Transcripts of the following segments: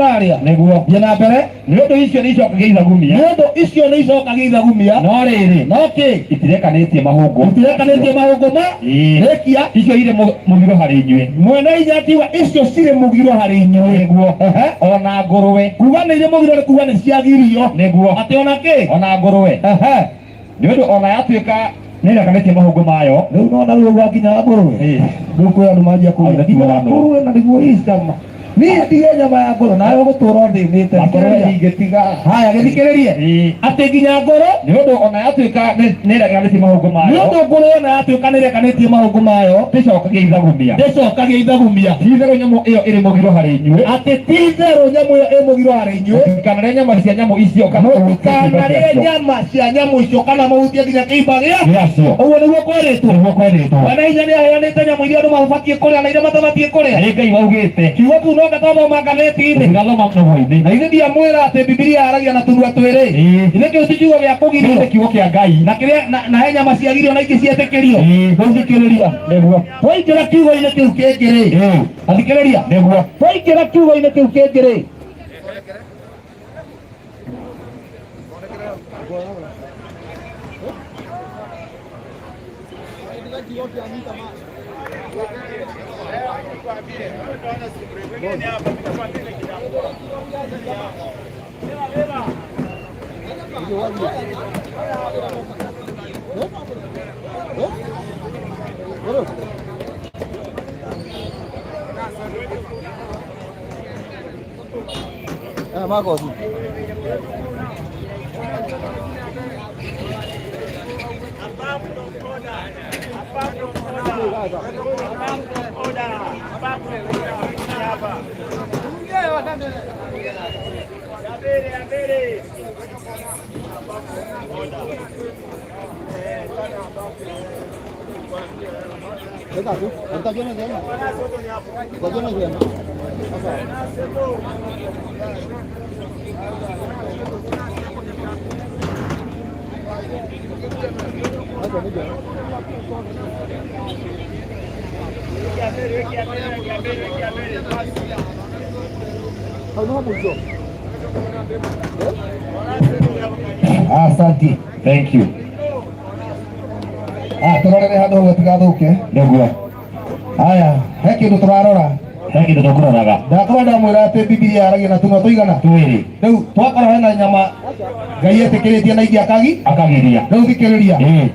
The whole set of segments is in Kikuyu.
Arĩa Nĩguo. Thiĩ na mbere. Nĩ ũndũ icio nĩ icokagia ithagumia. Nĩ ũndũ icio nĩ icokagia ithagumia. No rĩrĩ, no kĩ? Itirekanĩtie mahũngũ. Itirekanĩtie mahũngũ ma. Ĩĩ. Rĩkia. Icio irĩ mũgiro harĩ inyuĩ. Mwene inya akiuga icio cirĩ mũgiro harĩ inyuĩ. Nĩguo. Ehe. Ona ngũrwe. Kuga nĩ irĩ mũgiro nĩ kuga nĩ ciagirio. Nĩguo. Atĩ ona kĩ? Ona ngũrwe. Ehe. Nĩ ũndũ ona yatuĩka nĩ ĩrekanĩtie mahũngũ mayo. Rĩu nona rĩu gwakinya ngũrwe. Ĩĩ. Rĩu kwĩ andũ manjia Hau kũrĩa nĩ nginya tuoranwo. ngũrwe na nĩguo icama. Niĩ ndige nyama ya ngũrwe nawe ũgũtũra ũthĩnĩte. Na ngũrwe Thikĩrĩria. ndingĩtiga. Haya gĩthikĩrĩrie. Ĩĩ. Atĩ nginya ngũrwe Nĩ ũndũ ona yatuĩka nĩ ĩrekanĩtie mahũngũ nĩ mayo. ũndũ ngũrwe ona yatuĩka nĩ ĩrekanĩtie mahũngũ mayo Ndĩcokagia ithagumia. ndĩcokagia ithagumia. Ti-itherũ nyamũ ĩyo ĩrĩ mũgiro harĩ inyuĩ. Atĩ ti itherũ nyamũ ĩyo ĩ mũgiro harĩ inyuĩ. Mũtikanarĩe nyama cia nyamũ icio kana mũhutie kĩimba Mũtikanarĩe gĩacio. nyama cia nyamũ icio kana mũhutie nginya kĩimba gĩa Gĩacio. Ũguo nĩguo kwerĩtwo. Nĩguo kwerĩtwo. Mwene hinya nĩ aheanĩte nyamũ iria andũ mabatiĩ kũrĩa na iria matabatiĩ kũrĩa. Nĩ Ngai waugĩte. Kiugo kĩu no gĩtothoma ngathĩti-inĩ. Tũtirathoma mũhwa-inĩ. Na ithe ndiamwĩra atĩ Bibilia yaragia na tũnua twĩrĩ. Ĩĩ. Ithe kĩu ti kiugo gĩa Kĩu kũgirio. nĩ kiugo kĩa Ngai. Na kĩrĩa na he nyama ciagirio na ingĩ cietĩkĩrio. Ĩĩ. Rĩu thikĩrĩria. Nĩguo. Twaingĩra kiugo-inĩ kĩu kĩngĩ rĩ. Ĩĩ. Athikĩrĩria. Nĩguo. Twaingĩra kiugo-inĩ kĩu kĩngĩ rĩ. Asante. Thank you. Ah, tũrorere handũ hau gatigathũke. Nĩguo. Haya, he kĩndũ tũrarora. He kĩndũ tũkũroraga. Ndakorwo ndamwĩra atĩ Bibilia yaragia na tũnua tũigana. Twĩrĩ. Rĩu twakora hena nyama Ngai etĩkĩrĩtie na ingĩ akagi. Akagiria. Rĩu thikĩrĩria. Ĩĩ.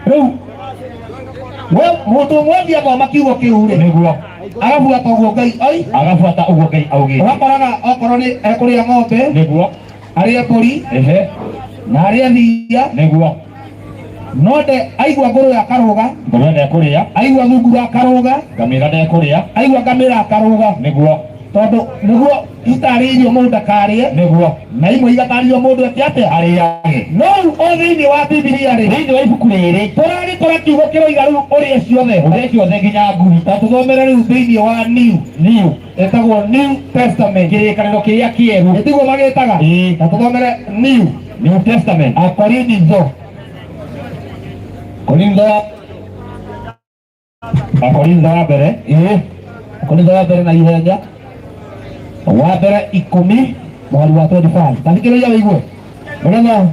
Rĩu we mũndũ ũmwe athiĩ athoma kiugo kĩu rĩ Nĩguo. agabuata ũguo Ngai oi Agabuata ũguo Ngai augĩte. ũgakoraga okorwo nĩ ekũrĩa ng'ombe Nĩguo. arĩe mbũri Ehe. na arĩe thiia Nĩguo. no nde aigua ngũrwe akarũga Ngũrwe ndekũrĩa. aigua thungura akarũga Ngamĩra ndekũrĩa. aigua ngamĩra akarũga Nĩguo. tondũ nĩguo itarĩirio mũndũ ndakarĩe Nĩguo. na imwe igatarĩrio mũndũ eke atĩa Arĩage. no rĩu o thĩinĩ wa Bibilia rĩ Thĩinĩ wa ibuku rĩrĩ. tũragĩkora kiugo kĩroiga rĩu ũrĩe ciothe Ũrĩe ciothe nginya ngui. Ta tũthomere rĩu thĩinĩ wa New New. ĩtagwo New Testament. Kĩrĩkanĩro kĩrĩa kĩerũ. Ĩtiguo magĩtaga? Ĩĩ. Ta tũthomere New New Testament. Akorintho. Korintho wa Akorintho wa mbere. Ĩĩ. Akorintho wa mbere na ihenya. Wa mbere 10 mũhari wa 25. Ta thikĩrĩria wĩigue. Nĩgetha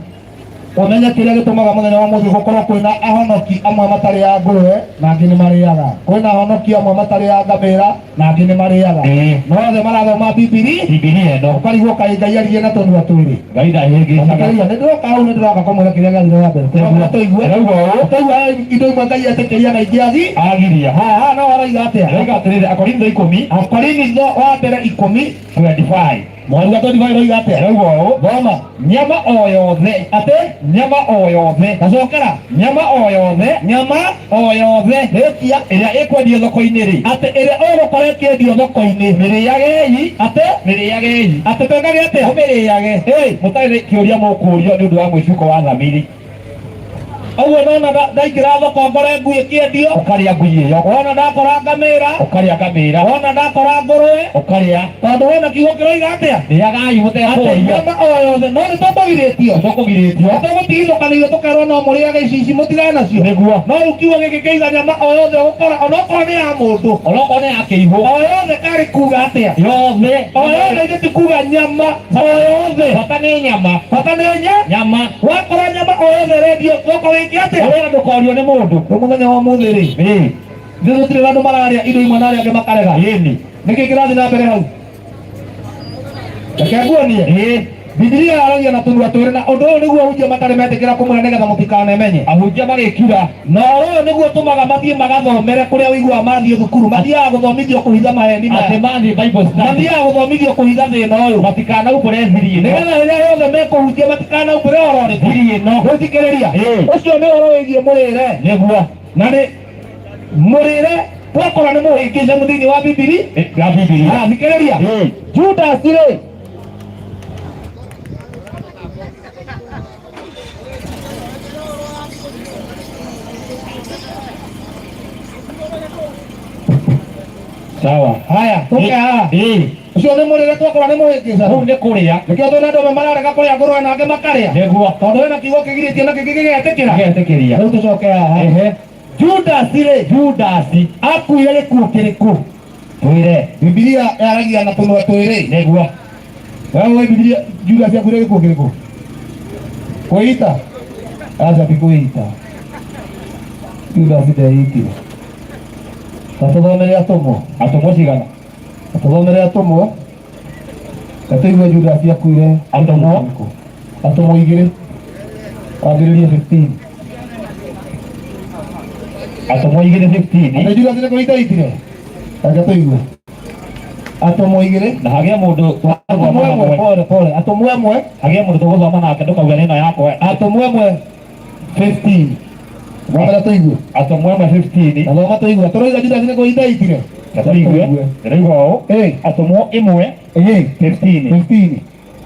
ũmenye kĩrĩa gĩtũmaga mũthenya wa mũthĩ gũkorwo kwĩna ahonoki amwe matarĩ a ngũrwe na angĩ nĩ marĩaga. Kwĩna ahonoki amwe matarĩ a ngamĩra na angĩ nĩ marĩaga. Ĩĩ. No othe marathoma Bibilia. Bibilia ĩno. Ũkarigwo kaĩ Ngai aririe na tũnua twĩrĩ. Ngai ndahĩngĩcaga. Thikĩrĩria, nĩ ndĩroka hau nĩ ndĩroka kũmwĩra kĩrĩa gĩathire na mbere. Tũroka tũigue. Ĩrauga ũũ. Tũigua indo imwe Ngai etĩkĩria na ingĩ athi. Agiria. Haha no aroiga atĩa? Ĩroiga atĩrĩrĩ Akorintho 10. Akorintho wa mbere 10. 25. Mũhari wa 25 ĩroiga atĩa? Ĩrauga ũũ. Thoma. Nyama o yothe. Atĩ? Nyama o yothe. Gacokera. Nyama o yothe. Nyama o yothe. Rĩkia. Ĩrĩa ĩkwendio thoko-inĩ rĩ. Atĩ ĩrĩa ũgũkora ĩkĩendio thoko-inĩ. Mĩrĩagei. Atĩ? Mĩrĩagei. Atĩ twĩkage atĩa? Mũmĩrĩage. Ĩ. Mũtarĩ kĩũria mũkũrio nĩ ũndũ wa mwĩcuko wa thamiri. Ũguo ndona ndaingĩra thoko ngore ngui ĩkĩendio, Ũkarĩa ngui ĩyo. Wona ndakora ngamĩra, Ũkarĩa ngamĩra. Wona ndakora ngũrwe, Ũkarĩa. Tondũ wona kiugo kĩroiga atĩa? Rĩagai Atĩ mũtekũũria. nyama o yothe, no nĩ tũkũgirĩtio, Tũkũgirĩtio. Tũgũtigithũkanĩirio tũkerwo no mũrĩage ici ici mũtigane nacio. Nĩguo. No rĩu kiugo gĩkĩ kĩiga nyama o yothe ũgũkora onokorwo nĩ ya mũndũ, Onokorwo nĩ ya kĩihũ. O yothe karĩ kuga atĩa? Yothe. O yothe ithe ti kuga nyama o yothe. Bata nĩ nyama. Bata nĩ nyama. Wakora nyama o yothe ĩrendio gũkũ wĩke atĩa? Ũrĩa ndũkorio nĩ mũndũ. Rĩu mũthenya wa ũmũthĩ rĩ, Ĩĩ. nĩ gũtirĩ na andũ mararĩa indo imwe na arĩa angĩ makarega. Ĩni. Nĩkĩ kĩrathiĩ na mbere hau? Reke nguonie. Ĩĩ. Bibilia yaragia na tũnua twĩrĩ, na ũndũ ũyũ nĩguo ahunjia matarĩ metĩkĩra kũmwĩra nĩgetha mũtikanemenye. Ahunjia magĩkira. Na ũhoro ũyũ nĩguo ũtũmaga mathiĩ magathomere kũrĩa ũiguaga mathiĩ thukuru, mathiaga gũthomithio kũhitha maheni maya. Atĩ mathiĩ Bible study. Mathiaga gũthomithio kũhitha thĩna ũyũ. Matikanaubũre thiri ĩno. Nĩgetha rĩrĩa rĩothe mekũhunjia matikanaubũre ũhoro ũrĩkũ? Thiri ĩno. Rĩu thikĩrĩria. Ĩĩ. Ũcio nĩ ũhoro wĩgiĩ mũrĩre. Nĩguo. Na nĩ mũrĩre twakora nĩ mũhĩngĩcanu thĩinĩ wa Bibili. Ya Bibilia. Ah, thikĩrĩria. Ĩĩ. Judas rĩ, Sawa. Haya, tũke haha. Ĩĩ. Ũcio nĩ mũrĩre twakora nĩ mũhĩngĩcanu. Kũu nĩ kũrĩa. Nĩkĩo twĩna andũ amwe mararega kũrĩa ngũrwe na angĩ makarĩa. Nĩguo. Tondũ hena kiugo kĩgirĩtie na kĩngĩ gĩgetĩkĩra. Gĩgetĩkĩria. Rĩu tũcoke haha. Ehe. Judas rĩ, Judas. Akuire gĩkuũ kĩrĩkũ? Twĩre. Bibilia yaragia na tũnua twĩrĩ. Nĩguo. Wewe ũĩ Bibilia Judas akuire gĩkuũ kĩrĩkũ? Kwĩita? Aca ti kwĩita. Judas ndeitire. Ta tũthomere atũmwo. Atũmwo cigana? Tũthomere atũmwo. Ta tũigue Judas akuire Atũmwo? Atũmwo 2. Wambĩrĩrie 15. Atũmwo 2:15. Atĩ Judas nĩ kwĩita eitire? Reke tũigue. Atũmwo 2. Na hagĩe mũndũ Atũmwo tũgũthoma 1 hamwe. pole pole. Atũmwo 1. Hagĩe mũndũ tũgũthoma nake ndũkauge nĩ ĩno yakwa. Atũmwo 1 15. Thomera tũigue. Atũmwo 1:15. Na thoma tũigue. Tũroiga Judas nĩ kwĩita eitire. Tũigue. Ndĩraigua ũũ. Ĩĩ. Atũmwo 1 Ĩĩ. 15. 15.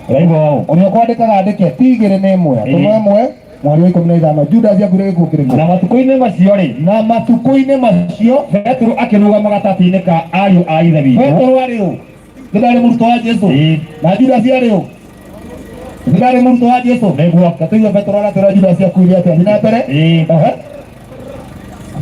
Ndĩraigua ũũ. Ũrĩa ũkwandĩkaga andĩke ti 2 nĩ 1. Atũmwo 1 mweri wa 15. Judas akuire gĩkuũ kĩrĩkũ? Na matukũ-inĩ macio rĩ, Na matukũ-inĩ macio Petero akĩrũgama gatagatĩ-inĩ ka ariũ a Ithe witũ. Petero arĩ ũ? Nĩ ndarĩ mũrutwo wa Jesu. Ĩĩ. Na Judas arĩ ũ? Nĩ ndarĩ mũrutwo wa Jesu. Nĩguo. Katũigue Petero aratwĩra Judas akuire atĩa? Thiĩ na mbere. Ĩĩ. Ehe.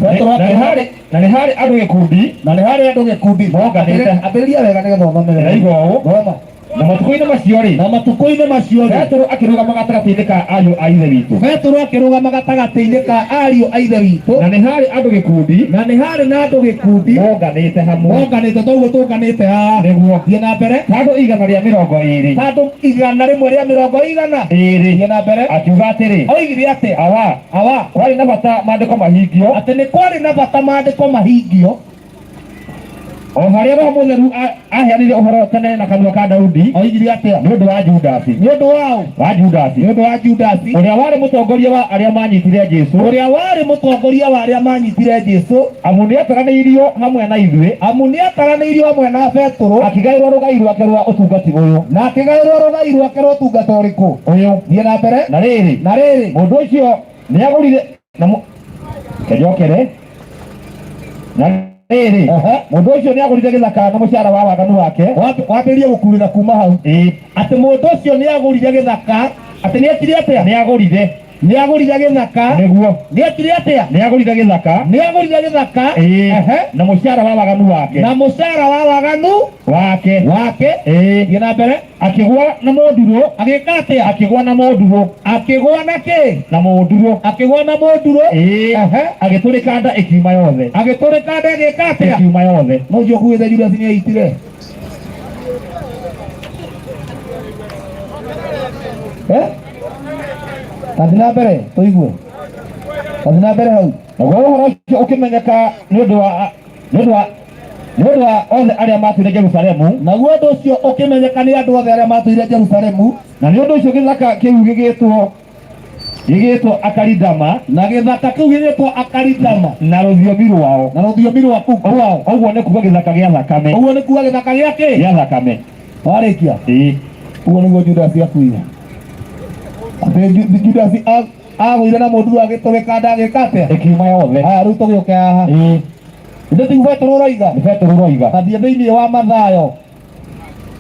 Petero Na nĩ akĩrũgama- na nĩ harĩ andũ gĩkundi na nĩ harĩ andũ gĩkundi Monganĩte. Ambĩrĩria wega nĩgetha ũthome wega. Ndĩraigua ũũ. Thoma. Na matukũ-inĩ macio rĩ, Na matukũ-inĩ macio rĩ, Petero akĩrũgama gatagatĩ-inĩ ka ariũ a Ithe witũ. Petero akĩrũgama gatagatĩ-inĩ ka ariũ a Ithe witũ. Na nĩ harĩ andũ gĩkundi Na nĩ harĩ na andũ gĩkundi monganĩte hamwe. Monganĩte toguo tũnganĩte haha. Nĩguo. Thiĩ na mbere. Ta andũ 120. Ta andũ 120. Ĩrĩ. Thiĩ na mbere. Akiuga atĩrĩ, Oigire atĩa? Awa, Awa, kwarĩ na bata maandĩko mahingio, atĩ nĩ kwarĩ na bata maandĩko mahingio, o harĩa Roho Mũtheru aheanire ũhoro tene na kanua ka Daudi Oigire atĩa? nĩ ũndũ wa Judasi. Nĩ ũndũ waũ? Wa Judasi. Nĩ ũndũ wa Judasi. Ũrĩa warĩ mũtongoria wa arĩa maanyitire Jesũ. Ũrĩa warĩ mũtongoria wa arĩa maanyitire Jesũ. Amu nĩataranĩirio hamwe na ithuĩ. Amu nĩataranĩirio hamwe na Petero. Akĩgaĩrwo rũgai rwake rwa ũtungati ũyũ. Na akĩgaĩrwo rũgai rwake rwa ũtungata ũrĩkũ? Ũyũ. Thiĩ na mbere. Na rĩrĩ, Na rĩrĩ, mũndũ ũcio nĩagũrire na kenjokere. Na rĩrĩ, mũndũ ũcio nĩagũrire gĩthaka na mũcara wa waganu wake. Wambĩrĩrie gũkurĩra kuma hau. Ĩĩ. Atĩ mũndũ ũcio nĩagũrire gĩthaka. Atĩ nĩekire atĩa? Nĩagũrire. Nĩagũrire gĩthaka. Nĩguo. Nĩekire atĩa? Nĩagũrire gĩthaka. Nĩagũrire gĩthaka. Ĩĩ. Ehe. Na mũcara wa waganu wake. Na mũcara wa waganu wake. Wake. Ĩĩ. Thiĩ na mbere. Akĩgũa na mũndurũ. Agĩka atĩa? Akĩgũa na mũndurũ. Akĩgũa na kĩ? Na mũndurũ. Akĩgũa na mũndurũ. Ĩĩ. Ehe. Agĩtũrĩka nda ĩkiuma yothe. Agĩtũrĩka nda ĩgĩka atĩa? Ĩkiuma yothe. No ũcio ũkuĩte Judas nĩeitire. Eh? Tathiĩ na mbere tũigue. Tathiĩ na mbere hau. Naguo ũhoro ũcio ũkĩmenyeka nĩ ũndũ wa nĩ ũndũ wa nĩ ũndũ wa othe arĩa matũire Jerusalemu. Naguo ũndũ ũcio ũkĩmenyeka nĩ andũ othe arĩa matũire Jerusalemu. Na nĩ ũndũ ũcio gĩthaka kĩu gĩgĩtwo Akaridama. Na gĩthaka kĩu gĩgĩtwo Akaridama. Na rũthiomi rwao. Na rũthiomi rwa kũu kwao. Ũguo nĩ kuga gĩthaka gĩa thakame. Ũguo nĩ kuga gĩthaka gĩa kĩ? Gĩa thakame. Warĩkia? Ĩĩ. Ũguo nĩguo Judas akuire. Atĩ Judas Agũire na mũnduru agĩtũrĩka nda agĩka atĩa? Ĩkiuma yothe. Haya, rĩu tũgĩũke haha. Ĩĩ. Ithe ti Petero ũroiga? Nĩ Petero ũroiga. Tathiĩ thĩinĩ wa Mathayo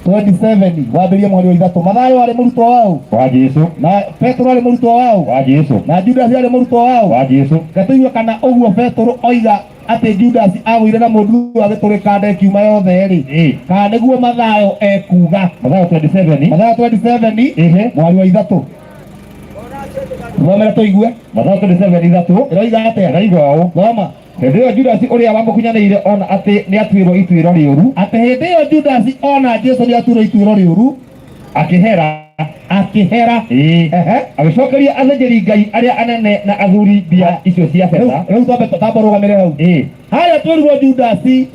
27 wambĩrĩrie mweri wa 3. Mathayo arĩ mũrutwo waũ? Wa Jesu. Na Petero arĩ mũrutwo waũ? Wa Jesu. Na Judas arĩ mũrutwo waũ? Wa Jesu. Gatũigue kana ũguo Petero oiga atĩ Judas agũire na mũnduru agĩtũrĩka nda ĩkiuma yothe rĩ, Ĩĩ. kana nĩguo Mathayo ekuga? Mathayo 27. Mathayo 27 Ehe. mwari wa 3. Thomera tũigue. Mathayo 27 3. Ĩroiga atĩa? Ĩroiga ũũ. Thoma. Hĩndĩ ĩyo Judasi ũrĩa wamũkunyanĩire ona atĩ nĩatuĩrwo ituĩro rĩũru, Atĩ hĩndĩ ĩyo Judasi ona Jesu nĩatuĩrwo ituĩro rĩũru, akĩhera. Akĩhera. Ĩĩ. Ehe. Agĩcokeria athĩnjĩri Ngai arĩa anene na athuri mbia icio cia Rĩu betha. rĩu twambe tamba rũgamĩre hau. Ĩĩ. Harĩa twĩrirwo Judasi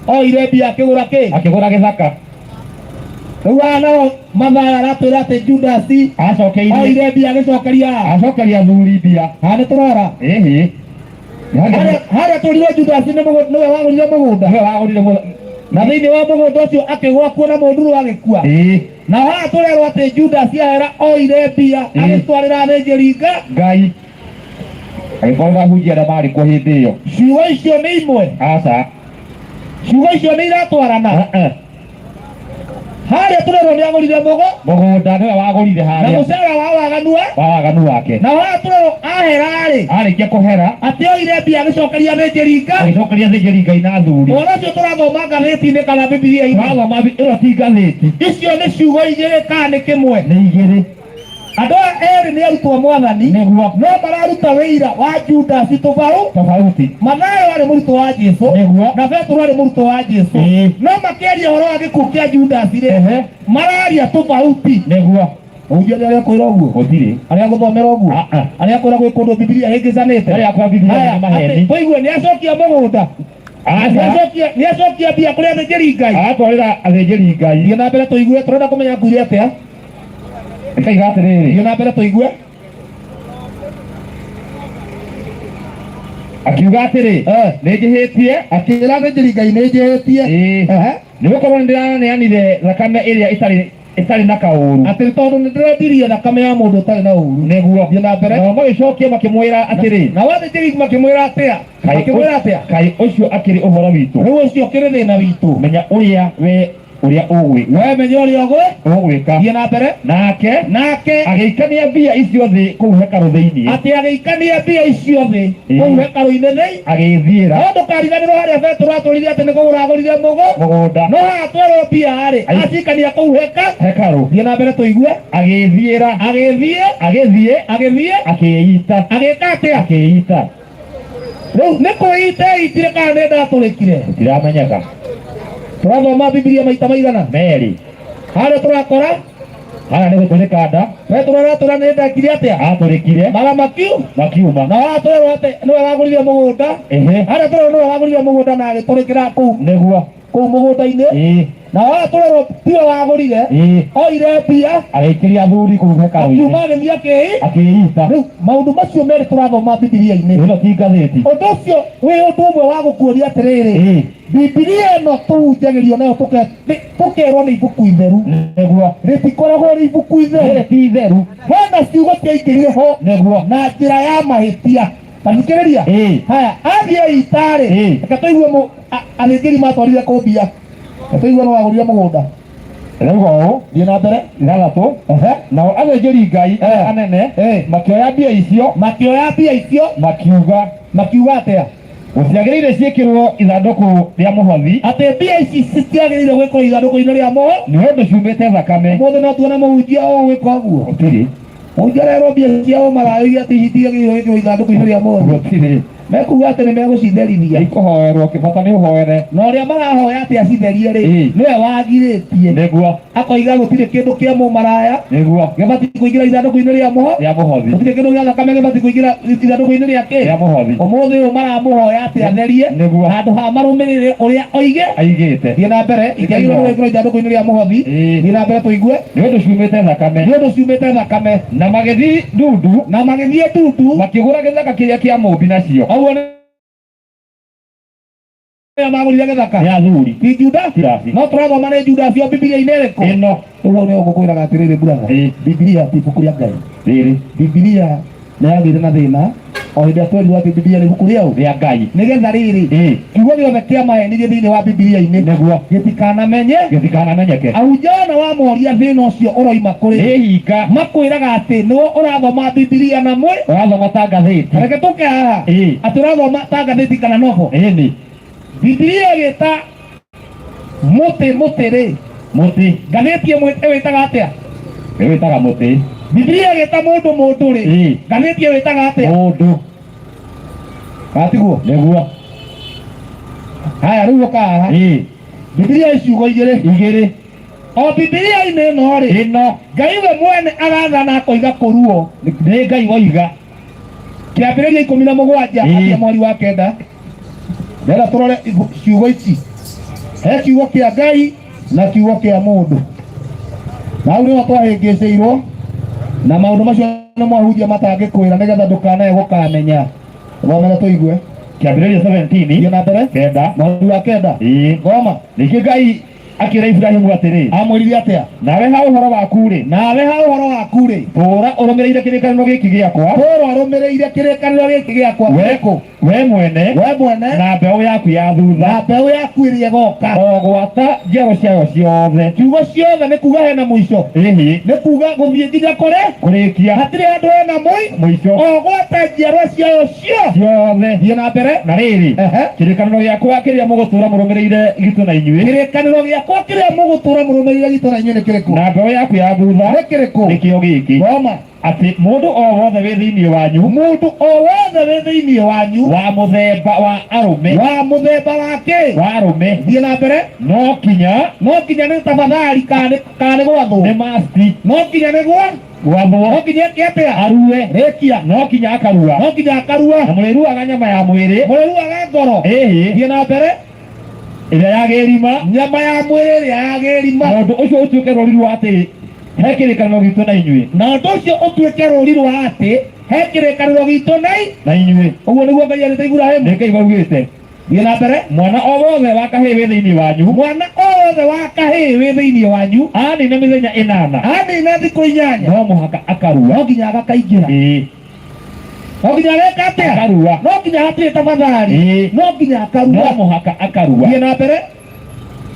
oire mbia akĩgũra kĩ? Akĩgũra gĩthaka. Rĩu haha naho Mathayo aratwĩra atĩ Judasi Acokeirie. oire mbia agĩcokeria. Acokeria athuri mbia. Haha nĩ tũrora. Ĩhĩ. Harĩa twĩrirwo Judasi nĩwe wagũrire mũgũnda. Nĩwe wagũrire mũgũnda. Na thĩinĩ wa mũgũnda ũcio akĩgũa kuo na mũnduru agĩkua. Ĩĩ. Na haha tũrerwo atĩ Judasi ahera oire mbia agĩtwarĩra athĩnjĩri Ngai. Agĩtwarĩra ahunjia arĩa marĩ kuo hĩndĩ ĩyo. Ciugo icio nĩ imwe. Aca. Ciugo icio nĩ iratwarana. Harĩa tũrerwo nĩ agũrire mũgũnda nĩwe wagũrire na harĩa mũcara wa waganu wa waganu wake. Na haha tũrerwo ahera rĩ, Arĩkia kũhera atĩ oire mbia agĩcokeria athĩnjĩri Ngai. Agĩcokeria athĩnjĩri Ngai na athuri. Ũhoro ũcio tũrathoma ngathĩti-inĩ kana Bibilia-inĩ? Tũrathoma ĩno ti ngathĩti. Icio nĩ ciugo igĩrĩ kana nĩ kĩmwe? Nĩ igĩrĩ. Andũ aya erĩ nĩ arutwo mwathani, Nĩguo. no mararuta wĩira wa Judasi tũbarũ Tofauti. Mathayo arĩ mũrutwo wa Jesu Nĩguo. na Petero arĩ mũrutwo wa Jesu, Ĩĩ. no makĩaria ũhoro wa gĩkuũ kĩa Judasi rĩ, Ehe. mararia tofauti. Nĩguo. Mũhunjia nĩ arĩa kwĩra ũguo? Gũtirĩ. Arĩa gũthomera ũguo? Ah, ah. Arĩa kwĩra gwĩ kũndũ Bibilia hĩngĩcanĩte? Arĩa kwĩra Bibilia Haya, nĩ maheni. atĩ, tũigue nĩ acokia mũgũnda, Aca. nĩ acokia mbia kũrĩ athĩnjĩri Ngai. Agatwarĩra athĩnjĩri Ngai. Thiĩ na mbere tũigue, tũrenda kũmenya kuire atĩa. Ĩkaiga atĩrĩrĩ. Thiĩ na mbere tũigue. Akiuga atĩrĩ, Eh. nĩ njĩhĩtie. Akĩra athĩnjĩri Ngai nĩ njĩhĩtie. Ĩĩ. Ehe. Nĩ gũkorwo nĩ ndĩraneanire thakame ĩrĩa ĩtarĩ na kaũru. Atĩ tondũ nĩ ndĩrendirie thakame ya mũndũ ũtarĩ na ũru. Nĩguo. Thiĩ na mbere. Nao magĩcokia makĩmwĩra atĩrĩ, Nao athĩnjĩri makĩmwĩra atĩa? Makĩmwĩra atĩa? Kaĩ ũcio akĩrĩ ũhoro witũ? Rĩu ũcio ũkĩrĩ thĩna witũ. Menya ũrĩa we ũrĩa ũgwĩka. We menya ũrĩa ũgwĩka. Thiĩ na mbere. Nake Nake agĩikania mbia icio thĩ kũu hekarũ thĩinĩ. Atĩ agĩikania mbia icio thĩ Ĩĩ. kũu hekarũ-inĩ thĩinĩ. Agĩĩthiĩra. No ndũkariganĩrwo harĩa Petero atwĩrire atĩ nĩ kũgũra agũrire mũgũnda. No haha twerwo mbia rĩ, acikania kũu hekarũ. Thiĩ na mbere tũigue. Agĩĩthiĩra. Agĩthiĩ. Agĩthiĩ. Agĩthiĩ. Akĩĩita. Agĩka atĩa? Akĩĩita. Rĩu nĩ kwĩita eitire kana nĩ ndatũrĩkire? Gũtiramenyeka. Tũrathoma Bibilia maita maigana? Merĩ. Harĩa tũrakora? Harĩa nĩ gũtũrĩka nda. Petero aratwĩra nĩ ndekire atĩa? Atũrĩkire. Mara makiuma. Na haha tũrerwo atĩ nĩwe wagũrire mũgũnda. Ehe. Harĩa tũrerwo nĩwe wagũrire mũgũnda na agĩtũrĩkĩra kũu. Nĩguo. Kũu mũgũnda-inĩ. Ĩĩ. Na haha tũrerwo tiwe wagũrire. Ĩĩ. Oire mbia. Agĩikĩria athuri kũu hekarũ-inĩ. Akiuma agĩthiĩ akĩĩ. Akĩĩita. Rĩu maũndũ macio merĩ tũrathoma Bibilia-inĩ. Ĩno ti ngathĩti. Ũndũ ũcio wĩ ũndũ ũmwe wa gũkuonia atĩrĩrĩ. Ĩĩ. Bibilia ĩno tũhunjagĩrio nayo tũkerwo nĩ ibuku itheru. Nĩguo. Rĩtikoragwo rĩ ibuku itheru. Rĩrĩ ti itheru. Hena ciugo ciaingĩrire ho. Nĩguo. Na njĩra ya mahĩtia. Ta thikĩrĩria. Ĩĩ. Haya, athiĩ ita-rĩ. Ĩĩ. Reke tũigue athĩnjĩri matwarire kũ mbia. Reke tũigue no wagũrire mũgũnda. Rĩu ũũ. Thiĩ na mbere. 6. Ehe. Nao athĩnjĩri Ngai arĩa anene makĩoya mbia icio. Makĩoya mbia icio. Makiuga. Makiuga atĩa? Gũtiagĩrĩire ciĩkĩrwo ithandũkũ rĩa mũhothi. Atĩ mbia ici citiagĩrĩire gwĩkĩrwo ithandũkũ-inĩ rĩa mũhothi. Nĩ ũndũ ciumĩte thakame. Ũmũthĩ no tuone mũhunjia o gwĩka ũguo. Gũtirĩ. Mũhunjia arerwo mbia cia ũmaraya oige atĩ ici itiagĩrĩirwo gwĩkĩrwo ithandũkũ-inĩ rĩa mũhothi. Gũtirĩ. Mekuga atĩ nĩ megũcitherithia. Ikũhoerwo kĩbata nĩ ũhoere. Na ũrĩa marahoya atĩ acitherie rĩ, Ĩĩ. nĩwe wagirĩtie. Nĩguo. Akoiga gũtirĩ kĩndũ kĩa mũmaraya Nĩguo. gĩbatiĩ kũingĩra ithandũkũ-inĩ rĩa mũhothi. Rĩa mũhothi. Gũtirĩ kĩndũ gĩa thakame gĩbatiĩ kũingĩra ithandũkũ-inĩ rĩa kĩ? Rĩa mũhothi. Ũmũthĩ ũyũ maramũhoya atĩ atherie. Nĩguo. Handũ ha marũmĩrĩre ũrĩa oige. Aigĩte. Thiĩ na mbere, itiagĩrĩirwo gwĩkĩrwo ithandũkũ-inĩ rĩa mũhothi. Ĩĩ. Thiĩ na mbere tũigue. Nĩ ũndũ ciumĩte thakame. Nĩ ũndũ ciumĩte thakame. Na magĩthiĩ ndundu. Na magĩthiĩ ndundu. Makĩgũra gĩthaka kĩrĩa kĩa mũũmbi nacio. Ũguo nĩ magũrire gĩthaka. Nĩ athuri. Ti Judas? Judasi. No tũrathoma nĩ Judasi o Bibilia-inĩ ĩrĩkũ? Ĩno. Rĩu hau nĩho ngũkwĩraga atĩrĩrĩ brother. Ĩĩ. Bibilia ti ibuku rĩa Ngai. Rĩrĩ. Bibilia Nĩ yagĩire na thĩna o hĩndĩ ĩrĩa twerirwo atĩ Bibilia nĩ ibuku rĩaũ? Rĩa Ngai. Nĩgetha rĩrĩ, kiugo gĩothe kĩa maheni gĩ thĩinĩ wa Bibilia-inĩ Nĩguo. gĩtikanamenye. Gĩtikanamenyeke. Ahunjia ona wamoria thĩna ũcio ũroima kũrĩ, Nĩ hinga. Makwĩraga atĩ nĩwe ũrathoma Bibilia na mwĩ Ũrathoma ta ngathĩti. Reke tũke haha. Atĩ ũrathoma ta ngathĩti kana novel. Ĩni. Bibilia ĩgĩta mũtĩ mũtĩ rĩ, Mũtĩ. Ngathĩti ĩmwe ĩwĩtaga atĩa? Ĩwĩtaga mũtĩ. Bibilia ĩgĩta mũndũ mũndũ rĩ, ngathĩti ĩwĩtaga atĩa? Mũndũ. Gatiguo? Nĩguo. Haya, rĩu ũka haha. Bibilia ĩ ciugo igĩrĩ. Igĩrĩ. O Bibilia-inĩ ĩno rĩ, Ĩno. Ngai we mwene agathana akoiga kũruo. Nĩ Ngai woiga. Kĩambĩrĩria 17, ambia mweri wa 9. Ndĩrenda tũrore ciugo ici. He kiugo kĩa Ngai na kiugo kĩa mũndũ. Na hau nĩho twahĩngĩcĩirwo na maũndũ macio nĩ mwahunjia matangĩkwĩra nĩgetha ndũkanae gũkamenya. Thomera tũigue. Kĩambĩrĩria 17. Thiĩ na mbere. 9. Mweri wa 9. Thoma. Ningĩ Ngai akĩra Iburahĩmu atĩrĩ, Amwĩrire atĩa? Nawe ha ũhoro waku-rĩ, Nawe ha ũhoro waku-rĩ, tũũra ũrũmĩrĩire kĩrĩkanĩro gĩkĩ gĩakwa, tũũra ũrũmĩrĩire kĩrĩkanĩro gĩkĩ gĩakwa. Kĩrĩkũ? We mwene, We mwene, na mbeũ yaku ya thutha, na mbeũ yaku ĩrĩa ĩgoka, o gwata njiaro ciayo ciothe. Kiugo ciothe nĩ kuga hena mũico. Ĩhĩ. Nĩ kuga gũthiĩ nginya kũrĩ kũrĩkia. Hatirĩ handũ hena mũico. O gwata njiarwa ciayo ciothe. Thiĩ na mbere. Na rĩrĩ, kĩrĩkanĩro gĩakwa kĩrĩa mũgũtũũra mũrũmĩrĩire gitũ na inyuĩ, Kĩrĩkanĩro gĩakwa kĩrĩa mũgũtũũra mũrũmĩrĩire gitũ na inyuĩ nĩ kĩrĩkũ? Na mbeũ yaku ya thutha, Nĩ kĩrĩkũ? Nĩkĩo gĩkĩ, Thoma. Atĩ mũndũ o wothe wĩ thĩinĩ wanyu, Mũndũ o wothe wĩ thĩinĩ wanyu, wa mũthemba wa arũme, wa mũthemba wa kĩ? Wa arũme. Thiĩ na mbere. No kinya, No kinya nĩ tafadhali kana nĩ gwathwo? Nĩ must. No kinya nĩ gwa Gwathwo. No kinya eke atĩa? Arue. Rĩkia. No kinya akarua. No kinya akarua. Na mũrĩruaga nyama ya mwĩrĩ, Mũrĩruaga ngoro. Ĩhĩ. Thiĩ na mbere. Ĩrĩa ya gĩrima. Nyama ya mwĩrĩ ĩrĩa ya gĩrima. Na ũndũ ũcio ũtuĩke rũũri rwa atĩ he kĩrĩkanĩro gitũ na inyuĩ. Na ũndũ ũcio ũtuĩke rũũri rwa atĩ he kĩrĩkanĩro gitũ na inyuĩ. Ũguo nĩguo Ngai erĩte Iburahĩmu. Nĩ Ngai waugĩte. Thiĩ na mbere. Mwana o wothe wa kahĩĩ wĩ thĩinĩ wanyu, Mwana o wothe wa kahĩĩ wĩ thĩinĩ wanyu, anina mĩthenya 8, anina thikũ 8, no mũhaka akarua. No nginya agakaingĩra. No nginya ageka atĩa? Akarua. No nginya hatirĩ tafadhali. No nginya akarua. No mũhaka akarua. Thiĩ na mbere.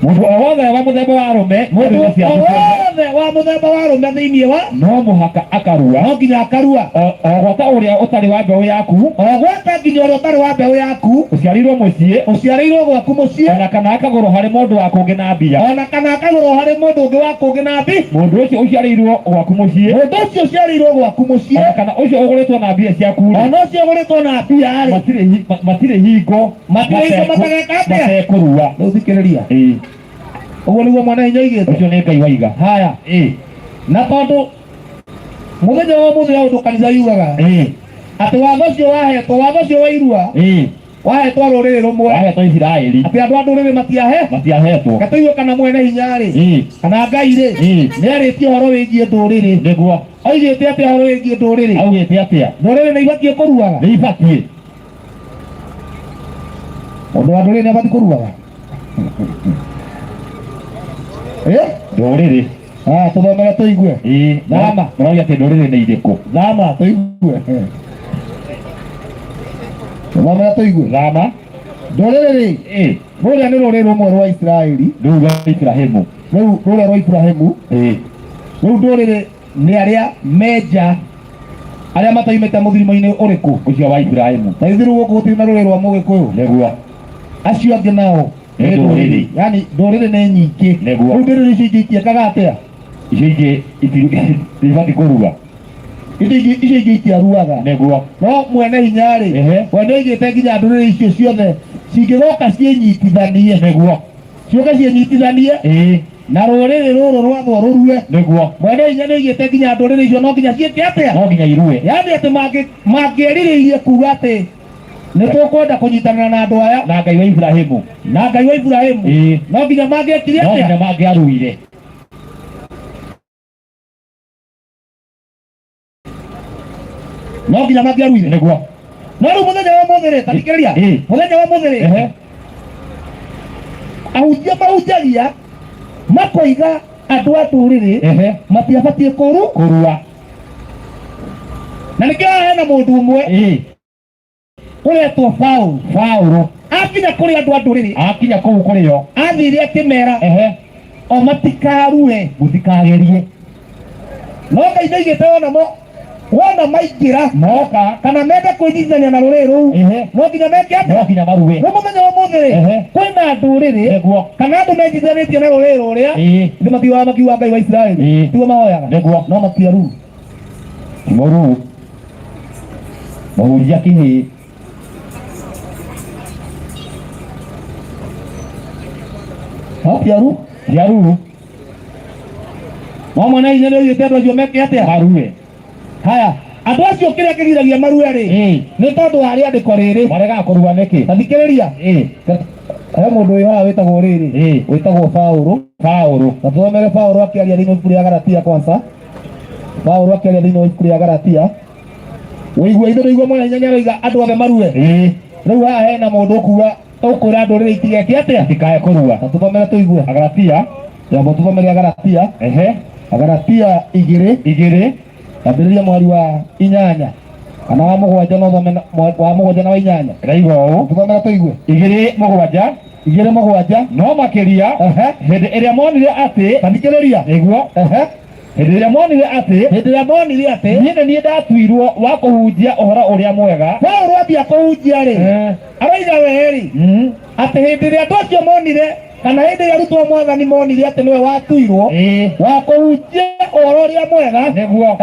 Mũndũ o wothe wa mũthemba wa arũme, Mũndũ thĩinĩ o cianyu ciothe, wothe wa mũthemba wa arũme thĩinĩ wa, no mũhaka akarua. No nginya akarua. O gwata ũrĩa ũtarĩ wa mbeũ yaku, O gwata nginya ũrĩa ũtarĩ wa mbeũ yaku, ũciarĩirwo mũciĩ, ũciarĩirwo gwaku mũciĩ, ona kana akagũrwo harĩ mũndũ wa kũngĩ na mbia, ona kana akagũrwo harĩ mũndũ ũngĩ wa kũngĩ na mbi, Mũndũ ũcio ũciarĩirwo gwaku mũciĩ, mũndũ ũcio ũciarĩirwo gwaku mũciĩ, ona kana ũcio ũgũrĩtwo na mbia ciaku, ona ũcio ũgũrĩtwo na mbia rĩ, matirĩ hingo Matirĩ hingo matageka atĩa? matekũrua. Rĩu thikĩrĩria. Ũguo nĩguo mwana hinya oigĩte. Ũcio nĩ Ngai waiga. Haya. Na tondũ mũthenya wa ũmũthĩ wa ũndũ kanitha yugaga atĩ watho ũcio wahetwo, watho ũcio wa irua wahetwo rũrĩrĩ rũmwe, Wahetwo Isiraeli, atĩ andũ a ndũrĩrĩ matiahe matiahetwo. Reke tũigue kana mwene hinya rĩ, kana Ngai rĩ, nĩ arĩtie ũhoro wĩgiĩ ndũrĩrĩ. Nĩguo. Oigĩte atĩa ũhoro wĩgiĩ ndũrĩrĩ? Augĩte atĩa? Ndũrĩrĩ nĩ ibatiĩ kũruaga? Nĩ ibatiĩ. Mũndũ wa ndũrĩrĩ nĩ abatiĩ kũruaga? Ndũrĩrĩ. Tũthomere tũigue. Thama. Mũrauga atĩ ndũrĩrĩ nĩ irĩkũ? Thama tũigue. Tũthomere tũigue. Thama. Ndũrĩrĩ rĩ, rũrĩa nĩ rũrĩrĩ rũmwe rwa Isiraeli. Rũu rwa Iburahĩmu. Rũu rũrĩa rwa Iburahĩmu. Rũu ndũrĩrĩ nĩ arĩa menja, arĩa mataimĩte mũthirimo-inĩ ũrĩkũ? Ũcio wa Iburahĩmu. Ta ithuĩ rĩu gũkũ gũtirĩ na rũrĩrĩ rwa Mũgĩkũyũ. Nĩguo. Acio angĩ nao nĩ ndũrĩrĩ. Yani ndũrĩrĩ nĩ nyingĩ. Nĩguo. Rĩu ndũrĩrĩ icio ingĩ itiĩkaga atĩa? Icio ingĩ itibatiĩ kũrua. Icio ingĩ itiaruaga. Nĩguo. No mwene hinya rĩ, we nĩ oigĩte nginya ndũrĩrĩ icio ciothe cingĩgoka ciĩnyitithanie. Nĩguo. Ciũke ciĩnyitithanie na rũrĩrĩ rũrũ rwathwo rũrue. Nĩguo. Mwene hinya nĩ oigĩte nginya ndũrĩrĩ icio no nginya ciĩke atĩa? No nginya irue. Yani atĩ mangĩerirĩirie kuga atĩ nĩ tũkwenda kũnyitanĩra na andũ aya, na Ngai wa Iburahĩmu, na Ngai wa Iburahĩmu, no nginya mangĩekire No atĩa? nginya mangĩaruire. No nginya mangĩaruire. Nĩguo. No rĩu mũthenya wa ũmũthĩ rĩ, ta thikĩrĩria, mũthenya wa ũmũthĩ rĩ, ahunjia mahunjagia makoiga andũ a ndũrĩrĩ matiabatiĩ kũrua. Na nĩkĩo haha hena mũndũ ũmwe ũretwo Paũlũ. Paũlũ Akinya kũrĩ andũ a ndũrĩrĩ, akinya kũu kũrĩ o, athire akĩmera o matikarue, mũtikagerie. No Ngai ndoigĩte wona mo wona maingĩra moka kana mende kwĩnyitithania na rũrĩrĩ rũu, no nginya meke atĩa? No nginya marue. Rĩu mũthenya wa ũmũthĩ rĩ, kwĩna ndũrĩrĩ Nĩguo. kana andũ menyitithanĩtie na rũrĩrĩ rũrĩa ithe matiugaga makiuga Ngai wa Isiraeli tiguo mahoyaga, Nĩguo. no matiaruu. Ti mũruu, mũhunjia kĩhĩĩ. No tiaruu. Ti aruu. No mwene hinya nĩoigĩte andũ acio meke atĩa? Marue. Haya, andũ acio kĩrĩa kĩgiragia marue rĩ, nĩ tondũ wa rĩandĩko rĩrĩ. Maregaga kũrua nĩkĩ? Ta thikĩrĩria, he mũndũ wĩ haha wĩtagwo rĩrĩ, wĩtagwo Paũlũ. Paũlũ. Na tũthomere Paũlũ akĩaria thĩinĩ wa ibuku rĩa Galatia kwanza. Paũlũ akĩaria thĩinĩ wa ibuku rĩa Galatia, wĩigua ithe ndũigua mwene hinya nĩaroiga andũ othe marue. Rĩu haha hena mũndũ ũkuga ũkwĩra ndũrĩrĩ itigeke atĩa? Itikae kũrua. Na tũthomere tũigue. Agalatia. Yamba tũthomere Agalatia. Agalatia 2. 2. Ambĩrĩria mweri wa 8 kana wa 7, no thome wa 7 na wa 8. Ĩraigua ũũ. Tũthomere tũigue. 2:7. 2:7. No makĩria hĩndĩ ĩrĩa monire atĩ, Tathikĩrĩria. Nĩguo. Hĩndĩ ĩrĩa monire atĩ, Hĩndĩ ĩrĩa monire atĩ, niĩ nĩ niĩ ndatuirwo wa kũhunjia ũhoro ũrĩa mwega. Paũlũ ambia kũhunjia rĩ, aroiga we rĩ, atĩ hĩndĩ ĩrĩa andũ acio monire, kana hĩndĩ ĩrĩa arutwo a Mwathani monire atĩ nĩwe watuirwo wa kũhunjia ũhoro ũrĩa mwega. Nĩguo.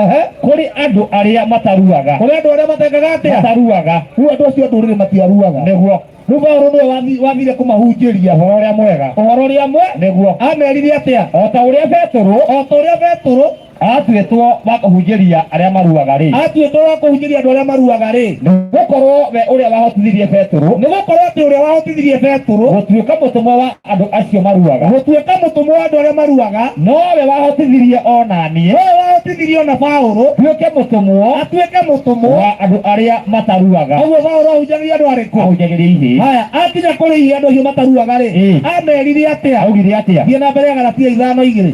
Kũrĩ andũ arĩa mataruaga. Kũrĩ andũ arĩa matekaga atĩa? Mataruaga. Rĩu andũ acio a ndũrĩrĩ matiaruaga. Nĩguo. Rĩu Paũlũ nĩwe wathire kũmahunjĩria ũhoro ũrĩa mwega. Ũhoro ũrĩa mwega. Nĩguo. Amerire atĩa? O ta ũrĩa Petũrũ, O ta ũrĩa Petũrũ atuĩtwo wa kũhunjĩria arĩa maruaga rĩ, atuĩtwo wa kũhunjĩria andũ arĩa maruaga rĩ, nĩgũkorwo we ũrĩa wahotithirie Petũrũ, nĩgũkorwo atĩ ũrĩa wahotithirie Petũrũ gũtuĩka mũtũmwo wa andũ acio maruaga, gũtuĩka mũtũmwo wa andũ arĩa maruaga, nowe wahotithirie o na niĩ nowe wahotithirie ona Paũlũ tuĩke mũtũmwo atuĩke mũtũmwo wa andũ arĩa mataruaga. Ũguo Paũlũ ahunjagĩria andũ arĩkũ? Ahunjagĩria ihĩĩ. Haya, akinya kũrĩ ihĩĩ andũ acio mataruaga rĩ, amerire atĩa? Augire atĩa? Thiĩ na mbere ya Galatia 5:2.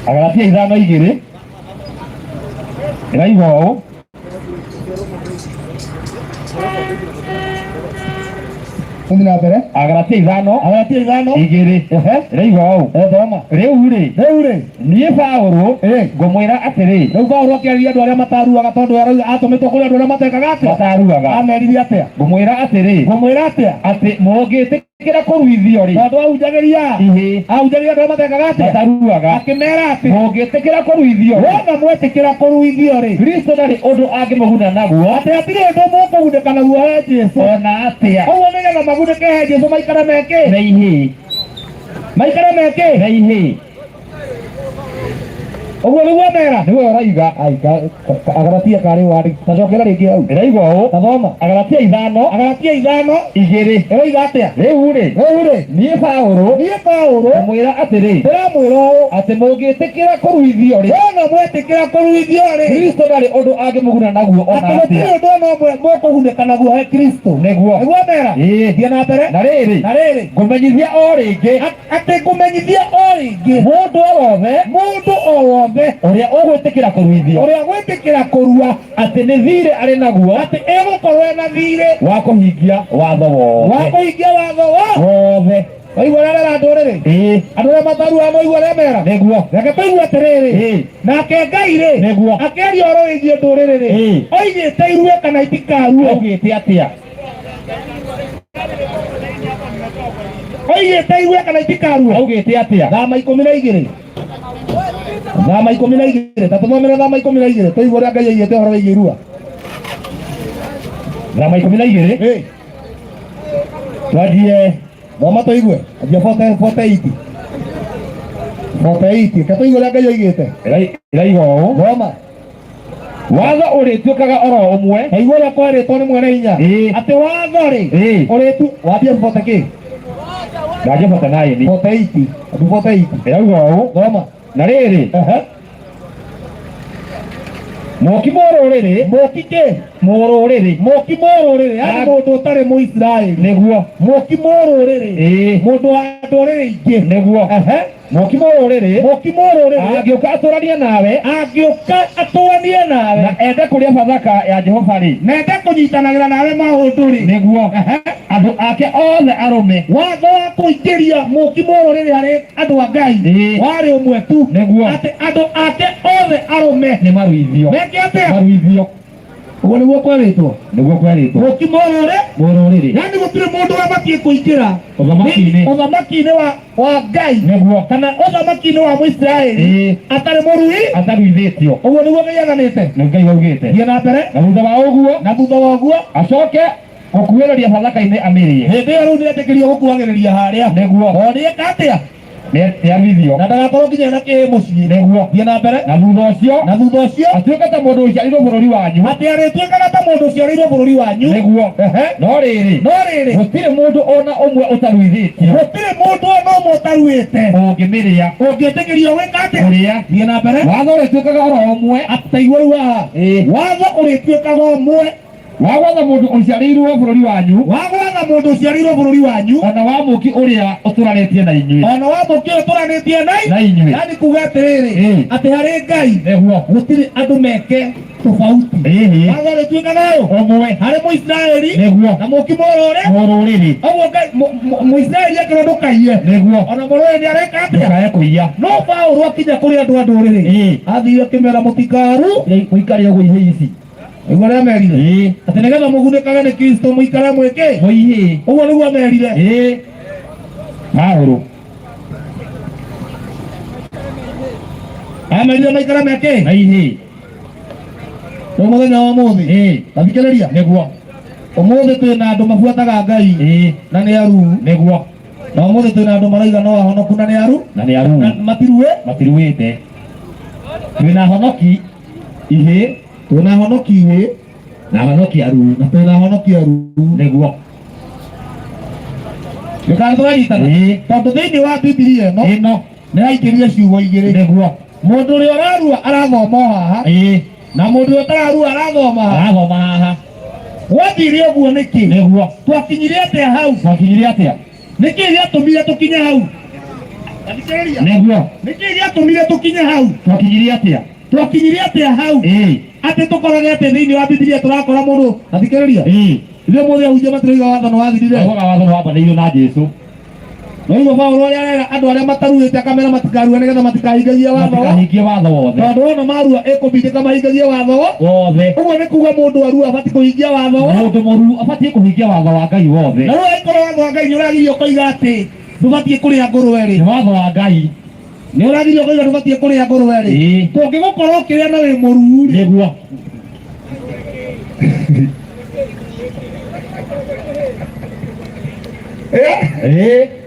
Agalatia 5:2 ĩraigua ũũ. Tũthiĩ na mbere. Agalatia 5 Agalatia 5 2 ĩraigua ũũ. Thoma. Rĩu rĩ, Rĩu rĩ, niĩ Paũlũ ngũmwĩra atĩrĩ, rĩu Paũlũ akĩarĩria andũ arĩa mataruaga, tondũ arauga atũmĩtwo kũrĩ andũ arĩa matekaga atĩa? Mataruaga. Amerire atĩa? Ngũmwĩra atĩrĩ, Ngũmwĩra atĩa? Atĩ mũngĩtĩkĩra kũruithio rĩ, Tondũ ahunjagĩria ihĩĩ ahunjagĩria andũ arĩa matekaga atĩa? Mataruaga. Akĩmera atĩ mũngĩtĩkĩra kũruithio rĩ, wona mwetĩkĩra kũruithio rĩ, Kristo ndarĩ ũndũ angĩmũguna naguo atĩ hatirĩ ũndũ mũkũgunĩka naguo he Jesũ. Ona atĩa. Ũguo nĩgetha magunĩke he Jesũ maikare mekĩ? Na ihĩĩ. Maikare mekĩ? Na ihĩĩ. Ũguo nĩguo amera. Nĩwe ũraiga. Agalatia karĩ wandĩ tacokera rĩngĩ hau. Ĩraigua ũũ. Tathoma. Agalatia 5 Agalatia 5 2. Ĩroiga atĩa? Rĩu rĩ, Rĩu rĩ, niĩ Paũlũ niĩ Paũlũ ngũmwĩra atĩrĩ, ndĩramwĩra ũũ, atĩ mũngĩtĩkĩra kũruithio rĩ, wona mwetĩkĩra kũruithio rĩ, Kristo ndarĩ ũndũ angĩmũguna naguo ona atĩ gũtirĩ atĩa. ũndũ ona ũmwe mũkũgunĩka naguo he Kristo. Nĩguo. Nĩguo amera. Thiĩ na mbere. Na rĩrĩ, Na rĩrĩ, ngũmenyithia o rĩngĩ, atĩ ngũmenyithia o rĩngĩ, mũndũ o wothe, mũndũ o wothe ũrĩa ũgwĩtĩkĩra kũruithio, ũrĩa gwĩtĩkĩra kũrua, atĩ nĩ thiirĩ arĩ naguo atĩ ĩgũkorwo ena thiirĩ wa kũhingia watho wa wothe. Kũhingia watho wothe. Waigua ũrĩa arera ndũrĩrĩ, andũ arĩa mataruaga, maigua ũrĩa mera. Nĩguo. Reke tũigue atĩrĩrĩ, nake Ngai rĩ, Nĩguo. akĩaria ũhoro wĩgiĩ ndũrĩrĩ rĩ, oigĩte irue kana itikarue? Augĩte atĩa? Oigĩte irue kana itikarue? Augĩte atĩa? Thama 12, Thama 12, ta tũthomere Thama 12 tũigue ũrĩa Ngai aigĩte ũhoro wĩgiĩ irua. Thama 12. Twanjie. Thoma tũigue, anjia 48, 48, reke tũigue ũrĩa Ngai oigĩte. Ĩraiga ũũ. Thoma. Watho ũrĩtuĩkaga oro ũmwe. Kaigua ũrĩa kwerĩtwo nĩ mwene hinya, atĩ watho rĩ, ũrĩtu wambia 40 kĩ? Ndanjia 49. 48, andu 48. Ĩrauga ũũ. Thoma. Na rĩrĩ, mũki mũrũrĩrĩ, Mũki kĩ? Mũrũrĩrĩ. Mũki mũrũrĩrĩ, yani mũndũ ũtarĩ Mũisiraeli. Nĩguo. Mũki mũrũrĩrĩ, mũndũ wa ndũrĩrĩ ingĩ. Nĩguo. Mũki mũrũrĩrĩ Mũki mũrũrĩrĩ angĩũka atũranie nawe angĩũka atũanie nawe na ende kũrĩa Bathaka ya Jehova rĩ, na ende kũnyitanagĩra nawe maũndũ rĩ, nĩguo andũ ake othe arũme watho wa kũingĩria mũki mũrũrĩrĩ harĩ andũ a Ngai warĩ ũmwe tu, Nĩguo. atĩ andũ ake othe arũme nĩ maruithio. Meke atĩa? Maruithio. Ũguo nĩguo kwerĩtwo. Nĩguo kwerĩtwo. Mũki mũrũrĩ Mũrũrĩrĩ yani gũtirĩ mũndũ ũrabatiĩ kũingĩra ũthamaki-inĩ ũthamaki-inĩ wa Ngai nĩguo kana ũthamaki-inĩ wa Mũisiraeli atarĩ mũrui, ataruithĩtio. Ũguo nĩguo Ngai athanĩte. Nĩ Ngai waugĩte. Thiĩ na mbere. Na thutha wa ũguo, Na thutha wa ũguo acoke gũkuhĩrĩria Bathaka-inĩ amĩrĩe. Hĩndĩ ĩyo rĩu nĩetĩkĩrio gũkuhagĩrĩria harĩa. Nĩguo. O nĩeka atĩa? Nĩ Na ndagakorwo nginya na kĩĩ mũciĩ. Nĩguo. Thiĩ na mbere. Na thutha ũcio Na thutha ũcio atuĩke ta mũndũ ũciarĩirwo bũrũri wanyu. Atĩ arĩtuĩkaga ta mũndũ ũciarĩirwo bũrũri wanyu. Nĩguo. No rĩrĩ, No rĩrĩ, gũtirĩ mũndũ ona ũmwe ũtaruithĩtio gũtirĩ mũndũ ona ũmwe ũtaruĩte ũngĩmĩrĩa. Ũngĩtĩkĩrio gwĩka atĩa? Kũrĩa. Thiĩ na mbere. Watho ũrĩtuĩkaga oro ũmwe Ataigua rĩu haha, watho ũrĩtuĩkaga ũmwe wa gwatha mũndũ ũciarĩirwo bũrũri wanyu wa gwatha mũndũ ũciarĩirwo bũrũri wanyu ona wa mũki ũrĩa ũtũranĩtie na inyuĩ. Ona wa mũki ũtũranĩtie na Na inyuĩ. Yani kuga atĩrĩrĩ, atĩ harĩ Ngai Nĩguo. gũtirĩ andũ meke tofauti. Watho ũrĩtuĩkaga ũũ Ũmwe. Harĩ Mũisiraeli Nĩguo. na mũki mũrũrĩ. Mũrũrĩrĩ. Ũguo Ngai Mũisiraeli akĩrwo ndũkaiye, Nĩguo. ona mũrũrĩ nĩ areka atĩa? Ndũkae kũiya. No Paũlũ akinya kũrĩ andũ a ndũrĩrĩ, athire akĩmera mũtikaru Mũikare ũguo ihĩ ici. Nĩguo arĩa merire atĩ nĩgetha mũgunĩkage nĩ Kristo mũikare mwĩkĩ Mũihĩ. Ũguo nĩguo amerire. Paũlũ Amerire maikare mekĩ? Na ihĩ. Rĩu mũthenya wa ũmũthĩ, tathikĩrĩria, Nĩguo. Ũmũthĩ twĩna andũ mabuataga Ngai na nĩ aruu, Nĩguo. Na ũmũthĩ twĩna andũ marauga no ahonoku na nĩ aru Na nĩ aruu. Na matirue. Matiruĩte. Twĩna honoki ihĩ Twĩna honoki ihĩ na honoki aruu. Na twĩna honoki aruu. Nĩguo. Nĩkana tũranyitana? Tondũ thĩinĩ wa Bibilia ĩno Ĩno nĩ yaingĩrire ciugo igĩrĩ. Nĩguo. Mũndũ ũrĩa ũrarua arathoma o haha, na mũndũ ũrĩa ũtararua arathoma haha. Arathoma haha. Gwathire ũguo nĩkĩ? Nĩguo. Twakinyire atĩa hau? Twakinyire atĩa? Nĩkĩ gĩatũmire tũkinye hau? Tathikĩrĩria. Nĩguo. Nĩkĩ gĩatũmire tũkinye hau? Twakinyire atĩa? Twakinyire atĩa hau atĩ tũkorage atĩ thĩinĩ wa Bibilia tũrakora mũndũ, tathikĩrĩria, ithuĩ mũthĩ ahunjia matirauga watho nĩ wathirire. Augaga watho nĩ wambanĩirio na Jesu. Noiguo Paũlũ ũrĩa arera andũ arĩa mataruĩte akamera matikarue nĩgetha matikahingagie watho, Matikahingie watho wothe. Tondũ wona marua ĩkũbindĩka mahingagie watho wothe. Ũguo nĩ kuga mũndũ arua abatiĩ kũhingia watho. Mũndũ mũru abatiĩ kũhingia watho wa Ngai wothe. Na rĩu angĩkorwo watho wa Ngai nĩ ũragirio ũkoiga atĩ ndũbatiĩ kũrĩa ngũrwe rĩ, Nĩ watho wa Ngai. Nĩ ũragirio ũkoiga ndũbatiĩ kũrĩa ngũrwe rĩ, tũngĩgũkorwo ũkĩrĩa na wĩ mũruu rĩ, Nĩguo.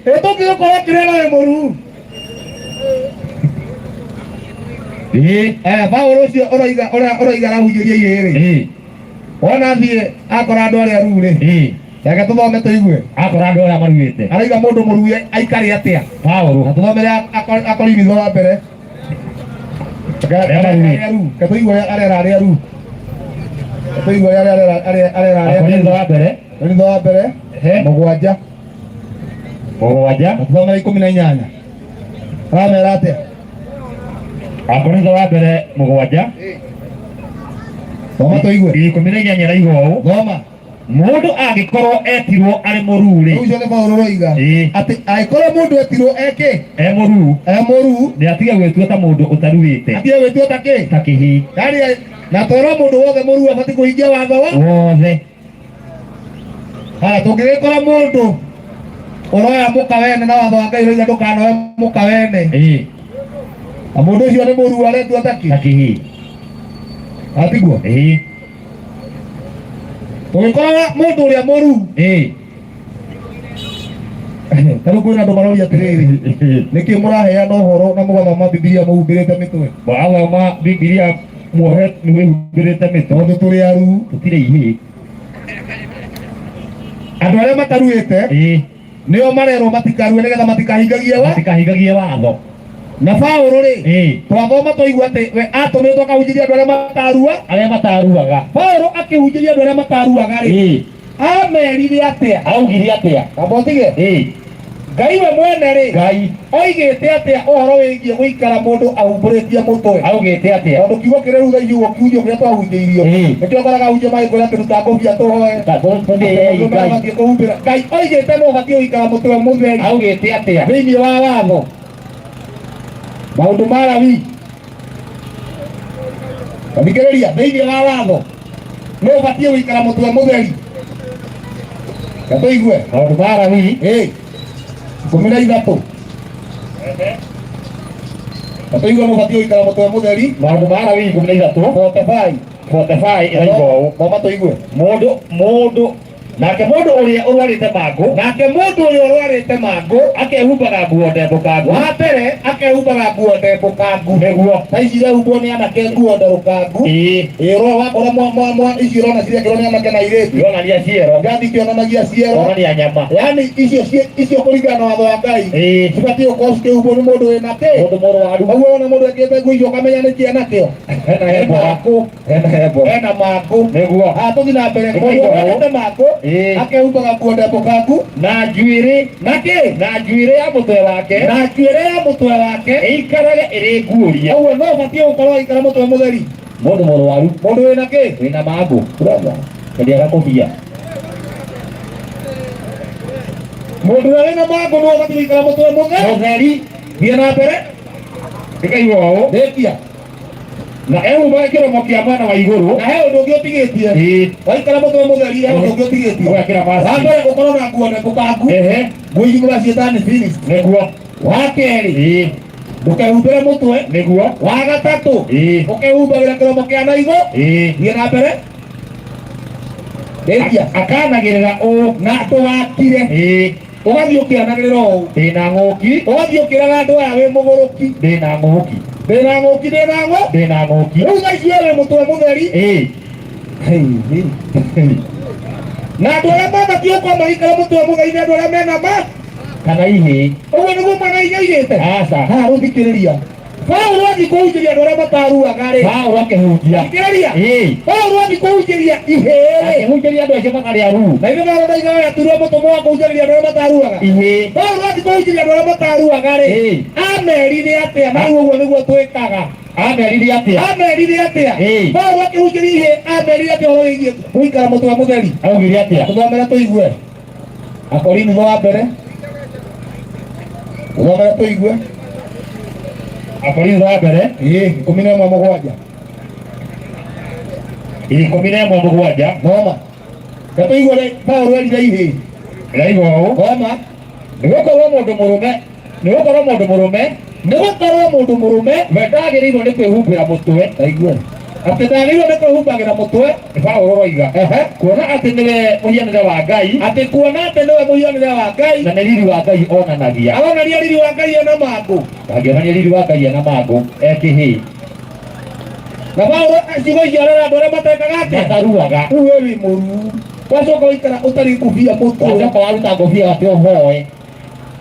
Ĩ tũngĩgũkorwo ũkĩrĩa na wĩ mũruu, Paũlũ ũcio ũroiga ũrĩa ũroiga arahunjĩria ihĩĩ rĩ, wona athiĩ akora andũ arĩa aruu rĩ, reke tũthome tũigue. Akora andũ arĩa maruĩte, arauga mũndũ mũruu aikare atĩa? Paũlũ. Na tũthomere Akorintho wa mbere. Arĩa maruĩte. Arĩa aruu. Reke tũigue ũrĩa arera arĩa aruu. Reke tũigue ũrĩa arera arĩa Akorintho wa mbere. Akorintho wa mbere 7. 7. Na tũthomere 18. Aramera atĩa? Akorintho wa mbere 7. Thoma tũigue. 18 ĩrauga ũũ: Thoma. Mũndũ angĩkorwo etirwo arĩ mũruu rĩ, Rĩu ũcio nĩ Paũlũ ũroiga atĩ angĩkorwo mũndũ etirwo ekĩ e mũruu, e mũruu, nĩ atige gwĩtua ta mũndũ ũtaruĩte. Atige gwĩtua ta kĩ? Ta kĩhii. Yani na twerwo mũndũ wothe mũruu abatiĩ kũhingia watho wa wothe. Haya, tũngĩgĩkora mũndũ ũroya mũka wene na watho wa Ngai ũroiga ndũkanoe mũka wene, na mũndũ ũcio nĩ mũruu aretua ta kĩ? Ta kĩhii. Atiguo? Tũgĩkora mũndũ ũrĩa mũruu, ta rĩu kwĩna andũ maroria atĩrĩrĩ, nĩkĩ mũraheana ũhoro na mũgathoma Bibilia mũhumbĩrĩte mĩtwe? Mũrathoma Bibilia muohe mwĩhumbĩrĩte mĩtwe. Tondũ tũrĩ aruu. Tũtirĩ ihĩĩ. Andũ arĩa mataruĩte nĩo marerwo matikarue nĩgetha matikahingagie wa matikahingagie watho. Na Paũlũ rĩ, twathoma twaigua atĩ we atũmĩtwo akahunjĩria andũ arĩa matarua. Arĩa mataruaga. Paũlũ akĩhunjĩria andũ arĩa mataruaga rĩ, amerire atĩa? Augire atĩa? Kamba ũtige. Ngai we mwene rĩ Ngai oigĩte atĩa ũhoro wĩgiĩ gũikara mũndũ ahumbũrĩtie mũtwe? Augĩte atĩa? Tondũ kiugo kĩrĩa rĩu thaa ici ũguo kiunjio kĩrĩa twahunjĩirio Ĩĩ. nĩkĩo ũkoraga ahunjia magĩkwĩra atĩ ruta ngũbia tũhoe. Tũthĩei Ngai. Ũbatiĩ kũhumbĩra. Ngai oigĩte nũ ũbatiĩ gũikara mũtwe mũtheri Augĩte atĩa? thĩinĩ wa watho maũndũ ma Lawi. Thikĩrĩria, thĩinĩ wa watho nũ ũbatiĩ gũikara mũtwe mũtheri? Tũigue. Maũndũ ma Lawi. Ĩĩ, 13. Tũigue nũ ũbatiĩ gũikara mũtwe mũtheri. Maũndũ ma Lawi 13. 45. 45 ĩraiga ũũ. Thoma tũigue. Mũndũ nake mũndũ ũrĩa ũrwarĩte mangũ. Nake mũndũ ũrĩa ũrwarĩte mangũ akehumbaga nguo ndembũkangu. Wa mbere akehumbaga nguo ndembũkangu. Nĩguo. Ta ici irehumbwo nĩ anake nguo nderũkangu. Ĩĩ. Ĩĩ, ũrora wakora mwa mwa mwa ici ũrona cirekĩrwo nĩ anake na airĩtu. Ironania ciero. Ngathi ikĩonanagia ciero. Onania nyama. Yaani icio icio kũringana na watho wa Ngai Ĩĩ. cibatiĩ gũkorwo cikĩhumbwo nĩ mũndũ wĩna kĩ? Mũndũ mũrwaru. Ũguo wona mũndũ ekĩrĩte nguo icio ũkamenya nĩ kĩ enakĩo. Hena hembora. Hena hembora. Ena mangũ. Nĩguo. Ah, tũthiĩ na mbere. Nĩguo. Mũndũ ũrwarĩte mangũ Ĩĩ. akehumbaga nguo ndembũkangu. Na njuĩrĩ. Na kĩ? Na njuĩrĩ ya mũtwe wake. Na njuĩrĩ ya mũtwe wake ĩikarage ĩrĩ nguũrie. Ũguo no ũbatiĩ gũkorwo aikara mũtwe mũtheri. Mũndũ mũrwaru. Mũndũ wĩna kĩ? Wĩna mangũ. Kĩrĩa kũbia. Mũndũ ũrĩa wĩna mangũ nĩwe ũbatiĩ gũikara mũtwe mũtheri. Mũtheri. Thiĩ na mbere. Ndĩkaigua ũũ. Rĩkia. Na ehumbaga kĩromo kĩa mwena wa igũrũ. Na he ũndũ ũngĩ ũtigĩtie. Ĩĩ. Waikara mũtwe mũtheri he ũndũ ũngĩ ũtigĩtie. Ũgekĩra Wa maski. mbere ũkorwo na nguo ndembũkangu. Ehe. Nguo ici mũraciĩta nĩ finished. Nĩguo. Wa kerĩ Ĩĩ. ndũkehumbĩre mũtwe. Nĩguo. Wa gatatũ Ĩĩ. ũkehumbagĩra kĩromo kĩa na igũrũ. Ĩĩ. Thiĩ na mbere. Rĩkia. Akanagĩrĩra ũũ. Na ndũgakire. Ĩĩ. Ũgathiĩ ũkĩanagĩrĩra ũũ. Ndĩna ng'ũki. Ũgathiĩ ũkĩraga andũ aya wĩ mũgũrũki. Ndĩna ng'ũki. Ndĩna ng'ũki, ndĩna ng'ũ. Ndĩna ng'ũki. Rĩu thaa ici we wĩ mũtwe mũtheri. Ĩĩ. Na andũ arĩa mabatiĩ gũkorwo magĩikara mũtwe mũtheri nĩ andũ arĩa mena ma. Kana ihĩĩ. Ũguo nĩguo mwana inya aigĩte. Aca. Haha rũthikĩrĩria. Paũlũ athiĩ kũhunjĩria andũ arĩa mataruaga rĩ. Paũlũ akĩhunjia. Thikĩrĩria. Ĩĩ. Paũlũ athiĩ kũhunjĩria ihĩĩ rĩ. Akĩhunjĩria andũ acio matarĩ aruu. Na ithuĩ Paũlũ ndoigaga atuirwo mũtũmwo wa kũhunjĩria andũ arĩa mataruaga. Ihĩĩ. Paũlũ athiĩ kũhunjĩria andũ arĩa mataruaga rĩ. Ĩĩ. Amerire atĩa? Na rĩu ũguo nĩguo twĩkaga. Amerire atĩa? Amerire atĩa? Ĩĩ. Paũlũ akĩhunjĩria ihĩĩ amerire atĩa ũhoro wĩgiĩ gũikara mũtwe mũtheri? Augire atĩa? Tũthomere tũigue. Akorintho wa mbere. Tũthomere tũigue. Akorintho wa mbere. Ĩĩ, 11:7. 11:7. Thoma. Tũigue ũrĩa Paũlũ erire ihĩĩ. Ĩraiga ũũ. Thoma. Nĩgũkorwo mũndũ mũrũme. Nĩgũkorwo mũndũ mũrũme. Nĩgũkorwo mũndũ mũrũme we ndagĩrĩirwo nĩ kwĩhumbĩra mũtwe. Taigue. Atĩ ndagĩrĩirwo nĩ kwĩhumbagĩra mũtwe. Nĩ Paũlũ ũroiga. Ehe. Kuona atĩ nĩwe mũhianĩre wa Ngai. Atĩ kuona atĩ nĩwe mũhianĩre wa Ngai. Na nĩ riri wa Ngai onanagia. Aronania riri wa Ngai ena mangũ. Ndangĩonania riri wa Ngai ena mangũ e kĩhĩĩ. Na Paũlũ ciugo icio arera andũ arĩa matekaga atĩa? Mataruaga. Rĩu we wĩ mũruu. Wacoka waikara ũtarĩ ngũbia mũtwe. Wacoka waruta ngũbia atĩ ũhoe.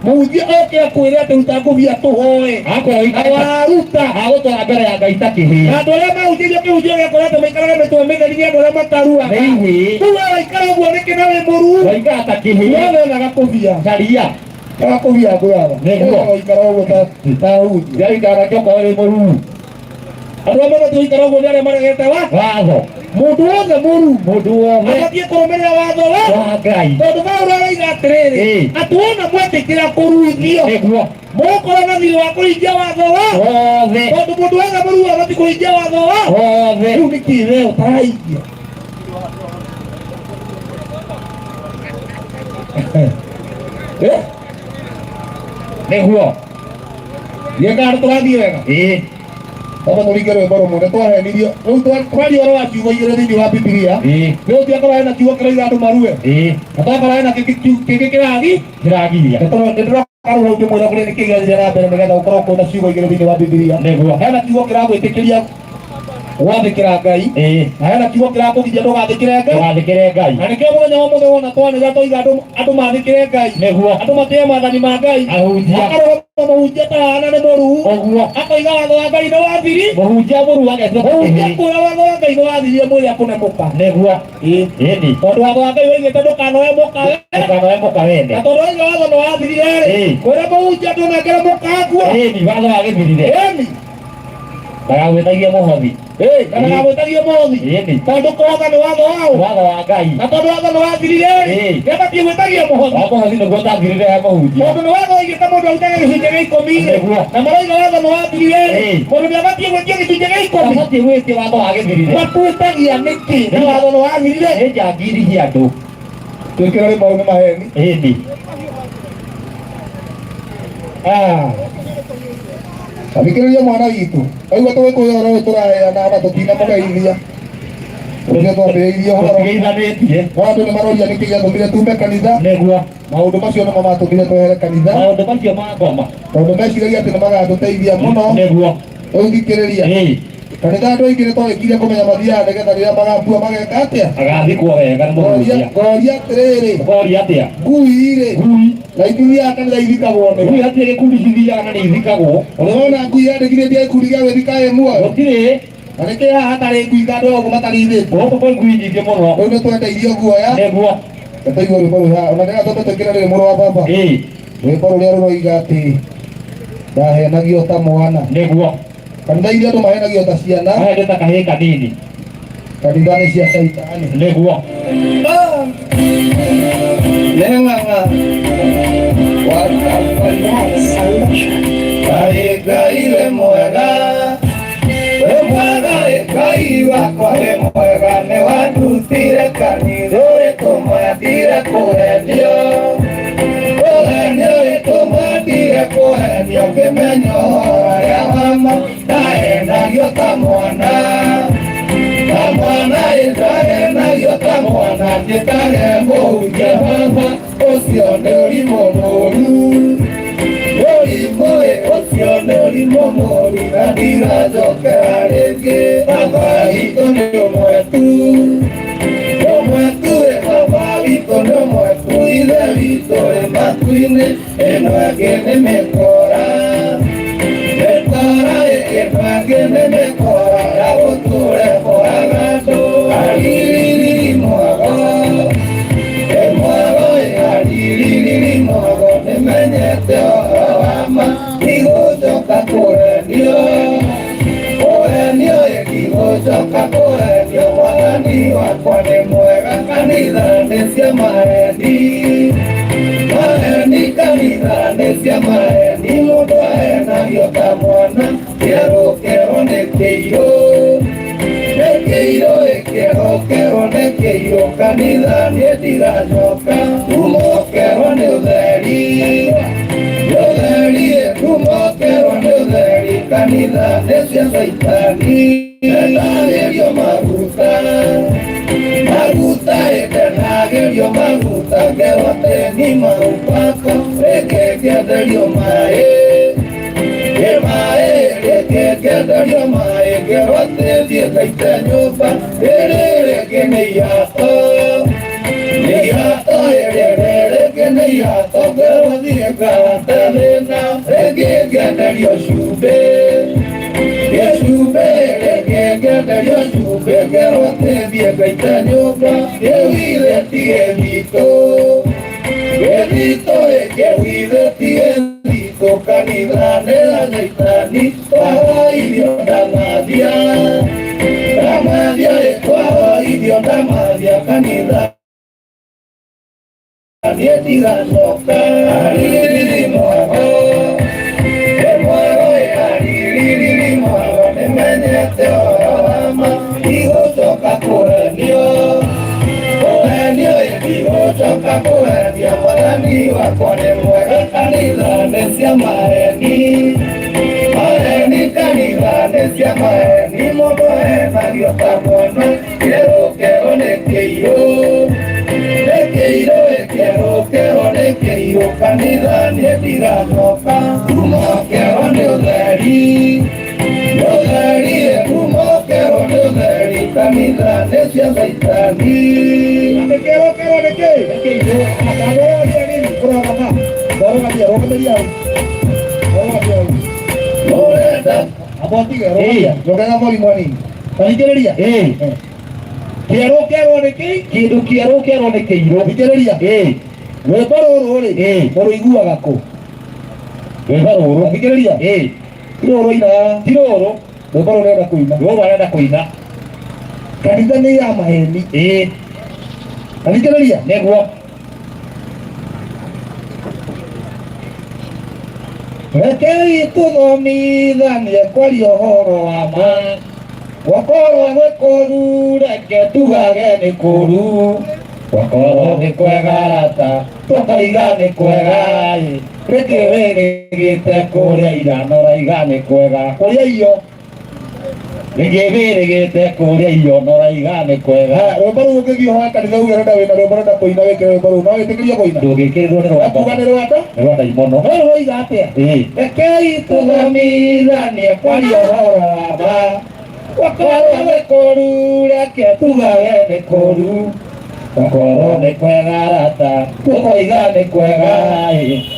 Mũhunjia oke akwĩre atĩ ruta ngũbia tũhoe. Akorwo Na waruta. Agũtwara mbere ya Ngai ta kĩhĩĩ. Na andũ arĩa mahunjĩirio kĩhunjio gĩakora atĩ maikarage mĩtwe mĩtheri nĩ andũ arĩa mataruaga. Nĩ ihĩĩ. Rĩu we waikara ũguo nĩkĩ na wĩ mũruu? Waikara ta kĩhĩĩ. We wenaga kũbia. Caria. Kaga kũbia ngũyaga. Nĩguo. Waikara ũguo ta hunjia. Waikara kĩoko wĩ mũruu. Andũ arĩa mabatiĩ gũikara ũguo nĩ arĩa maregete wa Watho. Mũndũ wothe mũruu Mũndũ wothe abatiĩ kũrũmĩrĩra watho wa wa Ngai. Tondũ Paũlũ aroiga atĩrĩrĩ, Ĩĩ. atĩ wona mwetĩkĩra kũruithio Nĩguo. mũgũkorwo na thirĩ wa kũhingia watho wa Wothe. Tondũ mũndũ wothe mũruu abatiĩ kũhingia watho wa Wothe. Rĩu nĩkĩ we ũtarahingia? Eh? Nĩguo. Thiĩ kana tũrathiĩ wega. Ĩĩ. Aba mũringe rwĩmbo rũmwe nĩ twahenirio. Rĩu twaria ũhoro wa ciugo igĩrĩ thĩinĩ wa Bibilia. Ĩĩ. Rĩu tiakorwo hena kiugo kĩroiga andũ marue. Ĩĩ. Na twakorwo hena kĩngĩ kĩragi. Kĩragiria. Nĩndĩroka rĩu hau ngĩmwĩra kũrĩa nĩkĩ gĩathire na mbere nĩgetha gũkorwo kwĩna ciugo igĩrĩ thĩinĩ wa Bibilia. Nĩguo. Hena kiugo kĩragwĩtĩkĩria Gwathĩkĩra Ngai. Ĩĩ. Na hena kiugo kĩrakũgiria ndũgathĩkĩre Ngai. Ndũgathĩkĩre Ngai. Na nĩkĩo mũthenya wa mũthenya wona twanĩrĩra twoiga andũ mathĩkĩre Ngai. Nĩguo. Andũ matĩe maathani ma Ngai. Ahunjia. Akarũgama mũhunjia ta hana nĩ mũruu. Ũguo. Akoiga watho wa Ngai nĩ wathiri. Mũhunjia mũruu agetwo Mũhunjia kĩhĩĩ. kuoya watho wa Ngai nĩ wathirire mwĩrĩ akũne mũka. Nĩguo. Ĩĩ. Ĩni. Tondũ watho wa Ngai woigĩte ndũkanoe mũka. Ndũkanoe mũka wene. Na tondũ woiga watho nĩ wathirire rĩ. Ĩĩ. Kwĩra mũhunjia ndũnengere mũka nguo. Ĩni watho wagĩthirire. Ĩni. Ndagagwĩtagie mũhothi. Ĩĩ. Na ndagagwĩtagie mũhothi. Ĩni. Tondũ kũhotha nĩ watho waũ. Watho wa Ngai. Na tondũ watho nĩ wathirire rĩ. Ĩĩ. Nĩabatiĩ gwĩtagia mũhothi. Wa mũhothi nĩguo ũtathirire he mũhunjia. Tondũ nĩ watho oigĩte mũndũ arutage gĩcunjĩ gĩa ikũmi rĩ. Nĩguo. Na maroiga watho nĩ wathirire rĩ. Ĩĩ. Mũndũ nĩabatiĩ gwĩtia gĩcunjĩ gĩa ikũmi. Ndabatiĩ gwĩtia watho wagĩthirire. Matuĩtagia nĩkĩ na watho nĩ wathirire. Nĩ njangiri cia andũ. Twĩkĩra rĩ mau nĩ maheni. Ĩni. Thikĩrĩria mwana witũ. Waigua tũgĩkũya ũhoro ũyũ tũraheana ona tũtinamũgeithia. Rĩrĩa twambĩrĩirie ũhoro. Tũtigeithanĩtie. No andũ nĩ maroria nĩkĩ gĩatũmire tume kanitha. Nĩguo. Maũndũ macio nĩmo matũmire twehere kanitha. Maũndũ macio ma ngoma. Tondũ meciragia atĩ nĩ magatũteithia mũno. Nĩguo. Rĩu thikĩrĩria. Ĩĩ. Kanitha andũ aingĩ nĩ twarĩkirie kũmenya mathiaga nĩgetha rĩrĩa magakua mageka atĩa. Agathikwo wega nĩ mũhunjia. Ngoria atĩrĩrĩ. Ũkoria atĩa? Ngui rĩ. Ngui. Na itithiaga kanitha ithikagwo nĩ. Ngui hatirĩ gĩkundi cithiaga na nĩ ithikagwo. Ũrona ngui yandĩkithĩtie gĩkundi gĩa gwĩthika ĩ muoyo. Gũtirĩ. Na nĩkĩ haha hatarĩ ngui kandũ ũguo matarĩithĩtio. Gũkũ kwĩ ngui nyingĩ mũno. Rĩu nĩ twendeirio guoya. Nĩguo. Tũigue rwĩmbo rũrũ haha. Ona nĩgetha twambe tũingĩre rĩrĩ mũrũ wa baba. Ĩĩ. Rwĩmbo rũrĩa rũroiga atĩ ndahenagio ta mwana. Nĩguo. Kanitha iria andũ mahenagio ta ciana. Mahenio ta kahĩĩ kanini. Kanitha nĩ cia caitani. Nĩguo. Neng'ang'a. Ngai Ngai wĩ mwega. Wĩ mwega Ngai wakwa wĩ mwega nĩ wandutire kanitha ũrĩtũmwendire kũhenio. Kũhenio ũrĩtũmwendire kũhenio ngĩmenya ũhoro ũrĩa wa ma ndahenagio ta mwana. Ta mwana ndahenagio ta mwana njĩtage mũhunjia baba ũcio nĩ ũrimũ mũũru. Ũrimũ ũcio nĩ ũrimũ mũũru na ndigacokera rĩngĩ. Baba witũ nĩ ũmwe tu. Ũmwe tu ĩ baba witũ nĩ ũmwe tu ithe witũ wĩ matu-inĩ ĩno ĩngĩ nĩ mĩkora. Mĩkora ĩno ĩngĩ nĩ mĩkora ya gũtũre kũraga andũ. Aririri mwago. Ĩ mwago ĩ aririri mwago nĩmenyete ũhoro wa ma ndigũcoka kũhenio. Kũhenio ĩ ndigũcoka kũhenio mwathani wakwa nĩ mwega kanitha nĩ cia maheni. Maheni kanitha nĩ cia maheni mũndũ ahenagio ta mwana kĩerũkerwo nĩ kĩirũ. Nĩ kĩirũ ĩ kĩerũkerwo nĩ kĩirũ kanitha niĩ ndigacoka kumokerwo nĩ ũtheri. Nĩ ũtheri ĩ kumokerwo nĩ ũtheri kanitha nĩ cia caitani. Ndenagĩrio maguta. Maguta ĩ ndenagĩrio maguta ngerwo atĩ ni maupako rĩngĩ ngĩenderio maĩ. Ĩ maĩ rĩngĩ ngĩenderio maĩ ngerwo atĩ thiĩ ngaite nyũmba rĩrĩ rĩngĩ nĩ ihato. Nĩ ihato rĩrĩ rĩngĩ nĩ ihato ngerwo thiĩ ngahate thĩna rĩngĩ ngĩenderio cumbĩ. Gĩcumbĩ rĩngĩ ngĩenderio cumbĩ ngerwo atĩ thiĩ ngaite nyũmba kĩwithĩti gĩthitũ. Gĩthitũ ĩ kĩwithĩti gĩthitũ kanitha nĩ ya caitani twahoithio ndamathia. Ndamathia ĩ twahoithio ndamathia kanitha niĩ ndigacoka. Aririri mwago. Ĩ mwago ĩ aririri mwago nĩmenyete ũhoro wa ma ndigũcoka kũhenio. Kũhenio ĩ ndigũcoka kũhenio mwathani wakwa nĩ mwega kanitha nĩ cia maheni. Maheni kanitha nĩ cia maheni mũndũ ahenagio ta mwana kĩerũkerwo nĩ kĩirũ. Nĩ kĩirũ ĩ kĩerũkerwo nĩ kĩirũ kanitha niĩ ndigacoka kumokerwo nĩ ũtheri. Nĩ ũtheri ĩ kumokerwo nĩ Caitani. Atĩ kĩerũ kĩerũ nĩ kĩ? Nĩ kĩirũ. Akamũrũgamia nini, kũrũgama. Rũgamia, rũgamĩria hau. Rũgamia hau. Ũrenda. Amba ũtige, rũgamia. Njokerera volume hanini. Ta thikĩrĩria. Ĩĩ. Kĩerũ kĩerũ nĩ kĩ? Kĩndũ kĩerũ kĩerũ nĩ kĩirũ. Thikĩrĩria. Ĩĩ. Rwĩmbo rũrũ rĩ, Ĩĩ. mũrũiguaga kũ? Rwĩmbo rũrũ. Thikĩrĩria. Ĩĩ. Ti rũrũ ainaga. Ti rũrũ. Rwĩmbo rũrũ arenda kũina. Rũrũ arenda kũina. Kanitha nĩ ya maheni. Ĩĩ. Ta thikĩrĩria. Nĩguo. Rekei tũthomithanie kwaria ũhoro wa ma. Gwakorwo gwĩ kũũru reke tugage nĩ kũũru. Gwakorwo nĩ kwega rata tũkoiga nĩ kwega. Rĩkĩ wĩrĩgĩte kũrĩa ira na ũraiga nĩ kwega. Kũrĩa irio. Rĩngĩ wĩrĩgĩte kũrĩa irio na ũraiga nĩ kwega. Ha, rwĩmbo rũu ũngĩthiĩ ũhoe kanitha uge ũrenda wĩna rwĩmbo ũrenda kũina wĩkĩre rwĩmbo rũu no wĩtĩkĩrio kũina. Ndũngĩkĩrĩrwo nĩ rwamba. Ũkuga nĩ rwanda? Nĩ rwa ndaimono. No rwoiga atĩa? Ĩĩ. Rekei tũthomithanie kwaria ũhoro wa ma. Gwakorwo nĩ kũũru reke tugage nĩ kũũru. Gwakorwo nĩ kwega rata tũkoiga nĩ kwega.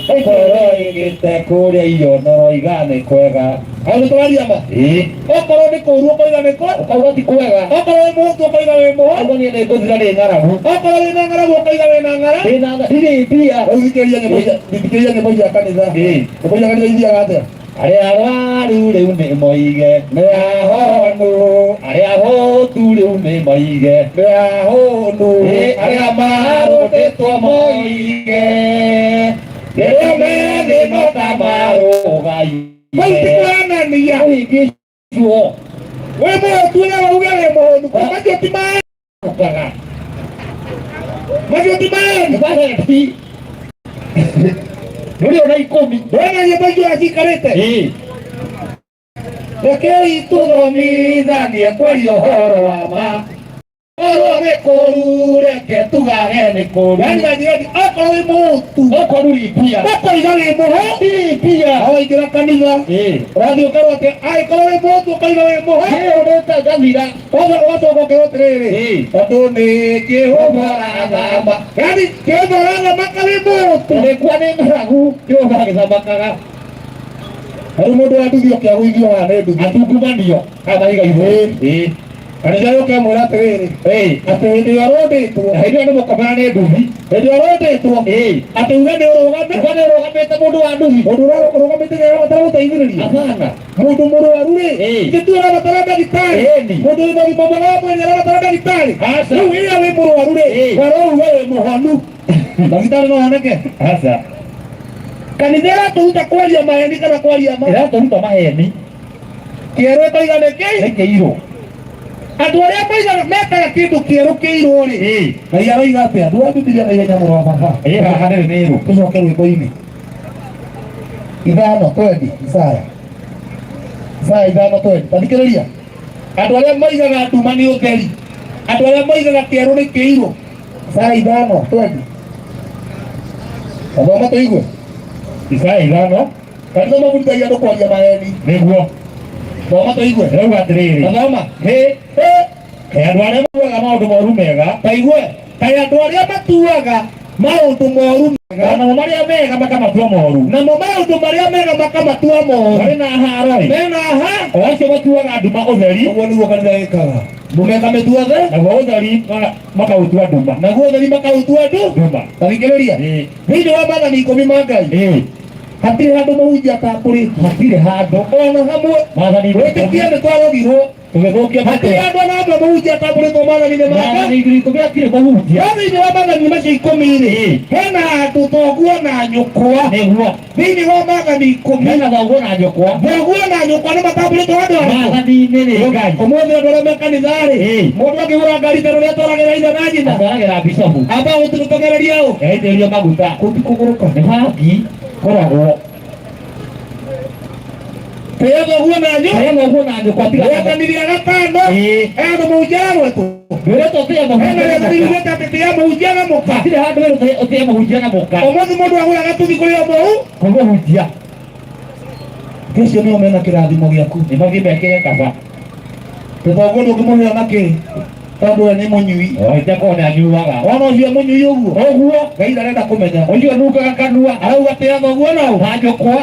Gwakorwo ĩgĩte kũrĩa irio na ũroiga nĩ kwega. Hau nĩ tũraria ma. Ĩĩ. Okorwo nĩ kũũru ũkoiga nĩ kũ? Ũkauga ti kwega. Okorwo wĩ mũhũtu ũkoiga wĩ mũhũtu. Ũguo niĩ nĩ ngũthira nĩ ng'aragu. Okorwo wĩna ng'aragu ũkoiga wĩna ng'ara. Ndĩna ndirĩ mbia. Rĩu thikĩrĩria nyĩmbo icia, thikĩrĩria nyĩmbo icia kanitha. Ĩĩ. Nyĩmbo icia kanitha ithiaga atĩa? Arĩa arwaru rĩu nĩ moige Nĩ ahonu, arĩa ahũtu rĩu nĩ moige nĩ ahonu. Ĩ, arĩa marũndĩtwo moige rĩrĩa methĩ no ta marũgaine. Kũu ti kũhanania. Ũhingĩcwo Wĩ mũhũtu ũrĩa uge wĩ mũhũnu. Macio ti ũkaga. macio ti maheni. Maheni. Ndũrĩ ona ikũmi. Ndũrona nyĩmbo icio ũrĩa ciikarĩte? Ĩ. Rekei tũthomithanie kwaria ũhoro wa ma. Korwo nĩ kũũru reke tugage nĩ kũũru. Yaani manjirani, okorwo wĩ mũhũtu, Okorwo ndũrĩ mbia. ũkoiga wĩ mũhũtu. Ndirĩ mbia. Na waingĩra kanitha, Ĩ. ũrathiĩ ũkerwo atĩ angĩkorwo wĩ mũhũtu ũkoiga wĩ mũhũtu. Ĩ, ũrĩte ngathira. Koguo ũgacoka ũkerwo atĩrĩrĩ, Ĩ. tondũ nĩ Jehova ũrathama. Yaani Jehova ũrathamaka wĩ mũhũtu. Ũgĩkua nĩ ng'aragu Jehova agĩthamakaga. Rĩu mũndũ wa nduthi oke agũithio haha nĩ nduthi. Atungumanio haha mahiga igũrũ. Ĩ. Kanitha yũke ĩmwĩre atĩrĩrĩ, Ĩ. atĩ hĩndĩ ĩrĩa ũrũndĩtwo, Na hĩndĩ ĩyo nĩ mũkomera nĩ nduthi. hĩndĩ ĩrĩa ũrũndĩtwo, Ĩ. atĩ uge nĩ ũrũgame, Uga nĩ ũrũgamĩte mũndũ wa nduthi. mũndũ ũrĩa ũrũgamĩte nĩ arabatara gũteithĩrĩrio. Hapana. Mũndũ mũrwaru rĩ, Ĩ. githĩ ti ũrabatara ndagĩtarĩ? Ĩni. Mũndũ wĩna ũgima mwega wa mwĩrĩ nĩ arabatara ndagĩtarĩ? Aca. Rĩu rĩrĩa wĩ mũrwaru rĩ, Ĩ. werwo uge wĩ mũhonu, ndagĩtarĩ no oneke. Aca. Kanitha ĩratũruta kwaria maheni kana kwaria ma? Ĩratũruta maheni. Kĩerũ ĩkoiga nĩ kĩi? Nĩ kĩirũ. Andũ arĩa moigaga mekaga kĩndũ kĩerũ kĩirũ rĩ, Ĩ. Ngai aroiga atĩa? Ndua Bibilia na ihenya mũrũ wa baba. Ĩ, haha nĩ nĩrũ. Tũcoke rwĩmbo-inĩ. 5:20 Isaya. Isaya 5:20. Ta thikĩrĩria. Andũ arĩa moigaga nduma nĩ ũtheri. Andũ arĩa moigaga kĩerũ nĩ kĩirũ. Isaya 5:20. Tathoma tũigue. Isaya 5. Kanitha mabundithagia andũ kwaria maheni. Nĩguo. Thoma tũigue. Ĩrauga atĩrĩrĩ. Tathoma. Hĩ. Hĩ. Kaĩ andũ arĩa matuaga maũndũ moru mega. Taigue. Kaĩ andũ arĩa matuaga maũndũ moru mega. Namo marĩa mega makamatua moru. Namo maũndũ marĩa mega makamatua moru. Marĩ na haro ĩ. Mena ha. O acio matuaga nduma ũtheri. Ũguo nĩguo kanitha ĩkaga. Mũmeka mĩtua the. Naguo ũtheri makautua nduma. Naguo ũtheri makautua nduma. Ta thikĩrĩria. Ĩ. Thĩinĩ wa maathani 10 ma Ngai. Ĩ. Hatirĩ handũ mũhunjia atambũrĩtwo. Hatirĩ handũ. Ona hamwe. Maathani Wĩtĩkie nĩ twarogirwo. Tũgĩthũkia Hatirĩ handũ ona hamwe mũhunjia atambũrĩtwo maathani-inĩ ma Ngai. Maathani 10,000 hatirĩ mũhunjia. No thĩinĩ wa maathani macio 10 rĩ, Ĩ. hena handũ thoguo na nyũkwa. Nĩguo. Thĩinĩ wa maathani 10. Hena thoguo na nyũkwa. Thoguo na nyũkwa nĩ matambũrĩtwo handũ harĩkũ? Maathani-inĩ nĩ Ngai. Ũmũthĩ andũ arĩa me kanitha-rĩ, Ĩ. mũndũ akĩgũra ngari ta rũrĩa atwaragĩra ithe na nyina. Atwaragĩra bicobu. Amba gũtũgereria ũ? Yaitĩrĩrio maguta. Kũu ti kũgũrũka. Nĩ bangi koragwo. Tĩĩa thoguo na nyũkwa. Tĩĩa thoguo na nyũkwa tiga. Rĩathani rĩa gatano. Ĩ. Hena mũhunjia aragwetwo. Ndwĩrĩtwo ũtĩe Hena mũhunjia na rĩathani mũka. riugĩte atĩ tĩĩa mũhunjia na mũka. Hatirĩ handũ wĩrĩtwo ũtĩe mũhunjia na mũka. Ũmũthĩ mũndũ agũraga tuthi kũrĩ o mũhu. Kũrĩ mũhunjia. Acio nĩo mena kĩrathimo gĩaku. Nĩ mathiĩ mekĩre kaba. Tũthoguo ndũngĩmũheo na kĩ? Tondũ we nĩ mũnyui. Oite ko nĩ anyuaga. Wona ũcio mũnyui ũguo? Ũguo. Ngai ndarenda kũmenya. Ũcio nungaga kanua. Arauga tĩa thoguo na ũ? Na nyũkwa.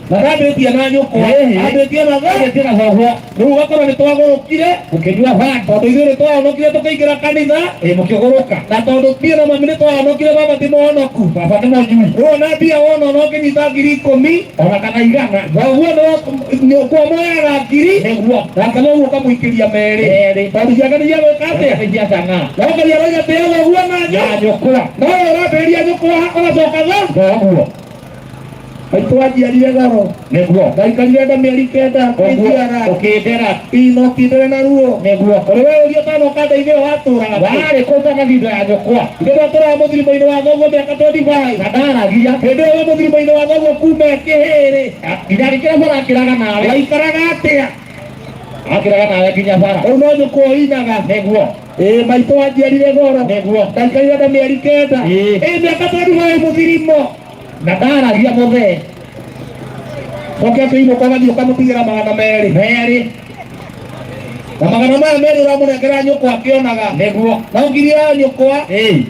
Na ndambĩtie na nyũkwa. Ĩĩ. Ambĩtie na tho. Ambĩtie na thoguo. Rĩu ũgakorwo nĩ twagũrũkire. Mũkĩnyua bangi. Tondũ ithuĩ nĩ twahonokire tũkĩingĩra kanitha. Ĩĩ mũkĩgũrũka. Na tondũ niĩ na mami nĩ twahonokire baba ti mũhonoku. Baba nĩ mũnyui. Rĩu ona mbia wona ona ũkĩnyita 10,000. Ona kana 100. Thoguo nyũkwa moyaga 1,000. Nĩguo. Nake thoguo ũkamũikĩria 2. 2. Tondũ ciake nĩ cia gwĩka atĩa? Nĩ cia cang'aa. No Ngai arauga tĩa thoguo na Na nyũkwa. No we ũrambĩrĩria nyũkwa ũgacoka tho. Thoguo. Maitũ anjiarire goro. Nĩguo. Ndaikarire nda mĩeri 9 Ũguo. ngĩciara. Ũkĩndera. Inokindĩre na ruo. Nĩguo. Kũrĩ we ũria ũtanoka nda-inĩ ĩyo watũraga kũ? Warĩ kũ ũtanathi nda ya nyũkwa? Ithe twatũraga mũthirimo-inĩ wa thoguo mĩaka 25. Na ndaragia. Hĩndĩ ĩyo wĩ mũthirimo-inĩ wa thoguo kuma kĩhĩrĩ. Nginya agĩkĩra bara akĩraga nawe. Waikaraga atĩa? Akĩraga nawe nginya bara. Rĩu no nyũkwa ũinaga. Nĩguo. Ĩĩ maitũ anjiarire goro. Nĩguo. Ndaikarire nda mĩeri 9. Ĩĩ. Ĩĩ mĩaka 25 mũthirimo. Na ndaragia mũthee. Coke akĩinũka ũgathiĩ ũkamũtigĩra 200. 2. Na 200 ũramũnengera nyũkwa akĩonaga. Nĩguo. No 1,000 ya nyũkwa Ĩĩ.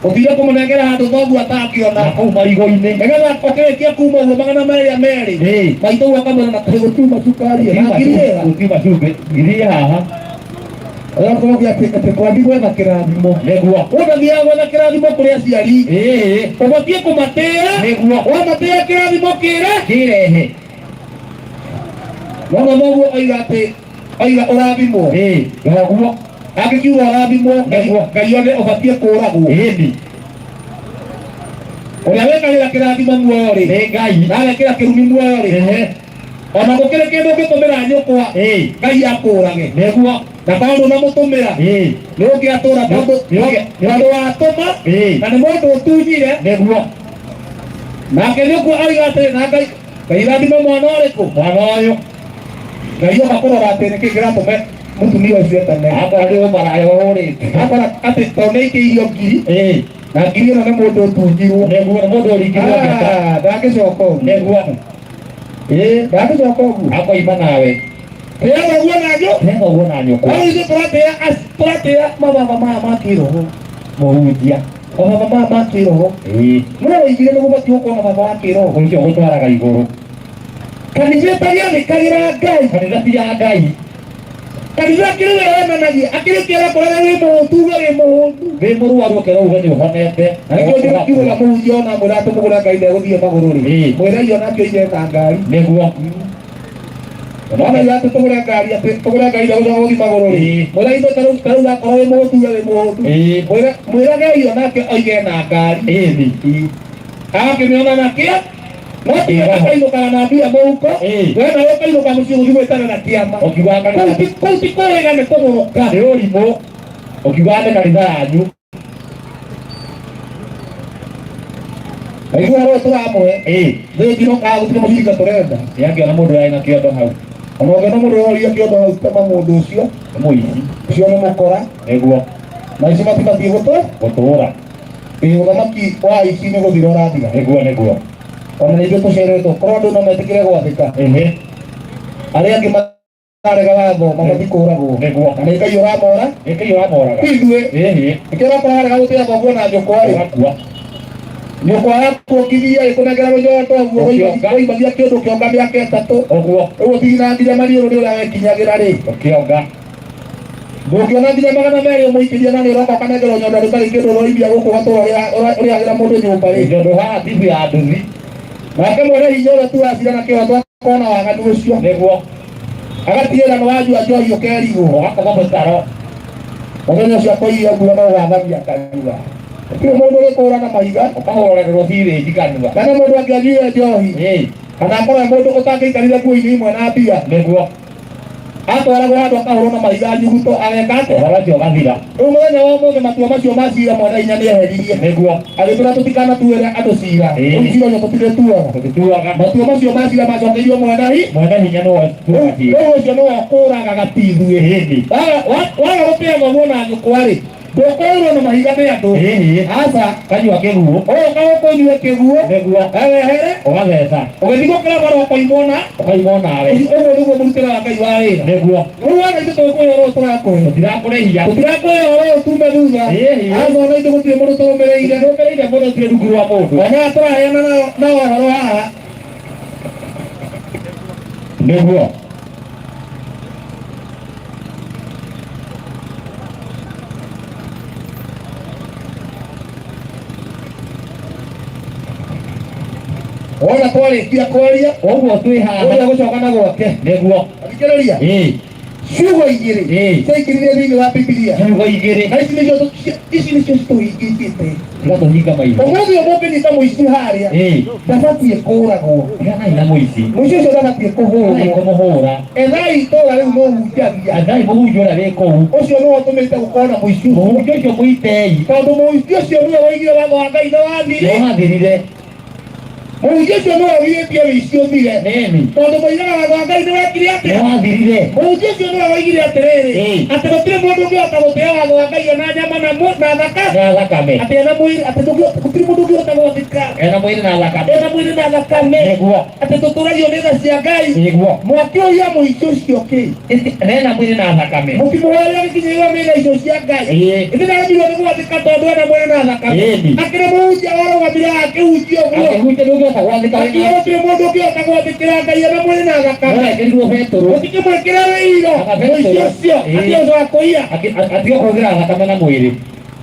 ũthire kũmũnengera handũ thoguo atakĩona. Na kũu marigũ-inĩ. Nĩgetha ũkĩrĩkia kuma ũguo 200. Ĩĩ. Maitũ ũguo akamwĩra na kaĩ gũtiuma cukari ĩ, na 1,000 ĩha. Gũtiuma cumbĩ. 1,000 ĩ haha. Ũgakorwo atĩ kwambi gwetha kĩrathimo. Nĩguo. Ũndathiaga gwetha kĩrathimo kũrĩ aciari. Ĩĩ. Ũbatiĩ kũmatĩĩa. Nĩguo. Wamatĩĩa kĩrathimo kĩre. Kĩrehe. Wona thoguo oiga atĩ oiga ũrathimwo. Ĩĩ. Thoguo. Angĩkiuga ũrathimwo Nĩguo. Ngai one ũbatiĩ kũragwo. Ĩni. Ũrĩa wĩkagĩra kĩrathimo muoyo rĩ. Nĩ Ngai. Na agekĩra kĩrumi muoyo rĩ. Ehe. Ona gũkĩrĩ kĩndũ ũngĩtũmĩra nyũkwa. Ĩĩ. Ngai akũrage. Nĩguo. Na tondũ ũnamũtũmĩra. Ĩĩ. Nĩ ũngĩatũra tondũ tondũ watũma. Ĩĩ. Na nĩ mũndũ ũtunyire. Nĩguo. Nake nyũkwa oiga atĩrĩ na Ngai Ngai rathime mwana ũrĩkũ? Mwana ũyũ. Ngai oka kũrora atĩ nĩkĩ kĩratũma mũtumia ũcio etane. Akora nĩ ũmaraya ũhũrĩte. Akora atĩ tondũ nĩ aikĩirio 1,000. Ĩĩ. Na 1,000 ĩno nĩ mũndũ ũtunyirwo. Nĩguo nĩ mũndũ ũringirwo ngeta. Ah, ndangĩcoka ũguo. Nĩguo. Ĩĩ, ndangĩcoka ũguo. Akoima nawe. Tĩa thoguo na nyũ. Tĩa thoguo na nyũkwa. Rĩu ithuĩ tũratĩa tũratĩa mababa maya ma kĩroho. Mũhunjia. Mababa maya ma kĩroho. Ĩĩ. No oigire nĩ gũbatiĩ gũkorwo na baba wa kĩroho. Ũcio ũgũtwaraga igũrũ. Kanitha ĩtagĩathĩkagĩra Ngai. Kanitha ti ya Ngai. Kanitha akĩrĩ we yonanagia akĩrĩ kĩra kũrĩa wĩ mũhũtu uge wĩ mũhũtu. Wĩ mũrwaru ũkĩra uge nĩ ũhonete. Na nĩkĩo ndiugaga mũhunjia ona mwĩra atĩ mũgũre Ngai ndegũthiĩ magũrũ rĩ. Ĩĩ. Mwĩre onake oige na ngari. Nĩguo. Wona iga atĩ tũgũre ngari atĩ tũgũre ngari ndegũcoka gũthiĩ magũrũ rĩ. Ĩĩ. Mwĩre ithe ta rĩu akorwo wĩ mũhũtu uge wĩ mũhũtu. Ĩĩ. Mwĩre mwĩragei onake oige na ngari. Ĩni. Agakĩmĩona na kĩa no tiga akainũkaga na mbia mũhuko. Ĩĩ. We nawe ũkainũka mũciĩ gũthiĩ gwĩtana na kĩama. Ũkiugaga kanitha. Kũu ti kũrĩga nĩ kũgũrũka. Nĩ ũrimũ. Ũkiugaga nĩ kanitha yanyu. Na ithuĩ ũhoro ũyũ tũramũhe. Ĩĩ. Thĩ ĩngĩ gũtirĩ mũcinga tũrenda. Nĩ angĩona mũndũ ũrarĩ na kĩondo hau. Ona ũngĩona mũndũ ũroria kĩondo hau tema mũndũ ũcio. Nĩ mũici. Ũcio nĩ mũkora. Nĩguo. Na ici matibatiĩ gũtũ. Gũtũũra. Ĩĩ ũthamaki wa ici nĩ gũthira ũrathira. Nĩguo nĩguo. Ona nĩ ithuĩ tũceretwo korwo andũ no metĩkĩre gwathĩka. Ĩhĩ. Arĩa angĩ mararega watho mabatiĩ kũragwo. Nĩguo. Na nĩ Ngai ũramora. Nĩ Ngai ũramoraga. Ti ithuĩ. Ĩhĩ. Nĩkĩo ũrakora warega gũtĩa thoguo na nyũkwa rĩ. Ũgakua. Nyũkwa yaku ũkithia ĩkũnengera rũnyondo ũguo Ũkĩonga. ũimagia kĩndũ kĩonga mĩaka 3. Ũguo. Rĩu ũtigina nginya maniũrũ nĩ ũrĩa wekinyagĩra rĩ. Ũkĩonga. Ndũngĩona nginya 200 ũmũikĩrie na nĩ ũroka ũkanengerwo nyondo rĩtarĩ kĩndũ ũroimbia gũkũ ũgatũra ũrĩhagĩra mũndũ nyũmba rĩ. Nyondo haha tibu ya nduthi. Nake mwene hinya ũrĩa tu wacira na kĩhoto akona waganu ũcio. Nĩguo. Agatigĩrĩra nĩ wanyua njohi ũkerigwo. Ũgakoma mũtaro. Mũthenya ũcio akoirie ũguo no ũgathamia kanua. Gũtirĩ mũndũ ũrĩkũũra na mahiga. Ũkahũragĩrwo birĩnji kanua. Kana mũndũ angĩanyuire njohi. Ĩĩ. Kana akorwo mũndũ ũtangĩikarire nguo-inĩ imwe na mbia. Nĩguo. Atwaragwo handũ akahũrwo na mahiga nyuguto ageka atĩa? Ũhoro ũcio ũgathira. Rĩu mũthenya wa ũmũthĩ matua macio ma cira mwene hinya nĩeheririe. Nĩguo. Agĩtũra tũtikanatuĩre andũ cira. Ĩĩ. Rĩu cira ũcio tũtirĩtuaga. Tũtituaga. Matua macio ma cira macokeirio mwene hi. Mwene hinya nĩwe ũtuaga cira. Rĩu ũcio nĩwe ũkũragaga ti ithuĩ. Ĩni. Waga gũtĩa thoguo na nyũkwa rĩ. Ndũkũirwo na mahiga nĩ andũ. Ĩĩ. Aca. Kanyua kĩguũ. Ũgoka ũkũnyue kĩguũ. Nĩguo. Wehere. Ũgatheca. Ũgĩthiĩ gũkĩra bara ũkoimwo na. Ũkaimwo nawe. Ũguo nĩguo mũrutĩre wa Ngai wa wĩra. Nĩguo. Rĩu wona ithuĩ tũgũkũhe ũhoro ũyũ tũrakũhe. Tũtirakũrĩhia. Tũtirakũhe ũhoro ũyũ tume thutha. Ĩĩ. Aca ona ithuĩ gũtirĩ mũndũ tũrũmĩrĩire. Tũrũmĩrĩire mũndũ tũtirĩ rungu rwa mũndũ. Ona tũraheana na ũhoro haha. Nĩguo. Wona twarĩkia kwaria. Ũguo twĩ haha. Ũrĩa gũcoka na gwake. Nĩguo. Thikĩrĩria. Ĩĩ. Ciugo igĩrĩ. Ĩĩ. Ciaingĩrire thĩinĩ wa Bibilia. Ciugo igĩrĩ. Na ici nĩcio ici nĩcio citũhingĩte. Cigatũhinga maitho. Ũmũthĩ ũyũ mũngĩnyita mũici harĩa. Ĩĩ. Ndabatiĩ kũũragwo. Tiganai na mũici. Mũici ũcio ndabatiĩ Tiganai kũhũrwo. kũmũhũra. Ethai itũũra rĩu mũhunjagia. Ethai mũhunjia ũrĩa wĩ kũu. Ũcio nĩwe ũtũmĩte gũkorwo na mũici ũcio. Mũhunjia ũcio mũitei. Tondũ mũici ũcio nĩwe woigire watho wa Ngai nĩ wathirire. Nĩ wathirire. Mũhunjia ũcio nĩwe ũgirĩtie ũici ũthire. Nĩni. Tondũ moigaga watho wa Ngai nĩ wekire atĩa? Nĩ wathirire. Mũhunjia ũcio nĩwe woigire atĩrĩrĩ, Ĩĩ. atĩ gũtirĩ mũndũ ũngĩhota gũtĩa watho wa Ngai ona nyama na na thakame. Na thakame. Atĩ ena mwĩrĩ, atĩ gũtirĩ mũndũ ũngĩhota gwathĩka. Ena mwĩrĩ na thakame. Ena mwĩrĩ na thakame. Nĩguo. Atĩ tũtũragio nĩ tha cia Ngai. Nĩguo. Mwakĩũria mũici ũcio kĩ? Nena mwĩrĩ na thakame. Mũkĩmũhoera gĩkinyĩirwo nĩ tha icio cia Ngai. Ĩĩ. Ĩndĩ ndaremirwo nĩ gwathĩka tondũ ena mwĩrĩ na thakame. Ĩni. Akĩrĩ mũhunjia warũgamire akĩhunjia ũguo. Akĩhunjia ndũngĩhota gwathĩka wĩna. Akiuga gũtirĩ mũndũ ũngĩhota gwathĩkĩra Ngai ena mwĩrĩ na thakame. No ekĩrirwo Betũrũ. Mũtingĩmwĩkĩra wĩiro. Anga Betũrũ. Mũici ũcio Ĩĩ. akĩhota kũiya. Atige kũhũthĩra thakame na mwĩrĩ.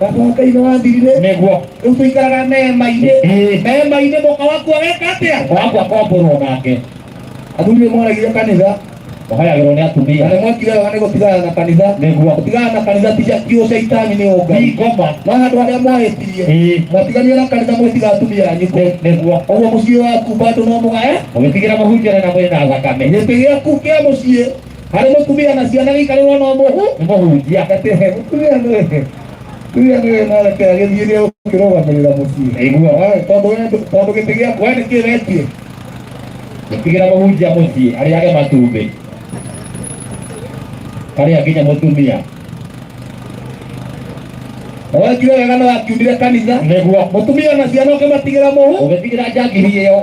Watho wa Ngai nĩ wathirire. Nĩguo. Rĩu tũikaraga mema-inĩ. Ĩĩ. Mema-inĩ mũka waku ageka atĩa? Mũka waku akomborwo nake. Athuri nĩ mwaragire kanitha. Mũhoyagĩrwo nĩ atumia. Na nĩ mwekire wega nĩ gũtigana na kanitha. Nĩguo. Gũtigana na kanitha ti ũcaitani nĩ ũngai. Ti ngoma. No handũ harĩa mwahĩtirie. Ĩĩ. Mwatiganire na kanitha mwĩtiga atumia anyu kũu. Nĩguo. Ũguo mũciĩ waku bado no mũgae. Mũgĩtigĩra mũhunjia na mwĩrĩ na thakame. Gĩtĩ gĩaku kĩa mũciĩ harĩ mũtumia na ciana gĩikarĩrwo no mũhu. Nĩ mũhunjia. Atĩ mũtumia nĩwe. Mũtumia nĩwe na reke agĩthiĩ nĩ ũkĩrũgamĩrĩra mũciĩ. Nĩguo. Tondũ gĩtĩ gĩaku we nĩkĩ wetie. Gũtigĩra mũhunjia mũciĩ arĩage matumbĩ. Karĩa nginya mũtumia. Wekire wega na wakiumire kanitha. Nĩguo. Mũtumia na ciana ũkĩmatigĩra mũhu. Ũgĩtigĩra njangiri ĩyo.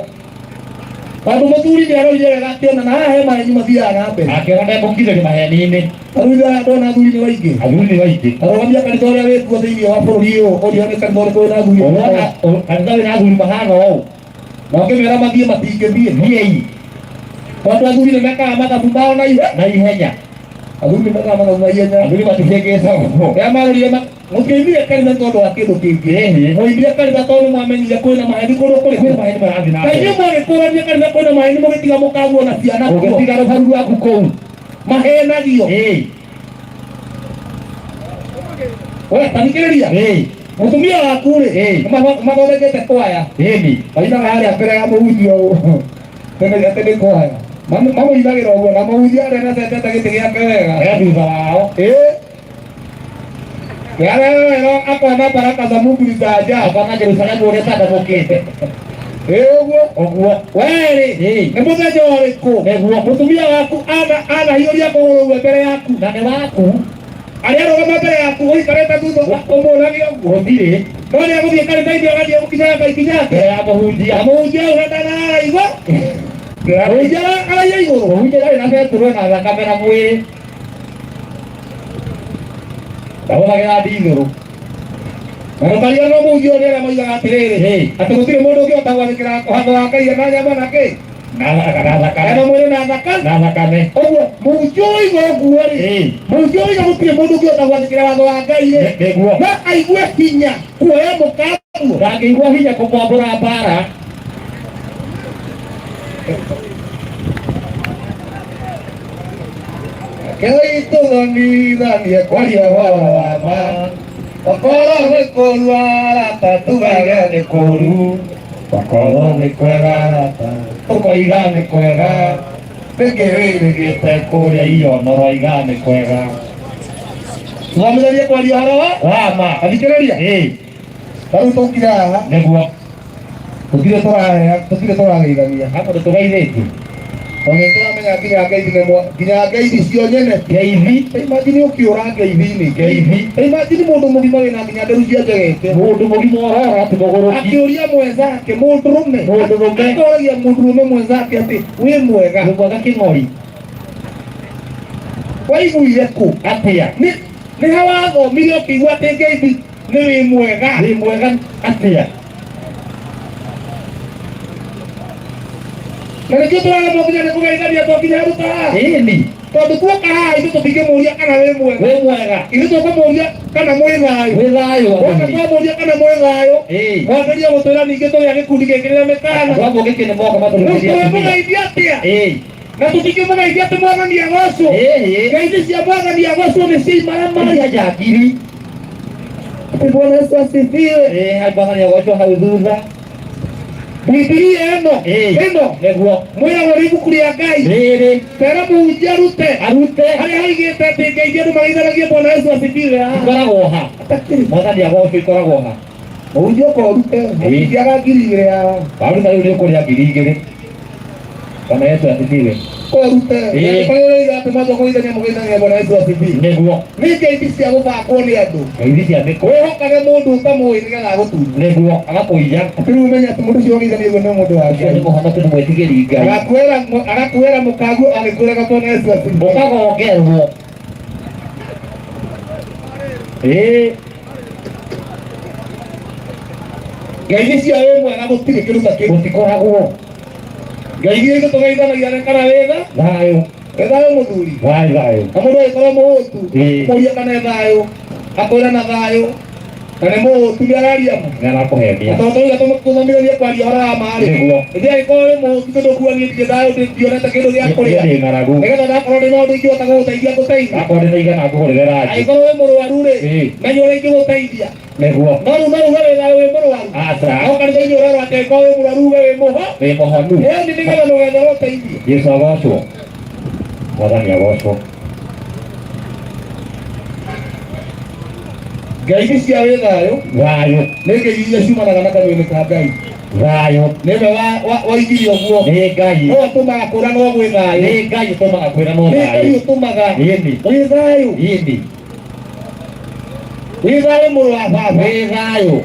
Tondũ mũthuri nĩ arorire wega akĩona na haha he maheni mathiaga na mbere. Akĩona ndekũkirĩria maheni-inĩ. Tarĩu ithuĩ haha ndona athuri nĩ waingĩ. Athuri nĩ waingĩ. Arũgamia kanitha ũrĩa wĩkuo thĩinĩ wa bũrũri ũyũ ũrĩa nĩ kanitha ũrĩkũ wĩna athuri. Ũrona kanitha wĩna athuri mahana ũũ. Na ũkĩmera mathiĩ matingĩthiĩ. Thiĩi. Tondũ athuri nĩ mekaga mathabu mao na ihenya. Athuri nĩ mekaga mathabu na ihenya. Athuri matihĩngĩcagwo. Rĩrĩa marorire mũtiaimire kanitha tondũ wa kĩndũ kĩngĩ. Ĩĩ. Mwaimire kanitha tondũ mwamenyire kwĩna maheni kũndũ kũrĩkũ. Kwĩna maheni marathiĩ na mbere. mbere. Kaingĩ mwagĩkũrania kanitha kwĩna maheni mũgĩtiga mũkaguo na ciana kuo. Ũgĩtiga rũbaru rwaku kũu. Mahenagio. Ĩĩ. We ta thikĩrĩria. Ĩĩ. Mũtumia waku rĩ, Ĩĩ. mathondekete kwaya. Ĩni. Mainaga harĩa mbere ya mũhunjia ũũ. Tene atĩ nĩ kwaya. Mamũinagĩra ũguo na mũhunjia arĩa nacetete gĩtĩ gĩake wega. E thutha wao. Ĩĩ. Yarero akona baraka za Mungu ni za ajabu. Akona Jerusalemu ũrĩa ĩcanjamũkĩte. Ĩĩ ũguo. Ũguo. Werĩ. Ĩĩ. Nĩ mũthenya ũrĩkũ? Nĩguo. Mũtumia waku anahiũria kũgũrũ ũguo mbere yaku. Na nĩ waku. Arĩa arũgama mbere yaku ũikarĩte thutha ũmũragie ũguo. Gũtirĩ. No nĩ agũthiĩ kanitha-inĩ agathiĩ gũkinyaga ikinya yake. Mbere ya mũhunjia. Na mũhunjia ũyũ ndanaigua. Mũhunjia araia igũrũ. Mũhunjia ndarĩ na betũrũ na thakame na mwĩrĩ. Ndahũthagĩra ndithũrũ. Na ndũkariganĩrwo mũhunjia ũrĩa arĩa moigaga atĩrĩrĩ, Ĩĩ. atĩ gũtirĩ mũndũ ũngĩhota gwathĩkĩra watho wa Ngai na nyama na kĩ? Na thakame. Ena mwĩrĩ na thakame. Na thakame. Ũguo mũhunjia ũiga ũguo rĩ, Ĩĩ. mũhunjia ũiga gũtirĩ mũndũ ũngĩhota gwathĩkĩra watho wa Ngai rĩ, Nĩguo. no aigue hinya kuoya mũkaguo. Ndangĩigua hinya kũmwambũra mbara. Rekei tũthomithanie kwaria ũhoro wa ma. Okorwo nĩ kũũru arata tugage nĩ kũũru. Okorwo nĩ kwega arata tũkoiga nĩ kwega. Nĩkĩ wĩrĩgĩte kũrĩa Ionoroiga nĩ kwega. Tũthomithanie kwaria ũhoro wa Wa ma. Thikĩrĩria. Ĩĩ. Ta rĩu tũkire haha. Nĩguo. Tũtirĩ tũrageithania. Ha mũndũ tũgeithĩtie. Ona tũramenya nginya ngeithi nĩ nginya ngeithi cio nyene. Ngeithi. Imagine ũkĩũra ngeithi-inĩ. Ngeithi. Imagine mũndũ mũgima wĩna nginya nderu cia njegete. Mũndũ mũgima ũrora atĩ mũgũrũki. Akĩũria mwenzake mũndũrũme. Mũndũrũme. Akoragia mũndũrũme mwenzake atĩ wĩ mwega. Wĩ mwega kĩng'ori. Waiguire kũ? Atĩa? Nĩ ha wathomire ũkĩigua atĩ ngeithi nĩ wĩ mwega? Wĩ mwega atĩa? Na nĩkĩo tũraremwo nginya nĩ kũgeithania twakinya handũ ta haha. Ĩni. Tondũ tuoka haha ithuĩ tũtingĩmũria kana wĩ mwega. Wĩ mwega. Ithuĩ tũkũmũria kana mwĩ thayũ. Wĩ thayũ Wona athuri. twamũria kana mwĩ thayũ. Ĩĩ. Mwambĩrĩria gũtwĩra ningĩ tũrĩ a gĩkundi gĩkĩ rĩrĩa mĩkana. Andũ a Mũgĩkĩ nĩ moka Rĩu matũrutithia atumia. tũrĩmũgeithia atĩa? Ĩĩ. Na tũtingĩmũgeithia atĩ Mwathani agocwo. Ĩĩ. Ngeithi cia Mwathani agocwo nĩ cia imaramari. Cia njangiri. Atĩ Bwana Yesu asifiwe. Ĩĩ, hai Mwathani agocwo hau thutha. Bibilia ĩno Ĩĩ. ĩno Nĩguo. mwĩragwo nĩ ibuku rĩa Ngai. Rĩrĩ. Tera mũhunjia arute Arute. harĩa haigĩte atĩ ngeithi andũ mageithanagie Bwana Yesu asifiwe. Ikoragwo ha? Atakĩrĩ. Mwathani agocwo ikoragwo ha? Mũhunjia ũka ũrute ũngĩaga 2,000 ya Waruta rĩu nĩ ũkũrĩa 2,000. Bwana Yesu asifiwe. ũrute. Ĩĩ. Kũrĩa ũroiga atĩ mwathiĩ kũgeithania mũgeithanagia Bwana Yesu asifiwe. Nĩguo. Nĩ ngeithi cia gũbangwo nĩ andũ. Ngeithi cia mĩkwa. Wĩhokage mũndũ ũtamũĩ nĩgetha agũtunye. Nĩguo agakũiya. Atĩ rĩu ũmenye atĩ mũndũ ũcio ũgeithania ũguo nĩ mũndũ wa Ũcio nĩ Ngai. mũhonoku nĩ mwĩtigĩri Ngai. Agakuĩra mũkaguo agĩkwĩraga Bwana Yesu asifiwe. Ũkagongerwo. Ĩĩ. Ngeithi cia wĩ mwega gũtirĩ kĩndũ ta kĩu. Gũtikoragwo. Ngeithi iria tũgeithanagia nĩ kana wĩ tha? Thayũ. Wĩ thayũ mũthuri. Thayũ thayũ. Na mũndũ agĩkorwo mũhũtu, Ĩĩ. mũrie kana e thayũ, akwĩra na thayũ. Na nĩ mũhũtu nĩ araria ma. Nĩ arakũhenia. Tondũ tũiga tũthomithanie kwaria ũhoro wa ma rĩ. Nĩguo. Hĩndĩ ĩrĩa angĩkorwo wĩ mũhũtu tondũ kuga niĩ ndirĩ thayũ ndionete kĩndũ gĩa kũrĩa. Niĩ ndĩ ng'aragu. Nĩgetha ndakorwo ndĩ na ũndũ ingĩhota gũgũteithia ngũteithie. Akorwo ndĩ na igana ngũgũrĩre ranji. Angĩkorwo wĩ mũrwaru rĩ, Ĩĩ. menya ũrĩa ingĩgũteithia. Nĩguo. No rĩu no uge wĩ thayũ wĩ mũrwaru. Aca. No kanitha-inĩ ũrerwo atĩ angĩkorwo wĩ mũrwaru uge wĩ mũho. Wĩ mũhonu. Ĩni nĩgetha ndũgethere ũteithio. Yesu agocwo. Mwathani agocwo. Ngeithi cia wĩ thayũ Thayũ. nĩ ngeithi iria ciumanaga na kanua-inĩ ka Ngai. Thayũ. Nĩwe waigire ũguo. Nĩ Ngai. Nĩwe ũtũmaga kwĩranwo gwĩ thayũ. Nĩ Ngai ũtũmaga kwĩranwo Nĩ Ngai thayũ. ũtũmaga Ĩni. wĩ thayũ. Ĩni. Wĩ thayũ mũrũ wa baba. Wĩ thayũ.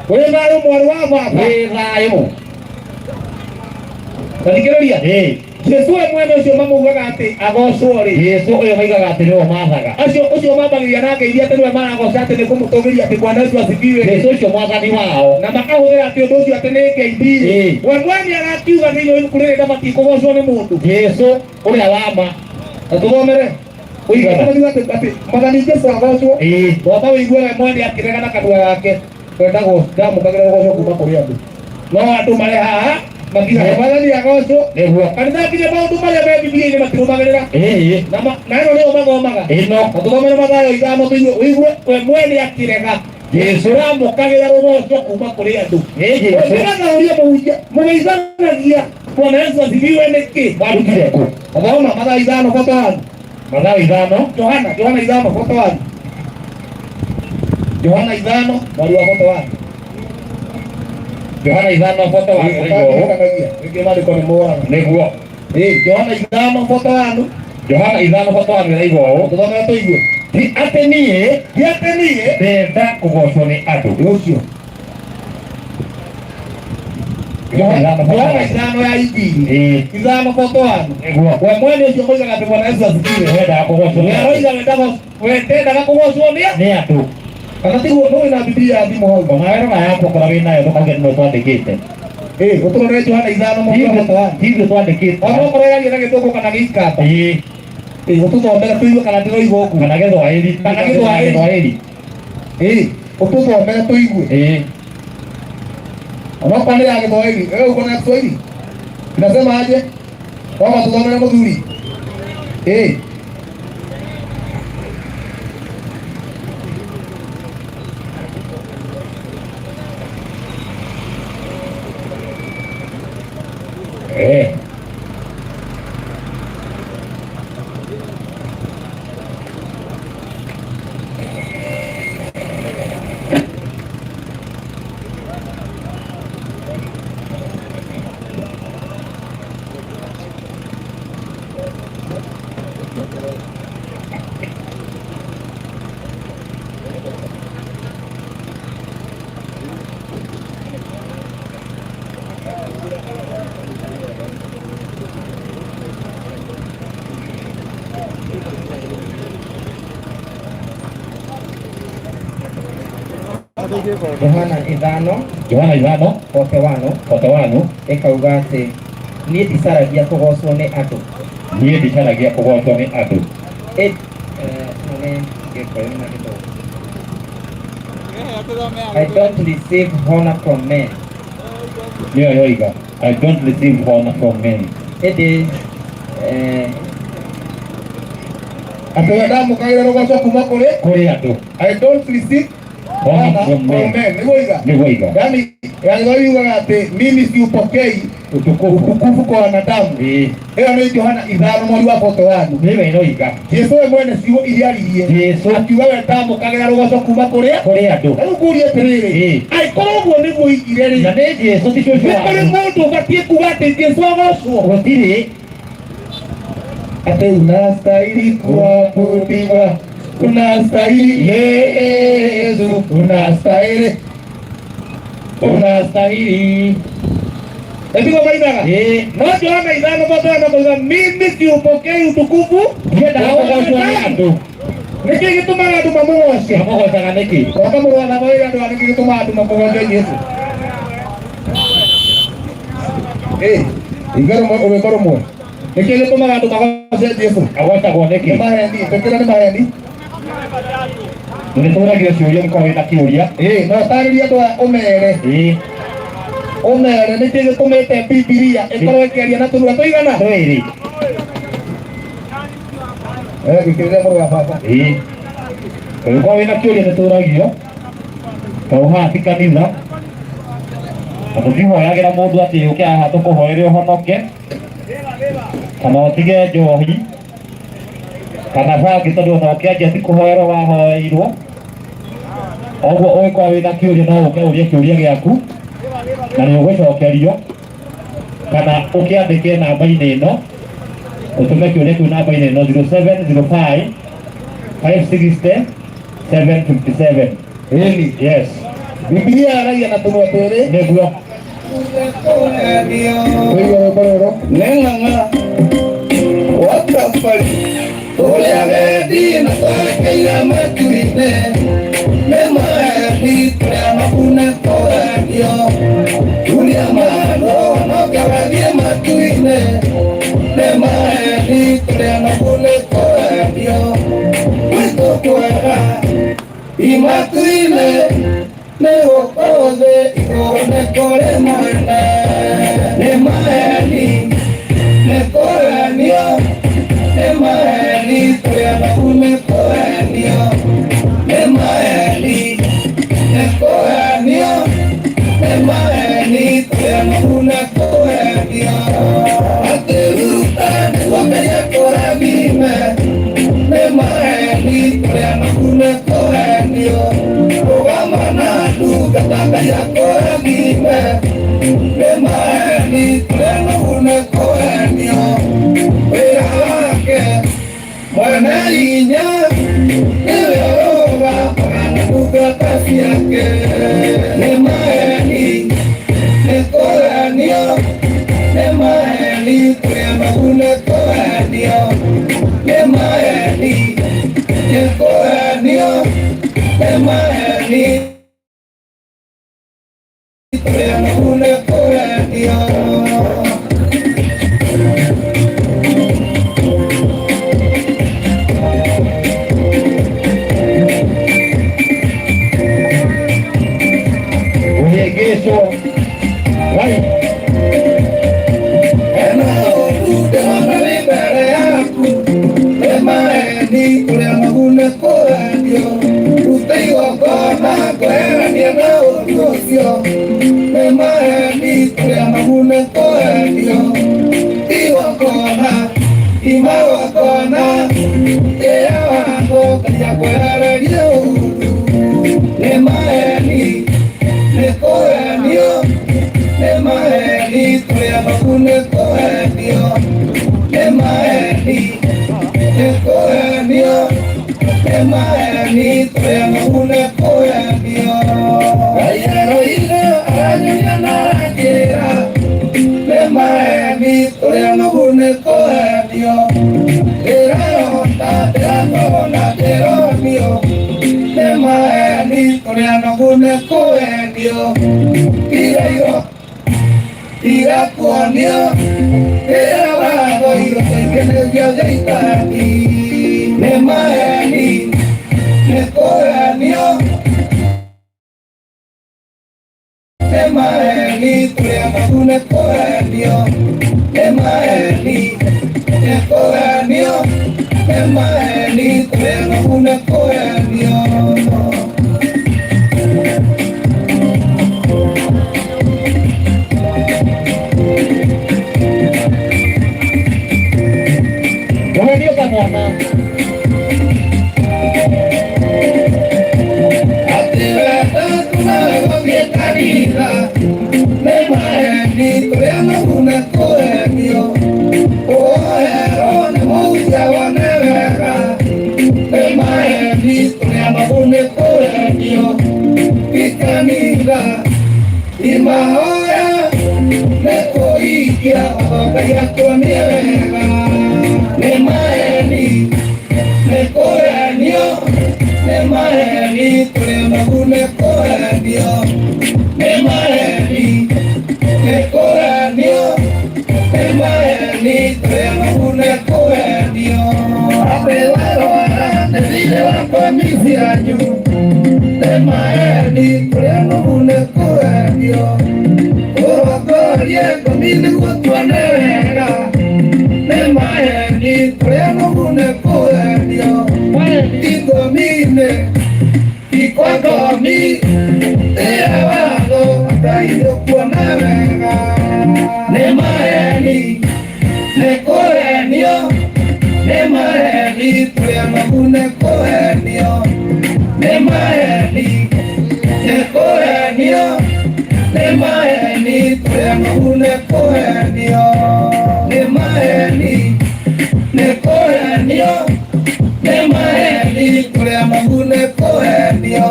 Wĩ thayũ mwarĩ wa baba. Wĩ thayũ. Tathikĩrĩria. Ĩĩ. Jesũ we mwene ũcio mamaugaga atĩ agocwo rĩ. Jesũ ũyũ maigaga atĩ nĩwe mathaga. Acio ũcio mambagĩrĩria na ngeithi atĩ nĩwe maragoca atĩ nĩ kũmũtũgĩria atĩ Bwana Yesu asifiwe. Jesũ ũcio mwathani wao. Na makahũthĩra atĩ ũndũ ũcio atĩ nĩ ngeithi. Ĩĩ. We mwene arakiuga thĩinĩ wa ibuku rĩrĩ ndabatiĩ kũgocwo nĩ mũndũ. Jesũ ũrĩa wa ma. Na tũthomere. Ũigana. Atĩ Mwathani Jesũ agocwo. Ĩĩ. Wamba wĩigue we mwene akĩrega na kanua gake. Wendagwo ndamũkagĩra rũgoco kuma kũrĩ andũ. No andũ marĩ haha makiuga Mwathani agocwo. Nĩguo. Kanitha nginya maũndũ marĩa me Bibilia-inĩ matirũmagĩrĩra. Ĩĩ. Na ĩno nĩyo mathomaga. Ĩno. Na tũthomere Mathayo 5 tũigue ũigue we mwene akĩrega. Jesũ. Ndamũkagĩra rũgoco kuma kũrĩ andũ. Ĩĩ Jesũ. Nĩgetha ũrie mũhunjia mũgeithanagia Bwana Yesu asifiwe nĩkĩ? Warutire kũ? Thoma Mathayo 5:41. Mathayo 5. Johana 5:41. Johana 5 mweri wa 41. Johana 5:41 ũraigua ũũ? Rĩngĩ maandĩko nĩ moraga. Nĩguo. Ĩĩ, Johana 5:41. Johana 5:41 ũraigua ũũ? Tũthomere tũigue. Ti atĩ niĩ Ti atĩ niĩ ndenda kũgocwo nĩ andũ. Nĩ ũcio. Johana Johana 5 ya Injili. Ĩĩ. 5:41. Nĩguo. We mwene ũcio moigaga atĩ Bwana Yesu asifiwe. Wendaga kũgocwo We nĩ andũ. aroiga we ndendaga kũgocwo nĩ Nĩ andũ. Kana tiguo nũĩ na Bibilia ya thimũ hau. Ona we rora yaku okorwo wĩ nayo ndũkauge nĩwe twandĩkĩte. Ĩĩ, ũtũrore Johana 5:41. Ti ithuĩ twandĩkĩte. Ona okorwo yaria na gĩthũngũ kana gĩikamba. Ĩĩ. Ĩĩ, ũtũthomere tũigue kana ndĩroiga ũguo. Kana Gĩthwaĩri. Kana Gĩthwaĩri. Gĩthwaĩri. Ĩĩ, ũtũthomere tũigue. Ĩĩ. Ona okorwo nĩ ya Gĩthwaĩri, wewe uko na Kiswahili? Inasema aje? Kwamba tũthomere mũthuri. Ĩĩ. Ĩĩ. Yohana 5 Yohana 5 41 41 ĩkauga atĩ niĩ ndicaragia kũgocwo nĩ andũ. Niĩ ndicaragia kũgocwo nĩ andũ. Ĩno nĩ Gĩkũyũ na Gĩthũngũ. I don't receive honor from men. Nĩyo yoiga I don't receive honor from men. Ĩndĩ Atĩ we ndamũkagĩra rũgoco kuma kũrĩ kũrĩ andũ. I don't receive Honor from men. Nĩguo iga. Nĩguo iga. Yani yani yugaga atĩ mimi siupokei utukufu utukufu kwa wanadamu. Ĩĩ. Ĩyo nĩ Johana 5 mweri wa 41. Nĩwe ĩroiga. Jesu we mwene ciugo iria aririe. Jesu akiuga we ndamũkagĩra rũgoco kuma kũrĩ kũrĩ andũ. Rĩu ngũrie atĩrĩrĩ, Ĩĩ. angĩkorwo ũguo nĩguo oigire rĩ, na nĩ Jesu ti cũcũ nĩ kũrĩ mũndũ ũbatiĩ kuga atĩ Jesu agocwo? Gũtirĩ. Atĩ unastahili kuabudiwa, unastahili Yesu, unastahili, unastahili. Nĩtiguo mainaga? Ĩĩ. No Johana 5:41 akauga mimi siupokei utukufu Ndiendaga kũgocwo nĩ andũ. Nĩkĩ gĩtũmaga andũ mamũgoce? Mamũgocaga nĩkĩ? Roka mũrũ wa baba wĩra andũ aya nĩkĩ gĩtũmaga andũ mamũgoce Jesu? Ĩ, igua rũmwe rwĩmbo rũmwe. Nĩkĩ gĩtũmaga andũ magoce Jesu? Agocagwo nĩkĩ? Nĩ maheni, tũkĩra nĩ maheni. Nĩ tũragio ciũria mũkorwo wĩna kĩũria. Ĩ, no ũtarĩrie andũ aya ũmere. Ĩ. Ũmere nĩkĩ gĩtũmĩte Bibilia ĩkorwo ĩkĩaria na tũnua tũigana? Twĩrĩ. Gĩkĩrĩre mũrũ wa baba. Ĩ. Ũngĩkorwo wĩna kĩũria nĩ tũragio. Tondũ haha ti kanitha. Na tũtihoyagĩra mũndũ atĩ ũke haha tũkũhoere ũhonoke. Kana ũtige njohi. Kana bangi tondũ ona ũkĩanjia ti kũhoerwo wahoeirwo. Ũguo ũngĩkorwo wĩna kĩũria no ũke ũrie kĩũria gĩaku. Na nĩ ũgũcokerio. Kana ũkĩandĩke namba-inĩ ĩno. Ũtũme kĩũria kĩu namba-inĩ ĩno 0705 560 757. Ĩni. Yes. Bibilia yaragia na tũnua twĩrĩ. Nĩguo. Wĩigue rwĩmbo rũrũ. Neng'ang'a watafari ũrĩa wendi na twerekeire matu-inĩ nĩ mahendi tũrĩa mabune kũrendio turia mandũ noke wethiĩ matu-inĩ nĩ mahendi tũrĩa mabune kũrendio gwitũ kwega imatu-inĩ nĩ gũkũ thĩ igũrũ nĩ kũrĩ mwene nĩ mahendi nĩ kũrendio nĩ maheni tũrĩa mabune kũrendio nĩ maheni nĩ kũrendio nĩ maheni tũrĩa mabune kũrendio atĩ ruta nĩguo Ngai akũrathime nĩ maheni tũrĩa mabune kũrendio rũgama na ndungata Ngai akũrathime nĩ maheni tũrĩa mabune kũrendio wĩra wake mwene hinya nĩwe ũrũgamaga na ndungata ciake nĩ maheni nĩ kũrendio nĩ maheni tũrĩa mabune kũrendio nĩ maheni nĩ kũrendio nĩ maheni tũrĩa mabune kũrendio. Ũhĩngĩcwo. Wai. Ena ũru ndĩrona wĩ mbere yaku nĩ maheni tũrĩa magune kũrendio ruta igongona ngweherania na ũru ũcio nĩ maheni tũrĩa magune kũrendio igongona imagongona ĩya watho Ngai akwehererie ũru nĩ maheni nĩ kũrendio nĩ maheni tũrĩa magune kũrendio nĩ maheni nĩ kũrendio. kũendio ndĩrarota ndĩrakona ndĩronio nĩ maheni tũrĩ anogu nĩ kũendio tiga tiga kuonio rĩrĩa wathoirwo kaingĩ nĩcio caitani nĩ maheni nĩ kũendio nĩ maheni tũrĩ anogu nĩ kũendio nĩ maheni nĩ kũendio nĩ maheni tũrĩ anogu nĩ kũendio. Kũhenio ta mwana. Atĩ wenda tunawe gũthiĩ kanitha nĩ maheni tũrĩ anogu nĩ kũhenio ũherwo nĩ mũhunjia wone wega nĩ maheni tũrĩ anogu nĩ kũhenio ti kanitha ti mahoya nĩ kũhingia watho Ngai atuonie wega nĩ maheni nĩ kũhenio nĩ maheni tũrĩ anogu nĩ kũhenio nĩ maheni nĩ kũhenio nĩ maheni tũrĩ anogu nĩ kũhenio atĩ warwara nĩ thirĩ wakwa micianyu nĩ maheni tũrĩ anogu nĩ kũhenio ũrongorie ngomi nĩguo tuone wega nĩ maheni tũrĩ anogu nĩ kũhenio ti ngomi-inĩ ti kwa ngomi ĩrĩa watho Ngai nĩũkuona wega nĩ maheni nĩ kũhenio nĩ maheni tũrĩ anogu nĩ kũhenio nĩ maheni nĩ kũhenio nĩ maheni tũrĩ anogu nĩ kũhenio nĩ maheni nĩ kũhenio nĩ maheni tũrĩ anogu nĩ kũhenio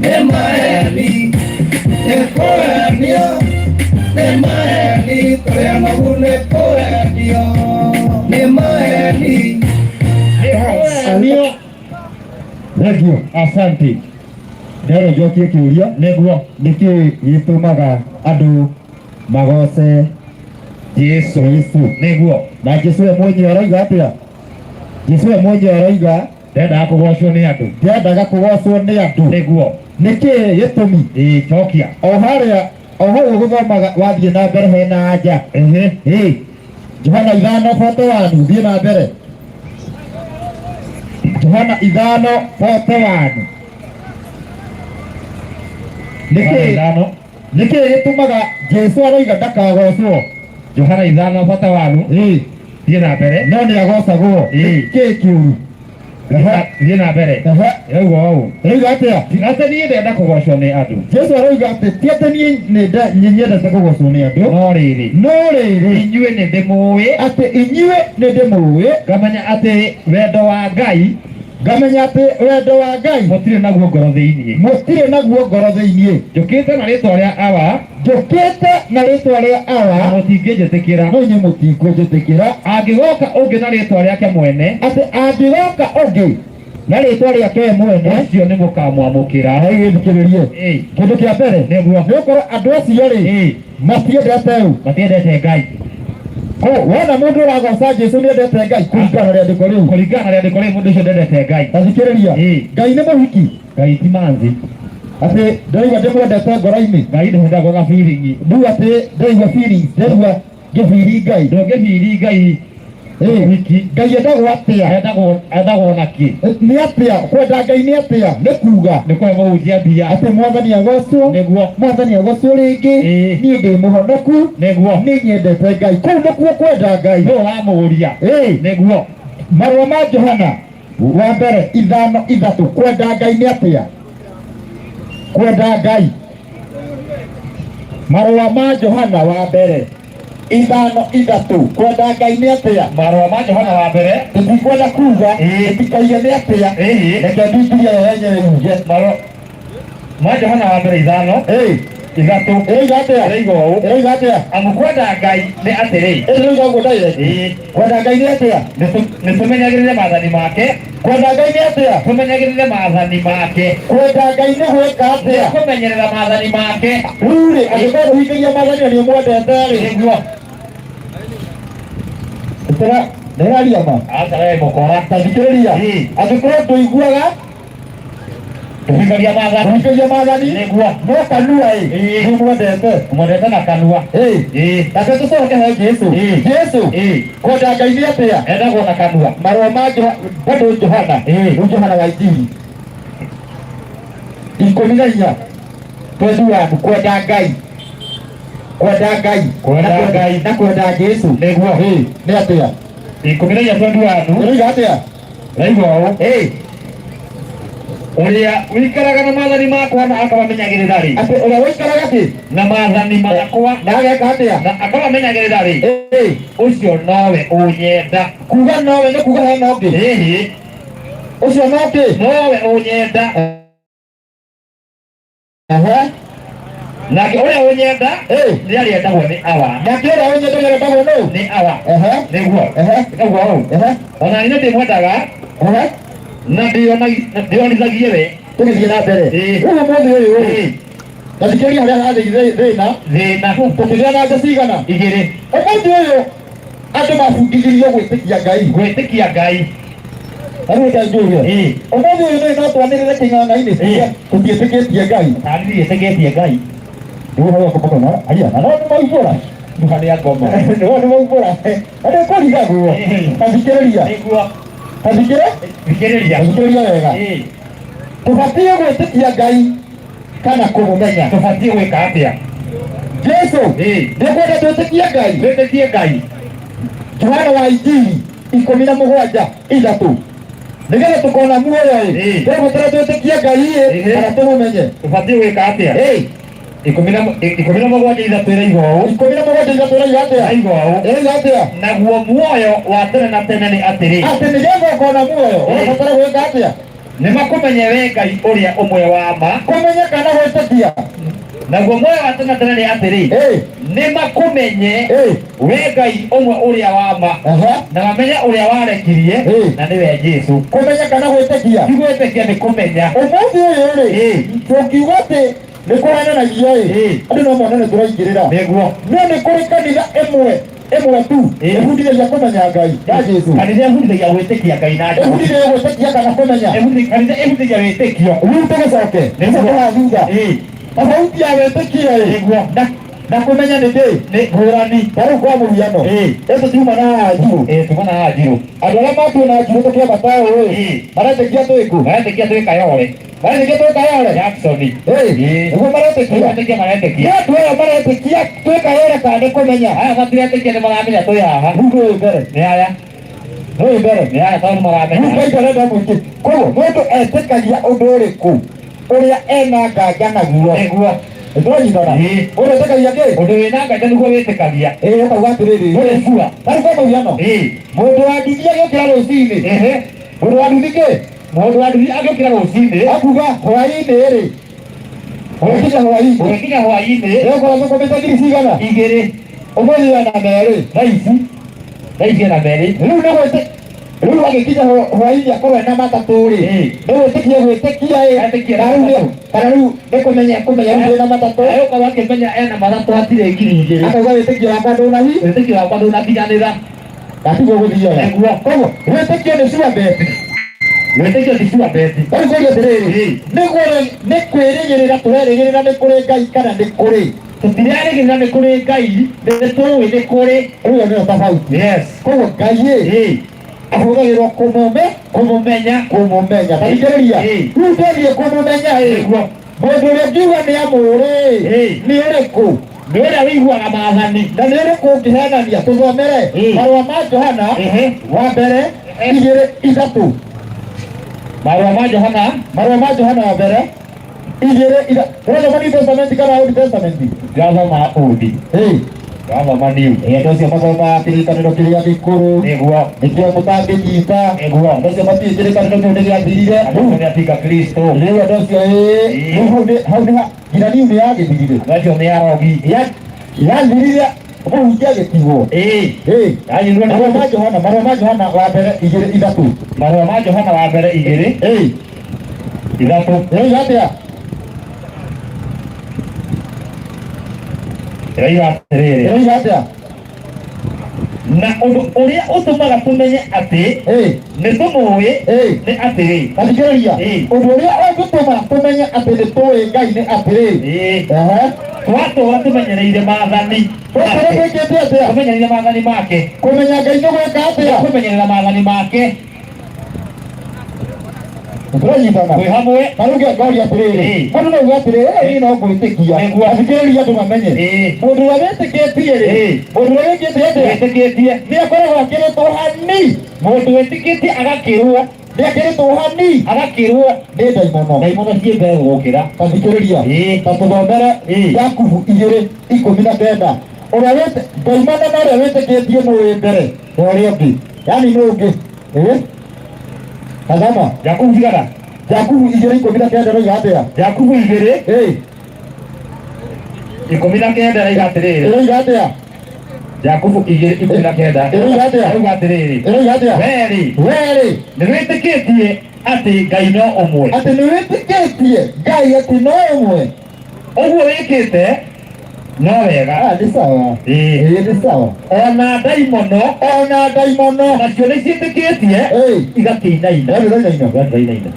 nĩ maheni nĩ kũhenio nĩ maheni tũrĩ anogu nĩ kũhenio nĩ maheni Nĩ kũhenio. Thank you, asante. Ndero njokie kĩũria. Nĩguo. Nĩkĩ gĩtũmaga andũ magoce Jesu. Jesu? Nĩguo. Na Jesu we mwenyewe aroiga atĩa? Jesu we mwenyewe aroiga ndendaga kũgocwo nĩ andũ. Ndendaga kũgocwo nĩ andũ. Nĩguo. Nĩkĩ gĩtũmi? Ĩĩ, cokia. O harĩa o hau ũgũthomaga wathiĩ na mbere hena anja. Ĩhĩ. Ĩ Johana 5:41, thiĩ na mbere. Johana 5:41. Nĩkĩ 5. Nĩkĩ gĩtũmaga Jesu aroiga ndakagocwo? Johana 5:41. Ĩ. Thiĩ na mbere. No nĩ agocagwo. Ĩ. Nĩkĩ kĩũru? Thiĩ na mbere. Ehe. Ĩrauga ũũ. Ĩroiga atĩa? Ti atĩ niĩ ndenda kũgocwo nĩ andũ. Jesu aroiga atĩ ti atĩ niĩ nĩ nyendete kũgocwo nĩ andũ, no rĩrĩ, no rĩrĩ, inyuĩ nĩ ndĩmũũĩ, atĩ inyuĩ nĩ ndĩmũũĩ, ngamenya atĩ wendo wa Ngai, ngamenya atĩ wendo wa Ngai mũtirĩ naguo ngoro thĩinĩ. Mũtirĩ naguo ngoro thĩinĩ. Njũkĩte na rĩtwa rĩa Awa, njũkĩte na rĩtwa rĩa na Awa, mũtingĩnjĩtĩkĩra. No inyuĩ mũtikũnjĩtĩkĩra. Angĩgoka ũngĩ na rĩtwa rĩake mwene, atĩ angĩgoka ũngĩ na rĩtwa rĩake mwene, ũcio nĩ mũkamwamũkĩra. Gĩthikĩrĩrie. Ĩ. Kĩndũ kĩa mbere, Nĩguo. nĩ ũkorwo andũ acio rĩ, Ĩ. matiendete ũ? Matiendete Ngai. Ko wona mũndũ ũragoca Jesu nĩ endete Ngai kũringana na rĩandĩko rĩu? Kũringana na rĩandĩko rĩu, mũndũ ũcio ndendete Ngai. Ta thikĩrĩria. Ĩ. Ngai nĩ mũhiki? Ngai ti manzi. Atĩ ndĩraigua ndĩmwendete ngoro-inĩ. Ngai ndendagwo na feeling. Rĩu atĩ ndĩraigua feelings, ndĩraigua ngĩbiri Ngai. Ndũngĩbiri Ngai. Ĩ. Mũhiki. Ngai endagwo atĩa? Endagwo na kĩ? Nĩ atĩa kwenda Ngai? Nĩ atĩa? Nĩ kuga nĩ kũhe mũhunjia mbia. Atĩ mwathani agocwo. Nĩguo. Mwathani agocwo rĩngĩ. Ĩ. Niĩ ndĩ mũhonoku. Nĩguo. Nĩ nyendete Ngai, kũu nĩkuo kwenda Ngai. Nũ ũramũria? Ĩ. Nĩguo. Marũa ma Johana wa mbere 5:3, kwenda Ngai nĩ atĩa? Kwenda Ngai, marũa ma Johana wa mbere 5:3, kwenda Ngai nĩ atĩa? Marũa ma Johana wa mbere. Tũtikwenda kuga. Ĩ. Tũtikaige nĩ atĩa. Ĩ. Reke Bibilia yo yenyewe yuge. Marũa ma Johana wa mbere 5. Ĩ. Ithatũ. Ĩroiga atĩa? Ĩroiga ũũ. Ĩroiga atĩa? Amu kwenda Ngai nĩ atĩrĩ. Ĩroiga ũguo direct. Ĩĩ. Kwenda Ngai nĩ atĩa? Nĩ tũmenyagĩrĩre maathani make. Kwenda Ngai nĩ atĩa? Tũmenyagĩrĩre maathani make. Kwenda Ngai nĩ gwĩka atĩa? Kũmenyerera maathani make. Rĩu rĩ, angĩkorwo ndũhingagia maathani na nĩũmwendete rĩ, Nĩguo. Ndĩraria ma? Aca we mũkora. Ta thikĩrĩria. Ĩĩ. Angĩkorwo ndũiguaga, Tũhingagia maathani. ndũhingagia maathani, Nĩguo. no kanua ĩ, Ĩĩ. nĩũmwendete. Ũmwendete na kanua. Ĩĩ. Ĩĩ. Reke tũcoke he Jesũ. Ĩĩ. Jesũ, Ĩĩ. kwenda Ngai nĩ atĩa? Endagwo na kanua. Marũa ma bado Johana, Ĩĩ. rĩu Johana wa Injiri 14 21, kwenda Ngai, kwenda Ngai, Kwenda na Ngai. na kwenda Jesũ. Nĩguo. Ĩĩ, nĩ atĩa? 14 21. Ĩroiga atĩa? Raigua ũũ. Ĩĩ. Ũrĩa ũikaraga na maathani makwa na akamamenyagĩrĩra rĩ. Atĩ ũrĩa ũikaraga kĩ? Na maathani makwa. Na ageka atĩa? Na akamamenyagĩrĩra rĩ. Ĩĩ. Ũcio nowe ũnyenda. Kuga nowe nĩ kuga hena ũngĩ. Ĩhĩ. Ũcio no kĩ? Nowe ũnyenda. Ehe. Nake ũrĩa ũnyenda Ĩĩ. nĩ arĩendagwo nĩ Awa. Nake ũrĩa ũnyenda nĩ arĩendagwo nũ? Nĩ Awa. Ehe. Nĩguo. Ehe. Ĩkaguo ũũ. Ehe. Ona niĩ ndĩmwendaga Ehe. na ndĩonithagie we. Tũgĩthiĩ na mbere. Ĩĩ. Rĩu ũmũthĩ ũyũ rĩ, Ĩĩ. ta thikĩrĩria harĩa hathĩ thĩna. Thĩna. Tũkĩgĩa na nja cigana? Igĩrĩ. Ũmũthĩ ũyũ andũ mabundithirio gwĩtĩkia Ngai. Gwĩtĩkia Ngai. Na rĩu reke njũrie. Ĩĩ. Ũmũthĩ ũyũ nĩ no twanĩrĩre kĩng'ang'a-inĩ Ĩĩ. tũtiĩtĩkĩtie Ngai. Tani ndiĩtĩkĩtie Ngai. Nĩguo hau ngoma aya na no nĩ maumbũra. Nduha nĩ ngoma. Nĩguo nĩ maumbũra. Na nĩ kũrigagwo. Ĩĩ. Ta thikĩrĩria. Nĩguo. Ta thikĩrĩ? Thikĩrĩria. Ta thikĩrĩria wega. Ĩĩ. Tũbatiĩ gwĩtĩkia Ngai kana kũmũmenya. Tũbatiĩ gwĩka atĩa? Jesũ Ĩĩ. nĩkwenda twĩtĩkie Ngai. Twĩtĩkie Ngai. Johana wa Injiri 17:3 nĩgetha tũkona muoyo ĩ, Ĩĩ. tũrabatara twĩtĩkie Ngai ĩ, Ĩĩ. kana tũmũmenye. Tũbatiĩ gwĩka atĩa? Ĩĩ. 17:3 ĩroiga ũũ. 17:3 ĩroiga atĩa? Ĩroiga ũũ. Ĩroiga atĩa? Naguo muoyo wa tene na tene nĩ atĩrĩ. Atĩ nĩgetha ũkona muoyo Ĩĩ. ũrabatara gwĩka atĩa? Nĩ makũmenye we Ngai ũrĩa ũmwe wa ma. Kũmenya kana gwĩtĩkia? Naguo muoyo wa tene na tene nĩ atĩrĩ. Ĩĩ. Nĩ makũmenye Ĩĩ. we Ngai ũmwe ũrĩa wa ma. Ehe. Na mamenye ũrĩa warekirie Ĩĩ. na nĩwe Jesũ. Kũmenya kana gwĩtĩkia? Ti gwĩtĩkia nĩ kũmenya. Ũmũthĩ ũyũ rĩ, Ĩĩ. tũngiuga atĩ nĩ kũhananagia ĩ, Ĩĩ. andũ no mone nĩ tũraingĩrĩra. Nĩguo. No nĩ kũrĩ kanitha ĩmwe ĩmwe tu Ĩĩ. ĩbundithagia kũmenya Ngai na Jesũ. Kanitha ĩbundithagia gwĩtĩkia Ngai na Jesũ. Ĩbundithagia gwĩtĩkia kana kũmenya. Kanitha ĩbundithagia wĩtĩkio. Rĩu tũgĩcoke Nĩguo. tũcoke haha thutha. Ĩĩ. Tofauti ya wĩtĩkio ĩ Nĩguo. na kũmenya nĩ kĩ? Nĩ ngũrani. Ta rĩu kwa mũhiano, Ĩĩ. ĩ tũtiuma na Njirũ. Ĩĩ, tuma na Njirũ. Andũ arĩa matuona Njirũ tũkĩambata ũũ ĩ, Ĩĩ. maretĩkia twĩ kũ? Maretĩkia twĩ Kayole. Maretĩkia twĩ Kayole? Jackson. Ĩĩ. Ĩĩ. Nĩguo maretĩkia. Maretĩkia maretĩkia. Nĩ andũ aya maretĩkia twĩ Kayole kana nĩ kũmenya? Aya matiretĩkia nĩ maramenya twĩ haha. Rĩu nĩ ũyũ mbere. Nĩ aya. Nĩ ũyũ mbere. Nĩ aya tondũ Rĩu maramenya. Ngai ndarenda mũingĩ. Koguo mũndũ etĩkagia ũndũ ũrĩkũ ũrĩa ena nganja naguo? Nĩguo. Nĩtũranyitana? Ĩĩ. Mũndũ etĩkagia kĩ? Ũndũ wĩna nganja nĩguo wĩtĩkagia. Ĩĩ, ũkauga atĩrĩrĩ. Ndũrĩ sure. Ta rĩu kwa mũhiano, Ĩĩ. mũndũ wa nduthi agĩũkĩra rũcinĩ, Ehe. mũndũ wa nduthi kĩ? Mũndũ wa nduthi agĩũkĩra rũcinĩ. Akuga hwaĩ-inĩ rĩ, ũgĩkinya hwaĩ-inĩ, Ũgĩkinya hwaĩ-inĩ. nĩũgũkorwo thũkũmĩte ngiri cigana? Igĩrĩ. Ũmũthĩ ena merĩ. Thaa ici. Thaa ici ena merĩ. Rĩu nĩ gwĩtĩ rĩu agĩkinya hwaĩ-inĩ akorwo ena matatũ rĩ, Ĩĩ. nĩ gwĩtĩkia gwĩtĩkia ĩ, Etĩkia kana rĩu nĩ- kana rĩu nĩ kũmenya kũmenya rĩu ndĩna matatũ. Agĩkorwo akĩmenya ena matatũ hatirĩ ngiri igĩrĩ. Akauga wĩtĩkio wakwa ndũnahi. Wĩtĩkio wakwa ndũnakinyanĩra. Na tiguo gũthiaga. Nĩguo. Koguo wĩtĩkio nĩ sure bet. Wĩtĩkio ti sure bet. Rĩu ngũria atĩrĩrĩ, Ĩĩ. nĩ kwĩrĩgĩrĩra tũrerĩgĩrĩra nĩ kũrĩ Ngai kana nĩ kũrĩ? Tũtirerĩgĩrĩra nĩ kũrĩ Ngai, nĩ tũĩ nĩ kũrĩ. Rĩu ĩyo nĩyo tofauti. Yes. Koguo Ngai ĩ, Ĩĩ. ahũthagĩrwo Kũmũmenya. kũmũmenya. Ta thikĩrĩria. Ĩĩ. Rĩu twathiĩ kũmũmenya ĩ, Nĩguo. mũndũ ũrĩa ngiuga nĩ amũrĩ Ĩĩ. nĩ ũrĩkũ? Nĩ ũrĩa wĩiguaga maathani. Na nĩ ũrĩkũ ũngĩhenania? Tũthomere Ĩĩ. marũa ma Johana Ehe. wa mbere 2:3. Marũa ma Johana. Marũa ma Johana wa mbere 2:3. Ũrathoma New Testament kana Old Testament? Ndĩrathoma Old. Ĩĩ. Twathoma niu. Andũ acio mathomaga kĩrĩkanĩro kĩrĩa gĩkũrũ. Nĩguo. Nĩkĩo mũtangĩnyita. Nĩguo. Andũ acio matiũĩ kĩrĩkanĩro kĩu nĩ gĩathirire. Andũ acio nĩ atinga Kristo. Rĩu andũ acio ĩĩ rĩu hau nĩ nginya niu nĩ yagĩthirire. Andũ acio nĩ arogi. Yathirire mũhunjia agĩtigwo. Ĩĩ. Ĩĩ. Yathirwo nĩ Marũa ma Johana, marũa ma Johana wa mbere igĩrĩ ithatũ. Marũa ma Johana wa mbere igĩrĩ. Ĩĩ. Ithatũ. Ĩroiga atĩa? Ĩroiga atĩrĩrĩ. Ĩroiga atĩa? Na ũndũ ũrĩa ũtũmaga tũmenye atĩ Ĩĩ. nĩ tũmũĩ Ĩĩ. nĩ atĩrĩ. Tathikĩrĩria. Ĩĩ. Ũndũ ũrĩa ũngĩtũma tũmenye atĩ nĩ tũĩ Ngai nĩ atĩrĩ. Ĩĩ. Ehe. Twatũũra tũmenyereire maathani Twatũũra make. twĩkĩte atĩa? Tũmenyereire maathani make. Kũmenya Ngai nĩ gwĩka atĩa? Kũmenyerera maathani make. Tũranyitana. Twĩ hamwe. Ta rĩu ngoria atĩrĩrĩ. Ĩĩ. Mũndũ no auge atĩrĩrĩ, "Ĩ, niĩ no ngwĩtĩkia." Nĩguo. Athikĩrĩria andũ mamenye. Ĩĩ. Mũndũ ũrĩa wĩtĩkĩtie rĩ, Ĩĩ. mũndũ ũrĩa wĩkĩte atĩa? Wĩtĩkĩtie. Nĩ akoragwo akĩrĩtwo hani. Mũndũ wĩtĩkĩtie agakĩrwo. Nĩ akĩrĩtwo hani. Agakĩrwo. Nĩ ndaimono. Ndaimono ciĩ mbere gũgũkĩra. Tathikĩrĩria. Ĩĩ. Ta tũthomere Ĩĩ. Jakubu igĩrĩ ikũmi na kenda. Ũrĩa wĩtĩ ndaimono na ũrĩa wĩtĩkĩtie nũ wĩ mbere na ũrĩa ũngĩ. Yaani nũ ũngĩ. Ĩĩ. Tazama. Jakubu cigana? Jakubu igĩrĩ ikũmi na kenda ĩroiga atĩa? Jakubu igĩrĩ Ĩĩ. ikũmi na kenda ĩroiga atĩrĩrĩ. Ĩroiga atĩa? Jakubu igĩrĩ ikũmi na kenda Ĩroiga atĩa? ĩroiga atĩrĩrĩ. Ĩroiga atĩa? Wee-rĩ, Wee-rĩ, nĩ wĩtĩkĩtie atĩ Ngai no ũmwe. atĩ nĩ wĩtĩkĩtie Ngai atĩ no ũmwe. Ũguo wĩkĩte no wega. Ah, nĩ sawa. Ĩĩ. Ĩĩ, nĩ sawa. Ona ndaimono Ona ndaimono. nacio nĩ ciĩtĩkĩtie Ĩĩ. igakĩinaina. Wee ndũrainaina. Wee ndũrainaina.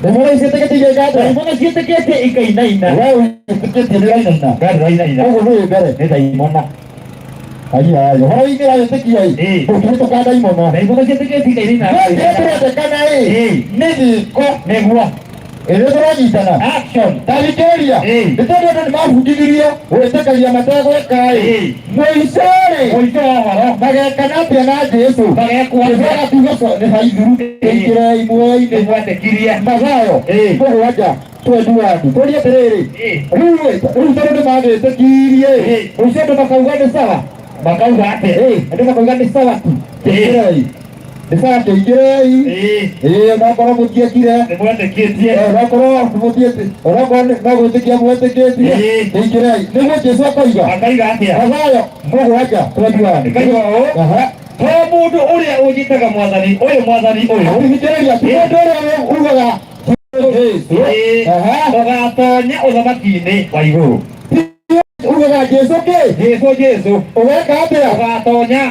Ndaimono ciĩtĩkĩtie igeka atĩa? Ndaimono ciĩtĩkĩtie ikainaina. Wee wĩtĩkĩtie nĩ ũrainaina. Wee ndũrainaina. Ũguo nĩ mbere. Nĩ ndaimona. Aya, ũhoro wĩingĩra wĩtĩkio ĩ. Ĩĩ. Ndũngĩhĩtũka ndaimono. Ndaimono ciĩtĩkĩtie ikainaina. No kĩrĩa tũrendekana ĩ, Ĩĩ. nĩ gĩko. Nĩguo. Ĩrĩa tũranyitana. Action. Tathikĩrĩria. Ĩĩ. Nĩ tondũ andũ nĩ mabundithirio gwĩtĩkagia mategwĩka ĩ. Ĩĩ. Mũico rĩ, Mũico wa ũhoro. magekana atĩa na Jesũ? Magekwo Jesũ atĩa? agatiga nĩ haithuru tũingĩrei muoyo-inĩ. Nĩmwetĩkirie. Mathayo Ĩĩ. mũgwanja 21. Tũrie atĩrĩrĩ, Ĩĩ. rĩu ĩ, rĩu tondũ nĩ magĩtĩkirie Ĩĩ. rũciũ andũ makauga nĩ sawa. Makauga atĩa? Ĩĩ, andũ makauga nĩ sawa tu. Tũingĩrei. Nĩ sawa tũingĩrei. Ĩĩ. Ĩĩ, onakorwo mũtiekire. Nĩmwetĩkĩtie. Onakorwo mũtiĩti, onakorwo no gwĩtĩkia mwĩtĩkĩtie. Ĩĩ. Tũingĩrei. Nĩguo Jesũ akoiga. Akaiga atĩa? Mathayo mũgwanja 21. Ĩkaiga ũũ. Aha. To mũndũ ũrĩa ũnjĩtaga mwathani ũyũ mwathani ũyũ. Athikĩrĩria, ti mũndũ ũrĩa ugaga Jesũ. Ĩĩ. Aha. Ũgatonya ũthamaki-inĩ wa igũrũ. Ugaga Jesũ kĩ? Jesũ Jesũ. Ũgeka atĩa? Ũgatonya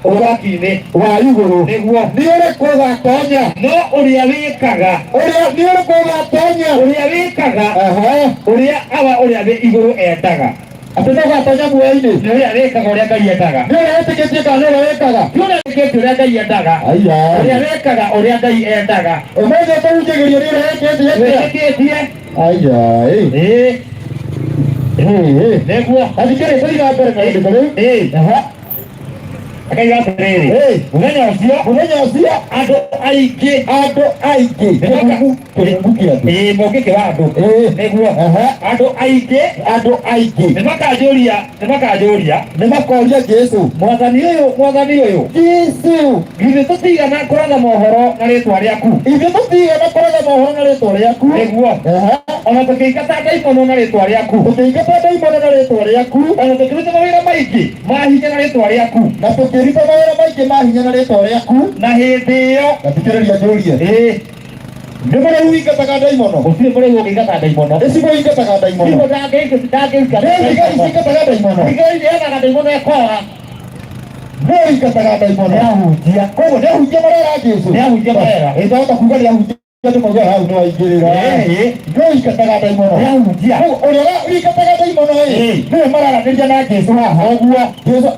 ũthamaki-inĩ. Wa igũrũ. Nĩguo. Nĩ ũrĩkũ ũgatonya? No ũrĩa wĩkaga. Ũrĩa nĩ ũrĩkũ ũgatonya? Ũrĩa wĩkaga. Aha. Ũrĩa Awa ũrĩa wĩ igũrũ endaga. Atĩ no ũgatonya muoyo-inĩ. Nĩ ũrĩa wĩkaga ũrĩa Ngai endaga. Nĩ ũrĩa wĩtĩkĩtie kana nĩ ũrĩa wĩkaga? Ti ũrĩa wĩkĩte ũrĩa Ngai endaga. Aya. Ũrĩa wĩkaga ũrĩa Ngai endaga. Ũmũthĩ tũhunjagĩrio nĩ ũrĩa wĩkĩte atĩa? Wĩtĩkĩtie. Aya, ĩ. Ĩĩ. Ĩ, ĩ. Nĩguo. Athikĩrĩria tũthiĩ na mbere na rĩandĩko rĩu. Ĩĩ. Aha. Akaiga atĩrĩrĩ. Ĩĩ. Mũthenya ũcio Mũthenya ũcio andũ aingĩ andũ aingĩ kĩhungu kĩhungu kĩa andũ. Ĩĩ, mũngĩkĩ wa andũ. Ĩĩ. Nĩguo. Aha. Andũ aingĩ Andũ aingĩ nĩmakanjũria nĩmakanjũria nĩ makoria Jesũ. mwathani ũyũ mwathani ũyũ Jesũ, githĩ tũtigana kũratha mohoro na rĩtwa rĩaku. ithuĩ tũtigana kũratha mohoro na rĩtwa rĩaku. Nĩguo. Aha. Ona tũkĩingata ndaimono na rĩtwa rĩaku. Tũkĩingata ndaimono na rĩtwa rĩaku. Ona tũkĩruta mawĩra maingĩ ma hinya na rĩtwa rĩaku. Na tũkĩruta mawĩra maingĩ ma hinya na rĩtwa rĩaku. Na hĩndĩ ĩyo Tathikĩrĩria njũrie. ĩĩ Nĩ mũrĩu ũingataga ndaimono? Gũtirĩ mũrĩu ũngĩingata ndaimono. Nĩ cibũ ingataga ndaimono. Cibũ ndangĩingata Nĩ thigari cingataga ndaimono. Thigari ĩethaga ndaimono ĩkora. Nĩ ũingataga ndaimono. Nĩ ahunjia. Koguo nĩ ahunjia marera Jesũ. Nĩ ahunjia marera. Ĩ twahota kuga nĩ ahunjia andũ mauga hau nĩ waingĩrĩra. Ĩĩ. Nĩ ũingataga ndaimono. Nĩ ahunjia. Koguo ũrĩa ũingataga ndaimono ĩ, Ĩĩ. nĩwe mararanĩria na Jesũ haha. Ũguo. Jesũ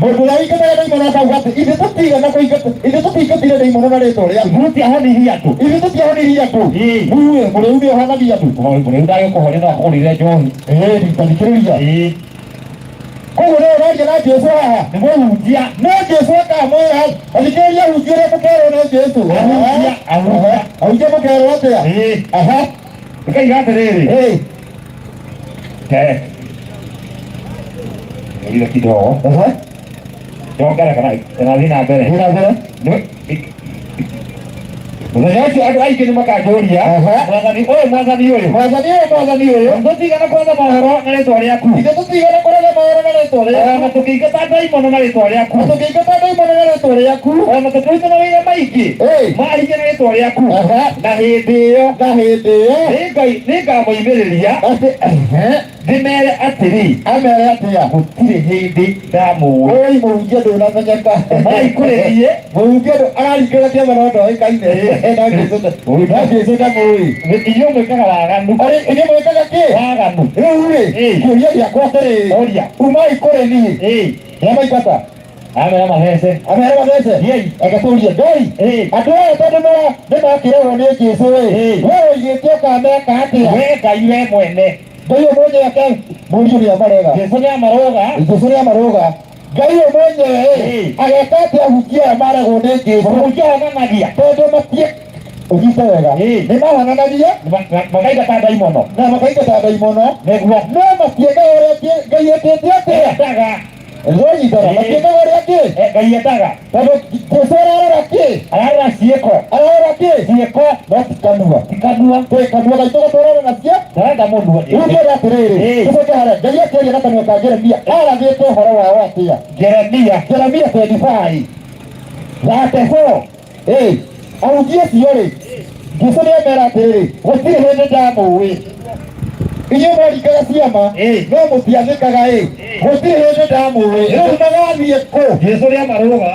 mũndũ ũrĩa ũingataga ndaimono akauga atĩ ithuĩ tũtigana kũingata ithuĩ tũtiingatire ndaimono na rĩtwa rĩaku. Ithuĩ tũtiahonirie andũ. Ithuĩ tũtiahonirie andũ. Ĩĩ. Rĩu ĩ, mũrĩu nĩ ũhonagia andũ. Mũrĩu ndagĩkũhonia no akũgũrĩre njohi. Ĩĩ, tathikĩrĩria. Ĩĩ. Koguo nĩwe ũraria na Jesũ haha. Nĩ mũhunjia. No Jesũ akamwĩra, athikĩrĩria ahunjia ũrĩa mũkerwo nĩ Jesũ. Ahunjia, ahunjia. Ahunjia mũkerwo atĩa? Ĩĩ. Aha. Ĩkaiga atĩrĩrĩ. Ĩĩ. He. Ile kidogo. Nyongera kana ĩrathiĩ na mbere. Thiĩ na mbere. Mũthenya ũcio andũ aingĩ nĩ makanjũria, Mwathani ũyũ, Mwathani ũyũ, Mwathani ũyũ, Mwathani ũyũ, tũtigana kũratha mohoro na rĩtwa rĩaku, ithe tũtigana kũratha mohoro na rĩtwa rĩaku, ona tũkĩingata ndaimono na rĩtwa rĩaku, na tũkĩingata ndaimono na rĩtwa rĩaku, ona tũkĩruta mawĩra maingĩ ma hinya na rĩtwa rĩaku, na hĩndĩ ĩyo na hĩndĩ ĩyo nĩngamoimĩrĩria atĩ ndĩmere atĩrĩ, amere atĩa? Gũtirĩ hĩndĩ ndamũũĩ. Oi mũhunjia ndũnamenyeka. Mai kũrĩ niĩ. Mũhunjia ndũ araringĩra kĩama no ndoĩkaine. No Jesũ ndamũĩ. Inyuĩ mwĩkaga waganu. Arĩ inyuĩ mwĩkaga kĩ? Waganu. Rĩu rĩ, kĩũria gĩakwa atĩrĩrĩ, Ũria. umai kũrĩ niĩ. Nĩamaingata. Amera mahece. Amera mathece. Reke tũrie Ngai. Andũ aya tondũ nĩmakĩrerwo nĩ Jesũ ĩ, we ũigĩte ũkameka atĩa? We Ngai we mwene. Ngai ũyũ mwenyewe ake mũriũ nĩ amarega. Jesũ nĩ amaroga. Jesũ nĩ amaroga. Ngai ũyũ mwenyewe ĩ, ageka atĩa ahunjia aya maregwo nĩ Jesũ? Mũhunjia onanagia. Tondũ matie ũnyite wega. Nĩ mahonanagia Makaingata ndaimono. na makaingata ndaimono. Nĩguo. No matiekaga ũrĩa Ngai etĩte atĩa? Endaga. Nĩũnyitaga. Matiekaga ũrĩa kĩ? Ngai endaga. Tondũ Jesũ ararora kĩ? Ararora ciĩko. Ararora kĩ? Ciĩko. No ti kanua. Ti kanua. Twĩ kanua gaitũ gatwarana na cia? Tarenda mũnua. Rĩu ngĩra atĩrĩrĩ, tũcoke harĩa Ngai akĩaria na kanua ka Jeremia, arathĩte ũhoro wao atĩa? Jeremia. Jeremia 25 34. Ĩ, ahunjia acio rĩ, Jesũ nĩamera atĩrĩrĩ, gũtirĩ hĩndĩ ndamũĩ. Inyuĩ mwaringaga ciama, no mũtiathĩkaga ĩ, gũtirĩ hĩndĩ ndamũĩ. Rĩu magathiĩ kũ? Jesũ nĩamaroga.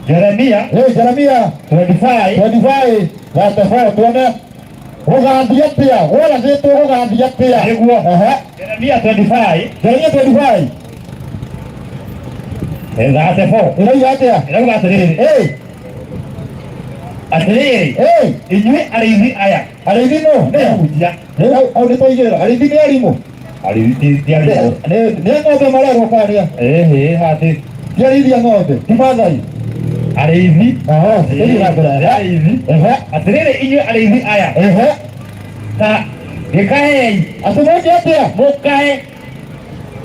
Jeremia. Jeremia 25. 25 34 tuone gũgathiĩ atĩa, gwarathĩtwo gũgathiĩ atĩa. Nĩguo. Jeremia 25. Jeremia 25 34. Ĩrauga atĩa? Ĩrauga atĩrĩrĩ. Atĩrĩrĩ. Inyuĩ arĩithi aya. Arĩithi nũ? Nĩ ahunjia. Hau nĩ twaigĩrĩra. Arĩithi nĩ arimũ. Arĩithi ti arimũ. Nĩ ng'ombe marerwo kana nĩ a? Ĩhĩ hatĩ. Ti arĩithi a ng'ombe, ti Maathai. Arĩithi. Tũthiĩ na mbere. Nĩ arĩithi. Atĩrĩrĩ inyuĩ arĩithi aya. Ta gĩkaei. Atĩ mwĩke atĩa? Mũkae.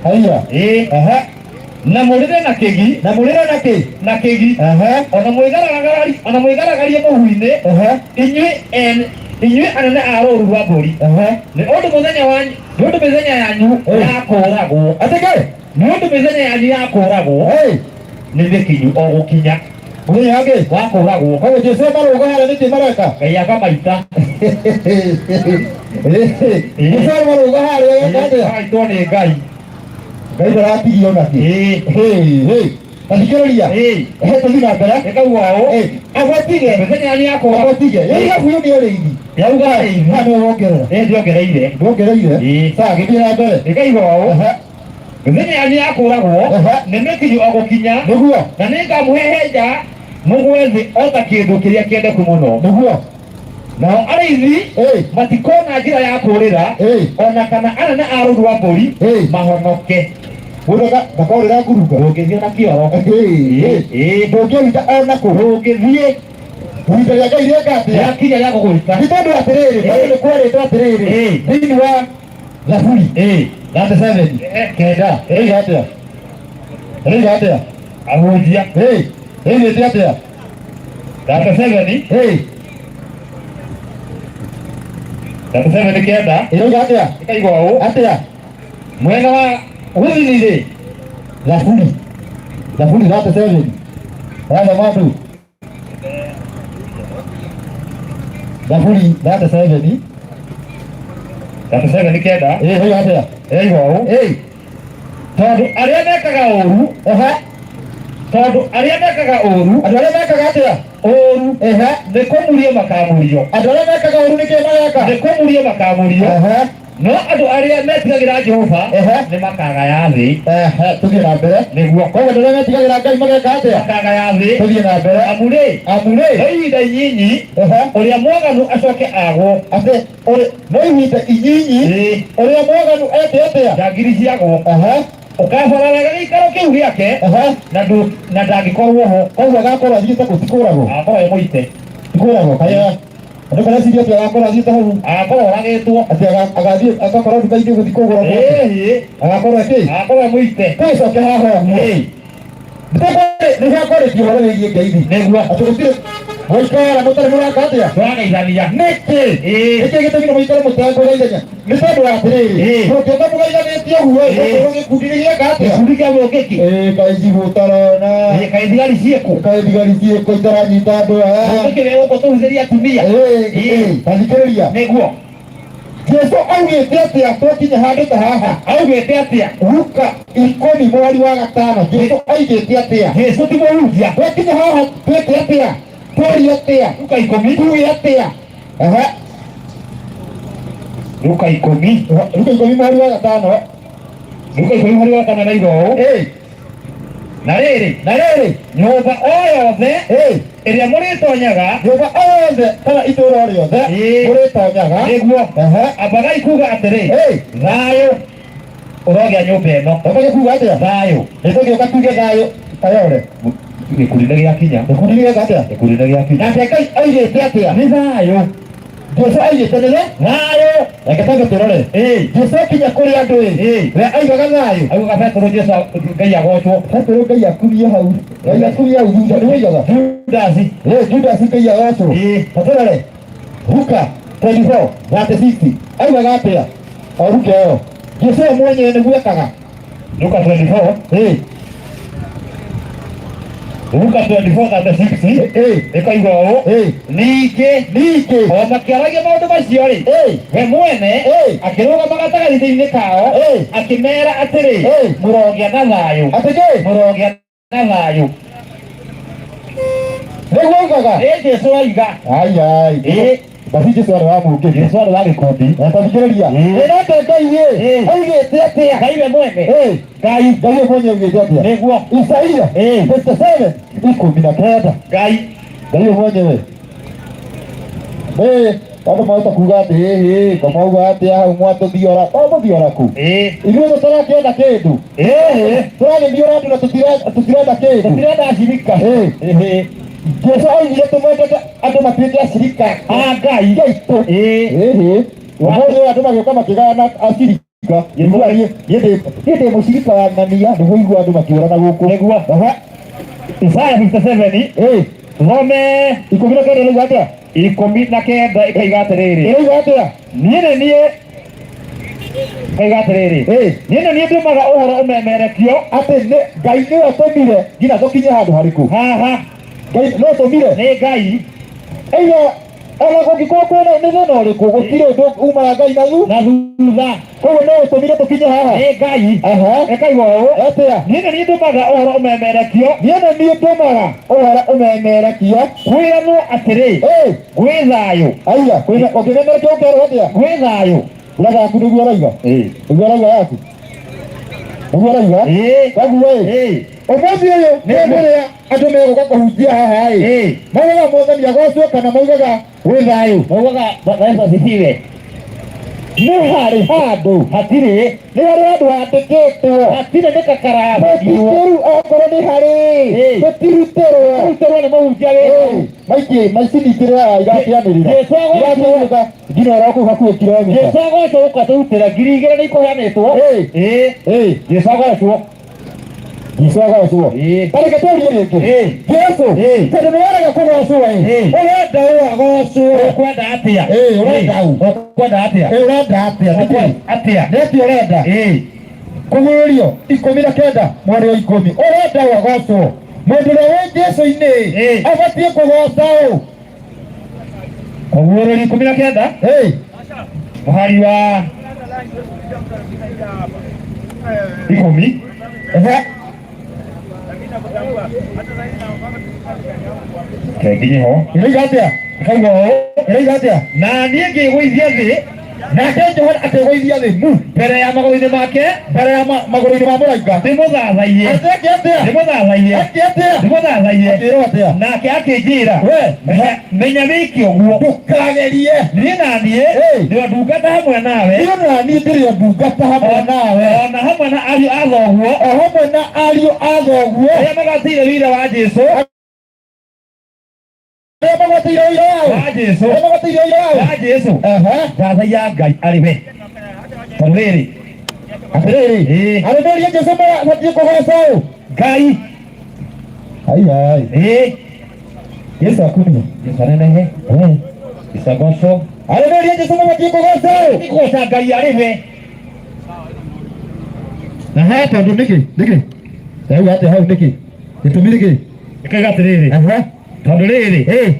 Haiya. Na mũrĩre na kĩgi. Na mũrĩre na kĩ? Na kĩgi. Ona mwĩgaragarie mũhu-inĩ. Inyuĩ anene a rũũru rwa mbũri. Nĩ ũndũ mũthenya wanyu, nĩ ũndũ mĩthenya yanyu ya kũũragwo. Atĩ kĩ? Nĩ ũndũ mĩthenya yanyu ya kũũragwo nĩ mĩkinyu o gũkinya. Mũthenya wa kĩ? Wa kũũragwo. Koguo Jesũ amarũga harĩa nĩkĩ mareka? Ngai akamaita. Jesũ amarũga harĩa ageka atĩa? Magaitwo nĩ Ngai. Ngai ndaratigio nakĩ? Ta thikĩrĩria. Tũthiĩ na mbere. Ĩkauga ũũ. Agwatige. Mĩthenya yanyu ya kũũragwo. Agwatige. Yauga biũ nĩ ũrĩithi. Yauga arĩithi. Haha nĩwe wongerera. Ndiongereire. Ndwongereire? Sawa, gĩthiĩ na mbere. Ĩkauga ũũ. Mĩthenya yanyu ya kũũragwo nĩ mĩkinyu o gũkinya. Nĩguo. Na nĩngamũhehenja mũgwe thĩ o ta kĩndũ kĩrĩa kĩendeku mũno. Nĩguo. Nao arĩithi matikona njĩra ya kũũrĩra, ona kana anene a rũũru rwa mbũri mahonoke. Mũndũ ndakorĩra ngurunga. Ndũngĩthiĩ na kĩoro. Ndũngĩruta ona kũ. Ndũngĩthiĩ. Ihinda rĩa Ngai rĩeka atĩa? Rĩakinya rĩa gũgwĩta. Nĩ tondũ atĩrĩrĩ, tondũ nĩ kwarĩtwo atĩrĩrĩ, thĩinĩ wa Thaburi 37 kenda, ĩroiga atĩa? Ĩroiga atĩa? Ahunjia. Ĩroigĩte atĩa? 37. 37 kenda. Ĩroiga atĩa? Ĩkaigua ũũ. Atĩa? Mwena wa gũthini-rĩ. Thaburi 37. Rathoma andũ. Thaburi 37. 37 kenda. Ĩroiga atĩa? Ĩroiga ũũ. Tondũ arĩa mekaga ũũru. Tondũ arĩa mekaga ũũru. Andũ arĩa mekaga atĩa? Ũũru. Nĩ kũmurio makamurio. Andũ arĩa mekaga ũũru nĩ kĩ mareka? Nĩ kũmurio makamurio. No andũ arĩa metigagĩra Jehova nĩ makagaya thĩ. Tũthiĩ na mbere. Nĩguo. Koguo andũ arĩa metigagĩra Ngai mageka atĩa? Makagaya thĩ. Tũthiĩ na mbere. Amu-rĩ. Amu-rĩ. No ihinda inyinyi ũrĩa mwaganu acoke agwo. Atĩ no ihinda inyinyi ũrĩa mwaganu eke atĩa? Njangiri ciagwo. Ũkabara wega gĩikaro kĩu gĩake na ndangĩkorwo ho. Koguo agakorwo athiĩte kũ? Ti kũũragwo? Agakorwo e mũite. Ti kũũragwo, kaya Andũ mareciria atĩ agakorwo athiĩte hau Agakorwo oragĩtwo. Atĩ agathiĩ agakorwo nduka-inĩ gũthiĩ kũgũra mwaki. Agakorwo akĩ Agakorwo e mũite. Tũgĩcoke haha ũguo. Nĩguo kwarĩtie ũhoro wĩgiĩ ngeithi. Nĩguo. Atĩ gũtirĩ mũikara mũtarĩ mũraka atĩa? Tũrageithania. Nĩkĩ? Nĩkĩ gĩtũmire mũikare mũtekũgeithania? Nĩ tondũ wa atĩrĩrĩ, mũngĩũka mũgeithanĩtie ũguo ĩ, gũkorwo gĩkundi nĩ gĩeka atĩa? Gĩkundi kĩa mũngĩki. Ĩĩ, kaĩ njigũ ũtarona. Kaĩ thigari ciĩkũ? Kaĩ thigari ciĩkũ itaranyita andũ aya? Mũngĩki wĩ gũkũ tũhutĩrie atumia. Ĩĩ, ta thikĩrĩria. Nĩguo. Jesu augĩte atĩa twakinya handũ ta haha? Augĩte atĩa? Luka 10 mũhari wa 5, Jesu augĩte atĩa? Jesu ti mũhunjia. Twakinya haha twĩke atĩa? Twarie atĩa? Luka 10. Tuge atĩa? Ehe. Luka 10. Luka 10 mũhari wa 5. Luka 10 mũhari wa 5 na igũrũ. Na rĩrĩ, Na rĩrĩ, nyũmba o yothe ĩrĩa mũrĩtonyaga, nyũmba o yothe kana itũũra o rĩothe mũrĩtonyaga, Nĩguo. Ehe. Ambagai kuga atĩrĩ, thayũ ũrogĩa nyũmba ĩno. Wambagie kuga atĩa? Thayũ. Nĩtũgĩũka tuge thayũ kayore. Gĩkundi nĩ gĩakinya. Gĩkundi nĩ gĩeka atĩa? Gĩkundi nĩ gĩakinya. Nake Ngai augĩte atĩa? Nĩ thayũ. Jesu augĩte nĩ thayũ. Reke twambe tũrore. Jesu akinya kũrĩ andũ ĩ, we aigaga thayũ? Augaga Petero, Jesu Ngai agocwo. Petero Ngai akumie hau. Ngai akumie hau thutha nĩ waigaga. Judasi. Judas Ngai agocwo. Na tũrore Luka 24:36 aigaga atĩa? O Luka ĩyo Jesu we mwenyewe nĩguo ekaga. Luka 24. Luka 24:36 ĩkoiga ũũ, ningĩ Ningĩ o makĩaragia maũndũ macio rĩ, we mwene akĩrũgama gatagatĩ-inĩ kao, akĩmera atĩrĩ, mũrogĩa na thayũ. Atĩ kĩ? Mũrogĩa na thayũ. Nĩguo augaga? Ĩ, Jesu aiga. Ai ai. Basi Jesu arĩ wa mũngĩki. Jesu arĩ wa gĩkundi. Na tathikĩrĩria. Ĩ, nake Ngai ĩ augĩte atĩa? Ngai we mwene. Ngai Ngai we mwenyewe augĩte atĩa? Nĩguo. Isaia 57:19. Ngai. Ngai we mwenyewe. Andũ mahota kuga atĩ ĩhĩ ngomauga atĩa hau mwatũthiora to mũthiora kũ ithuĩ tũtarakĩenda kĩndũ tũragĩthiora andũ na tũtirenda kĩndũ. Tũtirenda acirika. Jesu augire tũmwendete andũ matuĩke acirika a Ngai. Gaitũ. Ĩhĩ, ũmũthĩ ũyũ andũ magĩũka makĩgayana acirika. Nĩguo niĩ ndĩ mũcirika wa ng'ania, nĩguo igua andũ makĩũrana gũkũ. Nĩguo. Isaya 57. Thome. 19 ĩrauga atĩa? 19 ĩkaiga atĩrĩrĩ. Ĩrauga atĩa? Niĩ nĩ niĩ ĩkaiga atĩrĩrĩ, niĩ nĩ niĩ ndũmaga ũhoro ũmemerekio. Atĩ nĩ Ngai nĩwe ũtũmire nginya tũkinye handũ harĩkũ? Haha. Ngai nĩwe ũtũmire. Nĩ Ngai. Ĩyo ona kũngĩkorwo kwĩna nĩ thĩna ũrĩkũ, gũtirĩ ũndũ umaga Ngai na na thutha. Koguo no ũtũmire tũkinye haha. Nĩ Ngai. Ĩkaiga ũũ, Atĩa? Niĩ nĩ niĩ ndũmaga ũhoro ũmemerekio. Niĩ nĩ niĩ ndũmaga ũhoro ũmemerekio. Kwĩranwo atĩrĩ, gwĩ thayũ. Aiya, kwĩna ũngĩmemerekia ũkerwo atĩa? Gwĩ thayũ. Brother yaku nĩguo arauga? Nĩguo arauga yaku? Nĩguo arauga? Koguo ĩ, ũmũthĩ ũyũ nĩ rĩrĩa andũ megũka kũhunjia haha ĩ, maugaga mwathani agocwo kana maugaga gwĩ thayũ? Maugaga Yesu asifiwe. Nĩ harĩ handũ? Hatirĩ. Nĩ harĩ handũ handĩkĩtwo? Hatirĩ, nĩ kakarabatio. Tũtirũ okorwo nĩ harĩ tũtirutĩrwo. Tũrutĩrwo nĩ mũhunjia wĩ Maingĩ maici ningĩ irakĩanĩrĩra. Jesu agocwo. Irakĩanĩrĩra nginya oro kũu hakuhĩ kilomita. Jesu agocwo gũka tũrutĩra 2000 nĩ ikũheanĩtwo. Jesu agocwo. Jesu agocwo. Tareke tũrie rĩngĩ. Jesu tondũ nĩ warega kũgocwo ĩ, ũrenda ũ agocwo? Ũkwenda atĩa? Ũrenda ũ? Ũkwenda atĩa? Ũrenda atĩa? Nĩkĩ? Atĩa? Nĩ atĩa ũrenda? Kũguũrio 19 mweri wa 10, ũrenda ũ agocwo? Mũndũ ũrĩa wĩ Jesu-inĩ abatiĩ kũgoca ũ? Kũguũrĩrio 19 mũhari wa 10. Kenginye ho. Ĩroiga atĩa? Ĩkauga ũũ. Ĩroiga atĩa? Na niĩ ngĩgũithia thĩ. Nake Johana akĩgũithia thĩ mu mbere ya magũrũ-inĩ make, mbere ya magũrũ-inĩ ma mũraika, ndĩmũthathaiye. Atĩ atĩa? Ndĩmũthathaiye. Atĩ atĩa? Ndĩmũthathaiye. Akĩrwo atĩa? Nake akĩnjĩra, We. Menya wĩke ũguo. Ndũkagerie. Niĩ na niĩ ndĩ o ndungata hamwe nawe. Niĩ na niĩ ndĩrĩ o ndungata hamwe nawe. O na hamwe na ariũ a thoguo. O hamwe na ariũ a thoguo. Arĩa magatĩire wĩra wa Jesũ. Arĩa magwatĩire ũira wao. Wa Jesu. Arĩa magwatĩire ũira wao. Wa Jesu. Aha. Thathaiya Ngai arĩ we. Tondũ rĩrĩ. Atĩrĩrĩ. Ĩĩ. Arũmĩrĩri a Jesu mabatiĩ kũgoca ũ? Ngai. Ai ai. Ĩĩ. Jesu akumio. Jesu anenehe. Eh. Jesu agocwo. Arũmĩrĩri a Jesu mabatiĩ kũgoca ũ? Nĩ kũgoca Ngai arĩ we. Aha, tondũ nĩkĩ? Nĩkĩ? Ndauga atĩa hau nĩkĩ? Gĩtũmi nĩkĩ? Ĩkauga atĩrĩrĩ. Aha. Tondũ rĩrĩ. Ĩĩ.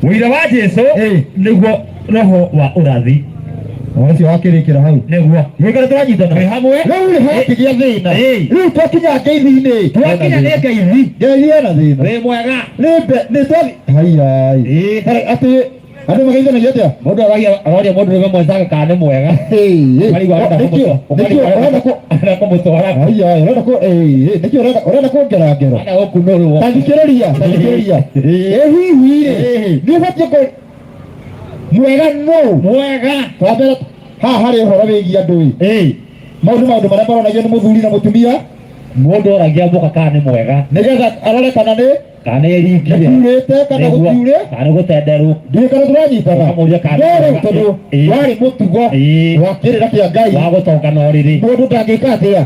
Ũira wa Jesu Ĩĩ. nĩguo roho wa ũrathi. Ũcio wakĩrĩkĩra hau. Nĩguo. Gĩkĩra tũranyitana. Twĩ hamwe. Rĩu rĩ hakĩgĩa thĩna. Ĩĩ. Rĩu twakinya ngeithi-inĩ. Twakinya nĩ ngeithi. Ngeithi ĩna thĩna. Wĩ mwega. Nĩ mbe nĩ twathi. Haiai. Ĩĩ. Atĩ andũ mageithanagia atĩa? Mũndũ aragia aroria mũndũ rũme mwenzake kana nĩ mwega. Ĩĩ. Ũkarigwo arenda Nĩkĩo nĩkĩo ũrenda kũ arenda kũmũtwara. Haiai ũrenda kũ ĩĩ nĩkĩo ũrenda ũrenda kũngera ngero. Arenda gũkunũrwo. Ta thikĩrĩria ta thikĩrĩria. Ĩ hihi rĩ nĩ ũbatiĩ kũ mwega nũ Mwega. twambere haha harĩ ũhoro wĩgiĩ andũ ĩ Ĩĩ. mau nĩ maũndũ marĩa maronagio nĩ mũthuri na mũtumia Mũndũ oragia mũka kana nĩ mwega. nĩgetha arore kana nĩ Kana nĩ ĩringire. nĩkurĩte kana Nĩguo. gũtiurĩ Kana nĩ gũtenderwo. ndiũĩ kana tũranyitana Ũkamũria kana no nĩ rĩu mwega. tondũ Ĩĩ. warĩ mũtugo Ĩĩ. wa kĩrĩra kĩa Ngai Wa gũtonga na ũrĩrĩ. mũndũ ndangĩka atĩa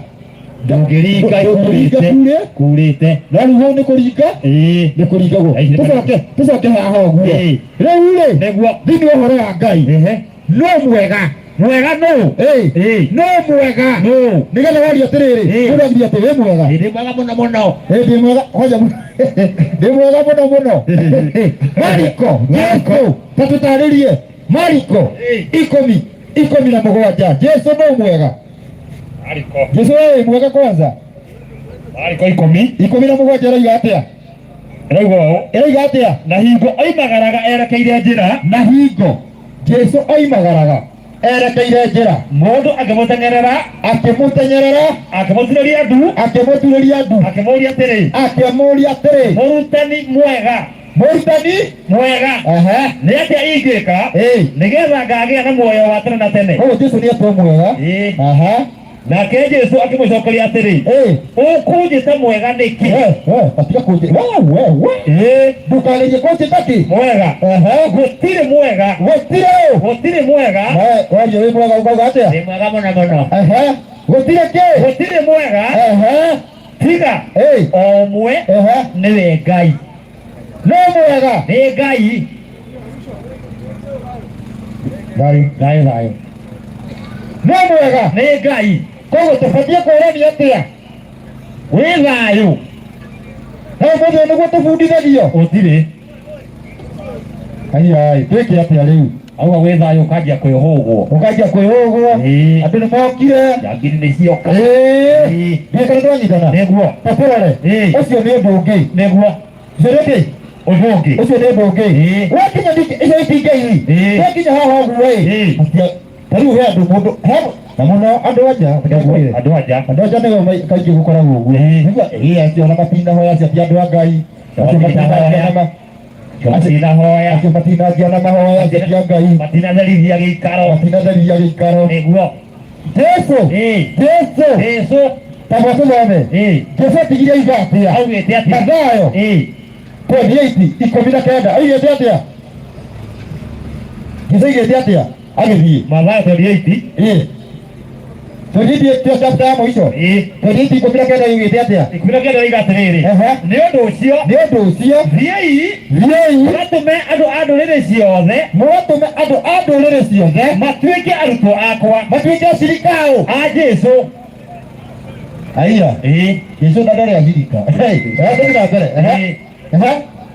Ndũngĩringa Ndũngĩringa kurĩte. kurĩ Kurĩte. no rĩu hau nĩ kũringa Ĩĩ. nĩ kũringagwo Ĩĩ. tũcoke tũcoke haha ũguo Ĩĩ. rĩu rĩ Nĩguo. thĩinĩ wa ũhoro wa Ngai Ehe. no mwega Mwega nũ? Ĩĩ. Ĩĩ. no mwega Nũ? nĩgetha waria atĩrĩrĩ Ĩĩ. mũndũ agirie atĩ wĩ mwega Ĩĩ, Ndĩ mwega mũno mũno. Ĩĩ, ndĩ mwega kwanja ndĩ mwega mũno mũno Mariko Jesu ta tũtarĩrie Mariko Ĩĩ. ikũmi ikũmi na mũgwanja Jesu no mwega Mariko. Jesu wewe mwega kwanza Mariko ikũmi. ikũmi na mũgwanja ĩroiga atĩa Ĩroiga ũũ. ĩroiga atĩa Na hingo oimagaraga erekeire njĩra. na hingo Jesu oimagaraga erekeire njĩra Mũndũ akĩmũteng'erera. akĩmũtenyerera Akĩmũturĩria ndu. akĩmũturĩria ndu Akĩmũũria atĩrĩ. akĩmũũria atĩrĩ Mũrutani mwega. mũrutani Mwega. ehe Nĩ atĩa ingĩka ĩĩ nĩgetha ngagĩa na muoyo wa tene na tene? koguo Jesu nĩ etwo mwega Ĩĩ. aha Nake Jesu akĩmũcokeria atĩrĩ, ĩĩ ũkũnjĩta mwega nĩkĩ? we we gatiga kũnjĩ we we we Ĩĩ. ndũkagerie kũnjĩta kĩ Mwega. ehe Gũtirĩ mwega. gũtirĩ Gũtirĩ mwega. we waria wĩ mwega ũkauga atĩa Ndĩ mwega mũno mũno. ehe gũtirĩ kĩ Gũtirĩ mwega ehe tiga ĩĩ o ũmwe ehe nĩwe Ngai. no mwega Nĩ Ngai. thayũ Thayũ thayũ. no mwega Nĩ Ngai. koguo tũbatiĩ kũrania atĩa Wĩ thayũ. no mũthĩ nĩguo tũbundithagio Gũtirĩ. aiai twĩke atĩa rĩu Auga wĩ thayũ ũkanjia kwĩhũgwo. ũkanjia kwĩhũgwo Ĩĩ. andũ nĩ mokire Njangiri nĩ cioka. ĩĩ Ĩĩ. ndiũĩ kana twanyitana Nĩguo. tatũrore Ĩĩ. ũcio nĩ ũndũ ũngĩ Nĩguo. ũcio nĩ kĩ Ũndũ ũngĩ. ũcio nĩ ũndũ ũngĩ Ĩĩ. wakinya icio itingeithi Ĩĩ. wakinya haha ũguo ĩ Ĩĩ. ta rĩu he andũ mũndũ he na mũno andũ anja reke ngwĩre Andũ anja. andũ anja nĩo kaingĩ gũkoragwo ũguo Ĩĩ. nĩguo ĩĩ acio ona matinahoya acio ti andũ a Ngai acio matinangia na ma- Matinahoya. acio matinangia na mahoya acio ti a Ngai Matinatherithia gĩikaro. matinatheria gĩikaro Nĩguo. Jesu Ĩĩ. Jesu Jesu. tamba tũthome Ĩĩ. Jesu atigire aiga atĩa Augĩte atĩa? Mathayo Ĩĩ. 28 ikũmi na kenda aigĩte atĩa Jesu aigĩte atĩa agĩthiĩ Mathayo 28. ĩĩ 28 tio chapter ya mũico Ĩĩ. 28 ikũmi na kenda aigĩte atĩa Ikũmi na kenda oiga atĩrĩrĩ. Ehe. Nĩ ũndũ ũcio nĩ ũndũ ũcio thiĩi thiĩi mũgatũme andũ a ndũrĩrĩ ciothe mũgatũme andũ a ndũrĩrĩ ciothe matuĩke arutwo akwa matuĩke acirika ũ a Jesu. aiya Ĩĩ. Jesu ndarĩ acirika tũthiĩ na mbere ehe Ĩĩ. ehe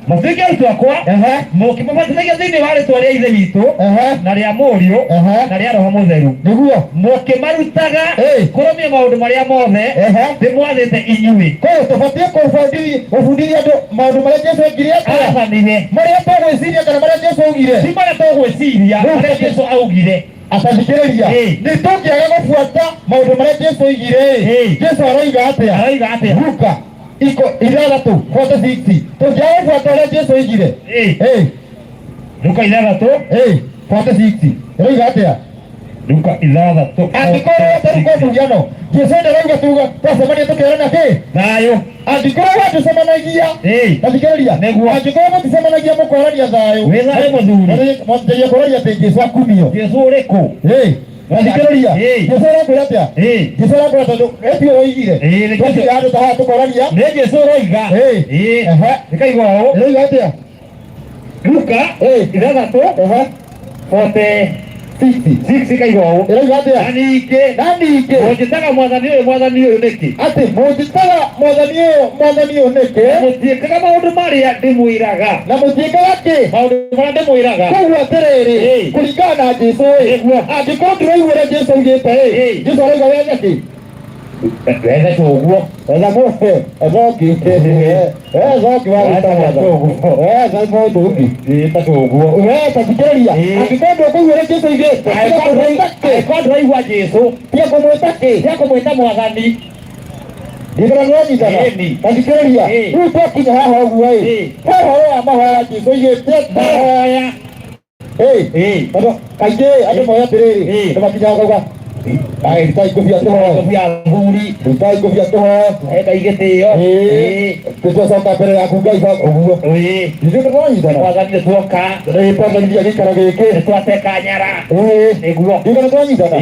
Matuĩke arutwo akwa ehe mũkĩmabatithagia thĩinĩ wa rĩtwa rĩa Ithe witũ ehe na rĩa Mũriũ ehe na rĩa Roho Mũtheru nĩguo mũkĩmarutaga Ĩĩ. kũrũmia maũndũ marĩa mothe ehe ndĩmwathĩte inyuĩ. koguo tũbatiĩ gũbundithia andũ maũndũ marĩa Jesu ekire atĩa Athanire marĩa tũgwĩciria kana marĩa Jesu augire ti marĩa tũgwĩciria marĩa Jesu augire. atathikĩrĩria Ĩĩ. nĩ tũngĩaga gũbuata maũndũ marĩa Jesu augire Ĩĩ. Jesu aroiga atĩa Aroiga atĩa? Luka iko ithathatũ 46 tũngĩaga gũbuata ũrĩa Jesu augire Ĩĩ. Ĩĩ. Luka ithathatũ Ĩĩ, 46 ĩroiga atĩa Luka ithathatũ Angĩkorwo tarĩu kwa mũhiano Jesũ ndarauga tuga twacemania tũkerana kĩ thayũ. Angĩkorwo watũcemanagia tathikĩrĩria Nĩguo. Angĩkorwo mũticemanagia mũkorania thayũ. Wĩ thayũ mũthuri. Mwanjagia kũroria atĩ Jesũ akumio. Jesũ ũrĩkũ? Tathikĩrĩria. Jesũ arakwĩra atĩa? Jesũ arakwĩra tondũ etiwe woigire Ĩĩ, nĩ twakinya handũ ta haha tũkorania. Nĩ Jesũ ũroiga. Ĩkaigua ũũ. Ĩroiga atĩa? Luka ithathatũ 46 ĩkaigua ũũ. Ĩroiga atĩa? Na ningĩ Na ningĩ mũnjĩtaga mwathani ũyũ mwathani ũyũ nĩkĩ? Atĩ mũnjĩtaga mwathani ũyũ mwathani ũyũ nĩkĩ? Mũtiĩkaga maũndũ marĩa ndĩmwĩraga. Na mũtiĩkaga kĩ? Maũndũ marĩa ndĩmwĩraga. Koguo atĩrĩrĩ, kũringana na Jesũ ĩ, Nĩguo. Angĩkorwo ndũraigua ũrĩa Jesũ augĩte ĩ, Jesũ arauga wethe kĩ? Wethe cũguo. Etha mũndũ, etha ũngĩ. Etha ũngĩ wa gwĩta mwathani. Etha mũndũ ũngĩ. Ta cũguo. We tathikĩrĩria. Angĩkorwo ndũkũigua ũrĩa Jesũ augĩte, tiga kũmwĩta kĩ? Angĩkorwo ndũraigua Jesũ, Tiga kũmwĩta kĩ? Tiga kũmwĩta mwathani. Ndikana nĩwanyitana. Tathikĩrĩria. Rĩu twakinya haha ũguo ĩ, he ũhoro wa mahoya Jesũ augĩte mahoya. Tondũ kaingĩ andũ moya atĩrĩrĩ, nĩ makinyaga kauga ai rutai ngũbia tũhoe. Ngũbia athuri. Rutai ngũbia tũhoe. Tũhe Ngai gĩtĩo. Tũcoka mbere yaku Ngai ũguo. Ithuĩ nĩtwanyitana. Mwathani nĩtuoka. Nĩtwathanithia gĩikaro gĩkĩ. Nĩtwateka nyara. Nĩguo. Ithuĩ nĩtwanyitana.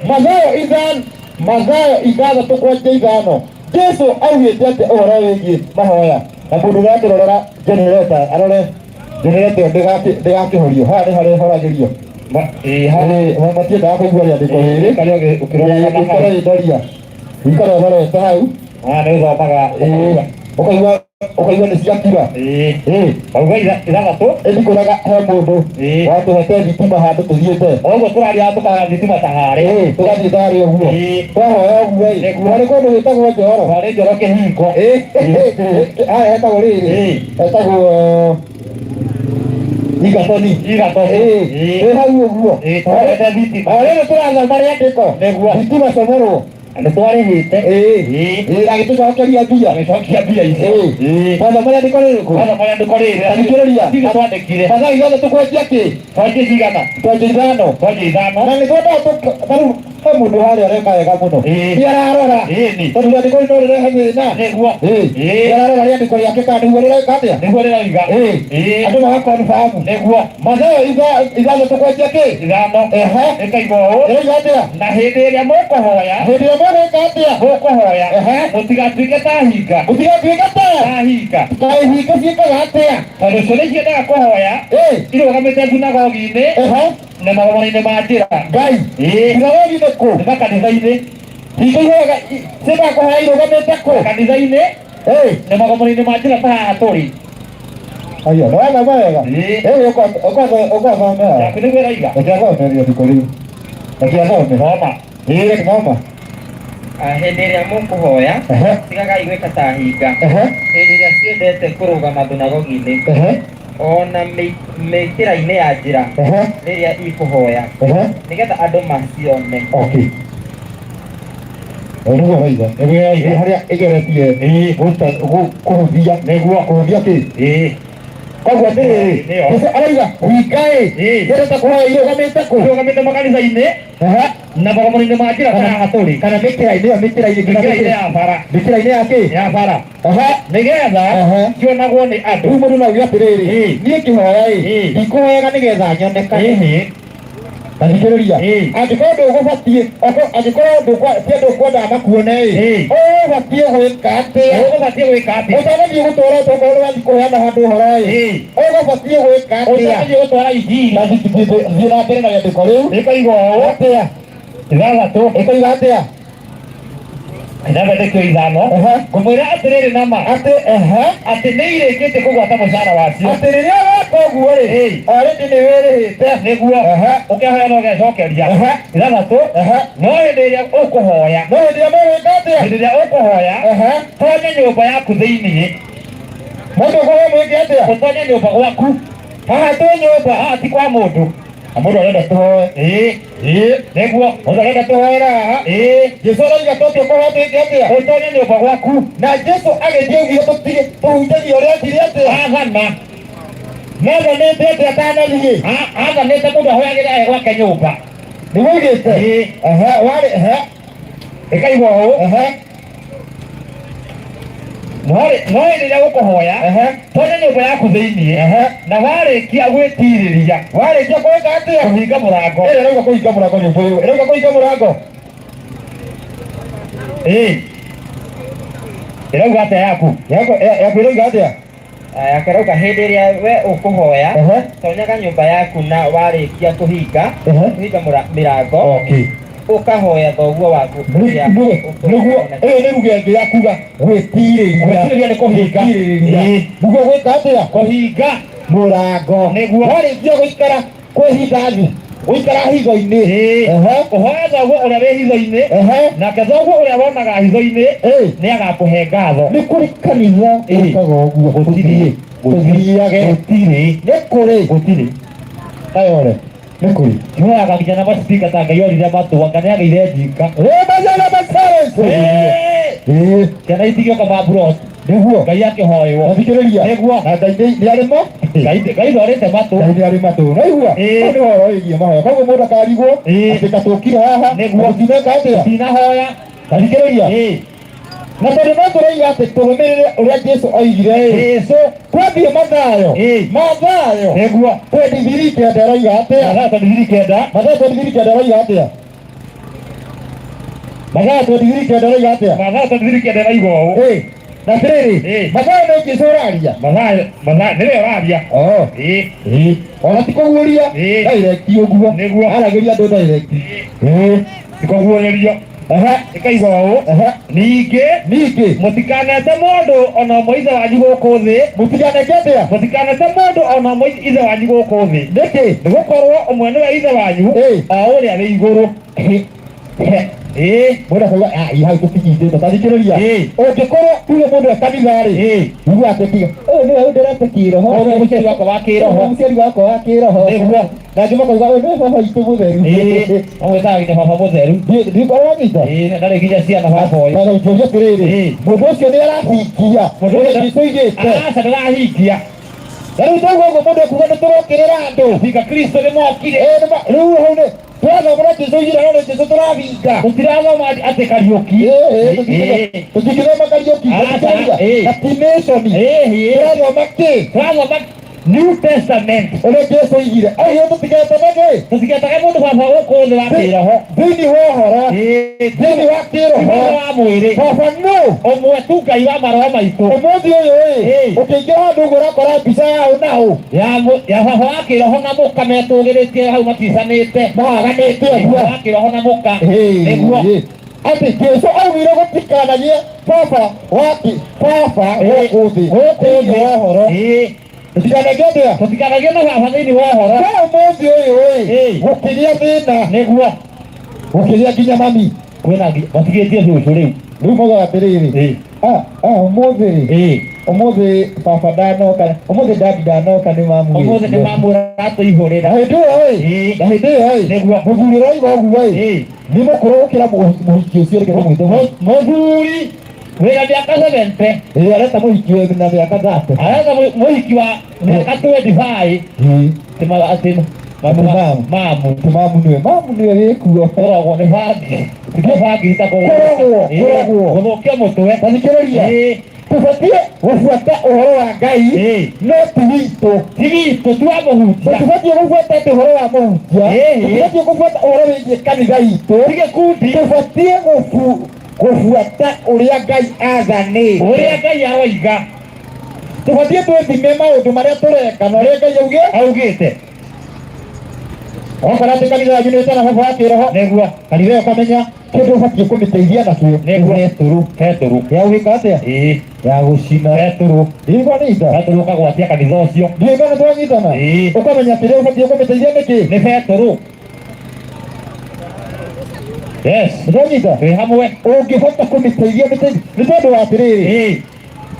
Mathayo ithano, Mathayo ithathatũ kwanjia ithano. Jesũ augĩte atĩ ũhoro wĩgiĩ mahoya. Na mũndũ ũrĩa akĩrorera generator arore generator ĩyo ndĩgakĩhorio. Haha nĩ harĩa ĩhoragĩrio. Matiendaga kũigua rĩandĩko rĩrĩ. Ũikare wĩ ndoria. Ũikare ũrorete hau. Haha nĩ ũthomaga. Ũkaigua ũkaigua nĩ ciakira. Auga ithathatũ. Ĩndikũraga he mũndũ watũhete thitima handũ tũthiĩte. Ũguo tũraria tũkaga thitima ta harĩa. Tũgathiĩ tarĩ ũguo. Twahoya ũguo ĩ. Harĩ kũndũ gwĩtagwo Njoro. Harĩ Njoro kĩhingo. Haya hetagwo rĩrĩ. Hetagwo Igatoni. Igatoni. Ĩ hau ũguo. Tũhete thitima. O rĩrĩ tũrathoma rĩandĩko. Nĩguo. Thitima comerwo. Nĩtwarĩhĩte. Agĩtũcokeria mbia. Agĩcokia mbia icio. Twathoma rĩandĩko rĩrĩkũ? Twathoma rĩandĩko rĩrĩ. Tathikĩrĩria. Ithuĩ twandĩkire. Mathayo ithathatũ kwanjia kĩ? Twanjie cigana? Twanjia ithano. Twanjia ithano. Na nĩtwendaga tarĩu he mũndũ harĩa areka wega mũno. Nĩ ararora. Tondũ rĩandĩko rĩu no rĩrehe thĩna. Nĩguo. Nĩ ararora rĩandĩko rĩake kana nĩguo rĩreka atĩa? Nĩguo rĩroiga. Andũ magakonfamu. Nĩguo. Mathayo ithathatũ kwanjia kĩ? Ithano. Ĩkaigua ũũ. Ĩroiga atĩa? Na hĩndĩ ĩrĩa mũkũhoya. Hĩndĩ ĩrĩa mũgwĩka atĩa? Mũkũhoya. Mũtigatuĩke ta hinga. Mũtigatuĩke ta? Ta hinga. Ta hinga ciĩkaga atĩa? Tondũ cio nĩciendaga kũhoya. Irũgamĩte thunagogi-inĩ. Na magomano-inĩ ma njĩra. Ngai. Thunagogi-inĩ kũ? Nĩ makanitha-inĩ. Hinga ihoyaga ciendaga kũhoya irũgamĩte kũ? Makanitha-inĩ. Na magomano-inĩ ma njĩra ta haha tũrĩ. Aya, nĩ wathoma wega? Ũgwathomera. Yaku nĩguo ĩroiga. Reke athome rĩandĩko rĩu. Reke athome. Thoma. Reke thoma. Hĩndĩ ĩrĩa mũkũhoya, tigagai gwĩka ta hinga. Hĩndĩ ĩrĩa ciendete kũrũgama thunagogi-inĩ, ona mĩkĩra-inĩ ya njĩra rĩrĩa ikũhoya, nĩgetha andũ macione. Okay. Nĩguo ĩroiga. Nĩguo ĩroiga. Harĩa ĩgeretie kũhũthia. Nĩguo. Kũhũthia kĩ? Koguo atĩrĩrĩ, Jesũ arauga hinga ĩ, ciendete kũhoya irũgamĩte kũ? Irũgamĩte makanitha-inĩ na magomano-inĩ ma njĩra ta haha tũrĩ. Kana mĩkĩra-inĩ ĩyo, mĩkĩra-inĩ nginya Mĩkĩra-inĩ ya bara. Mĩkĩra-inĩ ya kĩ? Ya bara. Nĩgetha cionagwo nĩ andũ. Rĩu mũndũ no auge atĩrĩrĩ, niĩ ngĩhoya ĩ, ndikũhoyaga nĩgetha nyonekane. Tathikĩrĩria. Angĩkorwo ndũgũbatiĩ, angĩkorwo ti andũ ũkwendaga makuone ĩ, ũgũbatiĩ gwĩka atĩa? Ũgũbatiĩ gwĩka atĩa? Ũtanathiĩ gũtwara tokorwo nĩ wathiĩ kũheana handũ ũhoro ĩ, ũgũbatiĩ gwĩka atĩa? Ũtanathiĩ gũtwara injiri. Thiĩ na mbere na rĩandĩko rĩu. Ĩkoiga ũũ. Atĩa? Ithathatũ. Ĩkoiga atĩa? Ithathatũ nĩkĩo ithano. Ngũmwĩra atĩrĩrĩ na ma. Atĩ Atĩ nĩ irĩkĩtie kũgwata mũcara wacio. Atĩ rĩrĩa weka ũguo rĩ, already nĩ wĩrĩhĩte. Nĩguo. Ũkĩhoya na ũgecokeria. Ithathatũ. No hĩndĩ ĩrĩa ũkũhoya. No hĩndĩ ĩrĩa mũgwĩka atĩa? Hĩndĩ ĩrĩa ũkũhoya. Tonya nyũmba yaku thĩiniĩ. Mũndũ ũkũhoya mwĩke atĩa? Ũtonye nyũmba gwaku. Haha twĩ nyũmba. Haha ti kwa mũndũ. Na mũndũ arenda tũhoe. Nĩguo. Mũndũ arenda tũhoere haha. Jesũ arauga tũthiĩ kũhoya twĩke atĩa? Ũtonye nyũmba gwaku. Na Jesũ agĩthiĩ augire tũtige tũhunjagie ũrĩa ekire atĩa? Athana. Nathanĩte atĩa atanathiĩ? Athanĩte mũndũ ahoyagĩre e gwake nyũmba. Nĩguo oigĩte. Ĩĩ. Ehe, warĩ ehe. Ĩkaigua ũũ. Ehe. No hĩndĩ ĩrĩa ũkũhoya, Ehe. tonya nyũmba yaku thĩinĩ, Ehe. na warĩkia gwĩtirĩria, Warĩkia gwĩka atĩa? Kũhinga mũrango. Ĩrĩa ĩrauga kũhinga mũrango nyũmba ĩyo. Ĩrauga kũhinga mũrango. Ĩĩ. Ĩrauga atĩa yaku? Yaku ĩrauga atĩa? Akarauga hĩndĩ ĩrĩa we ũkũhoya, Ehe. tonyaga nyũmba yaku na warĩkia kũhinga, Ehe. kũhinga mĩrango, Okay. ũkahoya thoguo waku ũrĩa Nĩguo ĩyo nĩ ruga ĩngĩ ya kuga gwĩtirĩria. Gwĩtirĩria nĩ kũhinga. Gwĩtirĩria. Ĩĩ. Nĩguo gwĩka atĩa? Kũhinga. Mũrango. Nĩguo. Warĩkia gũikara kwĩhinga thĩ. Gũikara hitho-inĩ. Ĩĩ. Ehe. Ũhoya thoguo ũrĩa wĩ hitho-inĩ, Ehe. nake thoguo ũrĩa wonaga hitho-inĩ Ĩĩ. nĩ agakũhe ngatho. Nĩ kũrĩ kanitha Ĩĩ. ũkaga ũguo. Gũtirĩ. Tũthiage. Gũtirĩ. Nĩ kũrĩ. Gũtirĩ. Kayore. Nĩ kũrĩ. Kĩhoyaga nginya na macipika ta Ngai orire matũ, anga nĩ agĩire njinga. Ĩĩ, majana macarence. Ĩĩ. Ĩĩ. Ciana itigĩũka maburoti. Nĩguo. Ngai akĩhoywo. Thikĩrĩria. Nĩguo. Na Ngai nĩ arĩ mo. Ngai Ngai ndorĩte matũ. Ngai nĩ arĩ matũ. Naigua? Ĩĩ. Ũyũ nĩ ũhoro wĩgiĩ mahoya. Koguo mũndũ akarigwo Ĩĩ. atĩ katũkire haha. Nĩguo. Tũtineka atĩa? Tinahoya. Thikĩrĩria. Ĩĩ. Na tondũ no tũroiga atĩ tũrũmĩrĩre ũrĩa Jesu oigire ĩ. Jesu. Twathiĩ Mathayo. Ĩĩ. Mathayo. Nĩguo. 23:9 aroiga atĩa? Mathayo 23:9. Mathayo 23:9 aroiga atĩa? Mathayo 23:9 aroiga atĩa? Mathayo 23:9 ĩroiga ũũ. Ĩĩ. Na atĩrĩrĩ, Ĩĩ. Mathayo nĩ Jesu ũraria. Mathayo, Mathayo nĩwe ũraria. Oh. Ĩĩ. Ĩĩ. Ona ti kũguũria. Ĩĩ. Direct ũguo. Nĩguo. Aragĩria andũ direct. Ĩĩ. Ti kũguũrĩrio. Ehe. Ĩkaiga ũũ. Ehe. Ningĩ Ningĩ. mũtikanete mũndũ ona ũmwe ithe wanyu gũkũ thĩ. Mũtikaneke atĩa? Mũtikanete mũndũ ona ũmwe ithe wanyu gũkũ thĩ. Nĩkĩ? Nĩgũkorwo ũmwe nĩwe ithe wanyu Ĩĩ. o ũrĩa wĩ igũrũ. Ĩĩ. Mũndũ akauga, "Ah, ĩ hau tũtinyitĩte." Ta thikĩrĩria. Ĩĩ. Ũngĩkorwo tuge mũndũ e kanitha-rĩ, Ĩĩ. uga atĩ tiga, ũyũ nĩwe ũnderete kĩroho. Ũyũ nĩwe mũciari wakwa wa kĩroho. Ũyũ nĩwe mũciari wakwa wa kĩroho. Nĩguo. Na angĩ makauga, ũyũ nĩwe baba witũ mũtheru. Ĩĩ. Mamwĩtaga nginya baba mũtheru. Ndikorwo wanyita? Ĩĩ, ndarĩ nginya ciana baba ũyũ. Na ngĩũria atĩrĩrĩ, Ĩĩ. mũndũ ũcio nĩ arahingia Mũndũ ũrĩa ũcio- Jesũ oigĩte. Aca ndarahingia. Na rĩu twaigua ũguo mũndũ ekuga nĩ tũrokĩrĩra andũ. Hinga Kristo nĩ mokire. Ĩĩ, rĩu hau nĩ twathoma ũrĩa Jesũ oigire, no nĩ Jesũ tũrahinga. Tũtirathoma atĩ Kariũki. Ĩĩ, Ĩĩ. tũtingĩthoma Kariũki, Aca, tũtingĩthoma ĩĩ. na ti mĩconi. Ĩĩ. Tũrathoma kĩ? Tũrathoma New Testament. Ũrĩa Jesũ oigire. Oigire tũtigetane kĩ? Tũtigetage mũndũ baba gũkũ thĩ wa kĩroho. Thĩinĩ wa ũhoro. Ĩĩ. Thĩinĩ wa kĩroho. Thĩinĩ wa mwĩrĩ. Baba nũ? Ũmwe tu Ngai wa maroho maitũ. Ũmũthĩ ũyũ ĩ, Ĩĩ. ũkĩingĩra handũ ũguo ũrakora mbica ya ũ na ũ. Ya baba wa kĩroho na mũka metũgĩrĩtie hau maticanĩte. Mahaganĩte ũguo. Baba wa kĩroho na mũka. Ĩĩ. Nĩguo. Atĩ Jesũ augire gũtikanagie baba wa baba gũkũ thĩ. Gũkũ thĩ. Thĩinĩ wa ũhoro. Ĩĩ. Tũtikanagie atĩa? Tũtikanagie na baba thĩinĩ wa ũhoro. No ũmũthĩ ũyũ ĩ, Ĩĩ. gũkĩgĩa thĩna. Nĩguo. Gũkĩgĩa nginya mami. Kwĩna matigĩtie cũcũ rĩu. Rĩu maugaga atĩrĩrĩ, Ĩĩ. Ũmũthĩ rĩ, Ĩĩ. ũmũthĩ baba ndanoka, ũmũthĩ dadi ndanoka nĩ mamu Ũmũthĩ nĩ wĩtio. mamu ũratũihũrĩra. Na hĩndĩ ĩyo ĩ, Ĩĩ. na hĩndĩ ĩyo ĩ, Nĩguo. mũthuri ũroiga ũguo ĩ, Ĩĩ. nĩ mũkũrũ gũkĩra mũhiki ũcio reke tũmwĩte mũhiki. Mũthuri wĩna mĩaka 70. Ĩĩ, areta mũhiki wĩna mĩaka 30. Areta mũhiki wa mĩaka 25. Ĩĩ. Atĩ Atĩ mamu. mamu. Atĩ mamu nĩwe, mamu nĩwe wĩkuo. Kũrogwo nĩ bangi. Nĩ bangi itagwo. Kũrogwo, Ĩĩ. kũrogwo. Gũthũkia mũtwe. Ta thikĩrĩria. Ĩĩ. Tũbatiĩ gũbuata ũhoro wa Ngai, Ĩĩ. no ti witũ. Ti witũ, ti wa mũhunjia. Tũtibatiĩ gũbuata atĩ ũhoro wa mũhunjia. Ĩĩ. Tũtibatiĩ gũbuata ũhoro wĩgiĩ kanitha itũ. Ti gĩkundi. Tũbatiĩ gũbuata ũrĩa Ngai athanĩte. Ũrĩa Ngai aroiga. Tũbatiĩ twĩthime maũndũ marĩa tũreka na ũrĩa Ngai augĩte. Okorwo atĩ kanitha yanyu nĩ ĩtana baba wa kĩroho, Nĩguo. kanitha ĩyo ũkamenya kĩndũ ũbatiĩ kũmĩteithia nakĩo. Nĩguo. Betũrũ. Betũrũ. Ya gwĩka atĩa? Ĩĩ. Ya gũcina. Betũrũ. Ndirikana nĩ ita. Betũrũ ũkagwatia kanitha ũcio. Ndirikana nĩ twanyitana. Ĩĩ. Ũkamenya kĩrĩa ũbatiĩ kũmĩteithia nĩkĩ? Nĩ betũrũ. Yes. Nĩtwanyita? Twĩ hamwe. Ũngĩhota kũmĩteithia mĩteithie. Nĩ tondũ wa atĩrĩrĩ. Ĩĩ.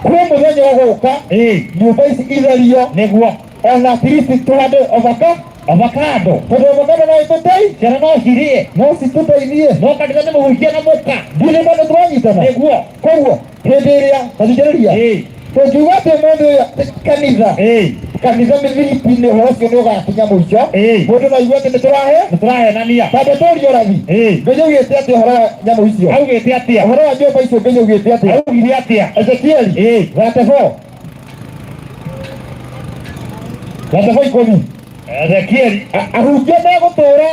Kwĩ mũthenya ũgũka. Ĩĩ. Nyũmba ici itherio. Nĩguo. Ona at least tũhande avocado. Avocado. Tondũ avocado no ĩtũteithie. Ciana no cirĩe. No citũteithie. No kanitha nĩ mũhunjia na mũka. Ndirikana nĩ twanyitana. Nĩguo. Koguo hĩndĩ ĩrĩa, ta thikĩrĩria. Ĩĩ. Tũngiuga atĩ ũmũthĩ ũyũ atĩ kanitha. Ĩĩ. Kanitha mĩthiriti-inĩ ũhoro ũcio nĩ ũgakinya mũico. Mũndũ no aigue atĩ nĩ tũrahe Nĩtũrahenania. Tambe tũrie ũrathi. Ngai augĩte atĩa ũhoro wa nyamũ icio? Augĩte atĩa? Ũhoro wa nyũmba icio Ngai augĩte atĩa? Augire atĩa? Ezekieli 34 34 ikũmi. Ezekieli Ahunjia megũtũra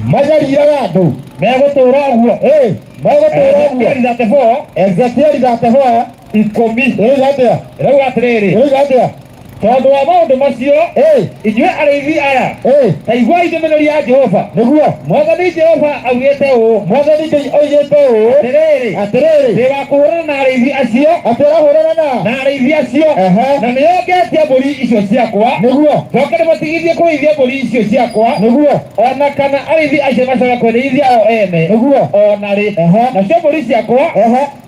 manyariraga andũ. Megũtũra ũguo. Megũtũra ũguo. Ezekieli 34 Ezekieli 34 ikũmi. Ĩroiga atĩa? Ĩrauga atĩrĩrĩ, Ĩroiga atĩa? Tondũ wa maũndũ macio, inyuĩ arĩithi aya, ta iguai ndũmĩrĩri ya Jehova. Nĩguo. Mwathani Jehova augĩte ũũ. Mwathani Ngai oigĩte ũũ. Atĩrĩrĩ, Atĩrĩrĩ, ndĩ wa kũhũrana na arĩithi acio, atĩ ũrahũrana na na arĩithi acio, na nĩo ngetia mbũri icio ciakwa. Nĩguo. Njoke ndĩmatigithie kũrĩithia mbũri icio ciakwa. Nĩguo. Ona kana arĩithi acio macoke kwĩrĩithia o ene. Nĩguo. Ona rĩ, nacio mbũri ciakwa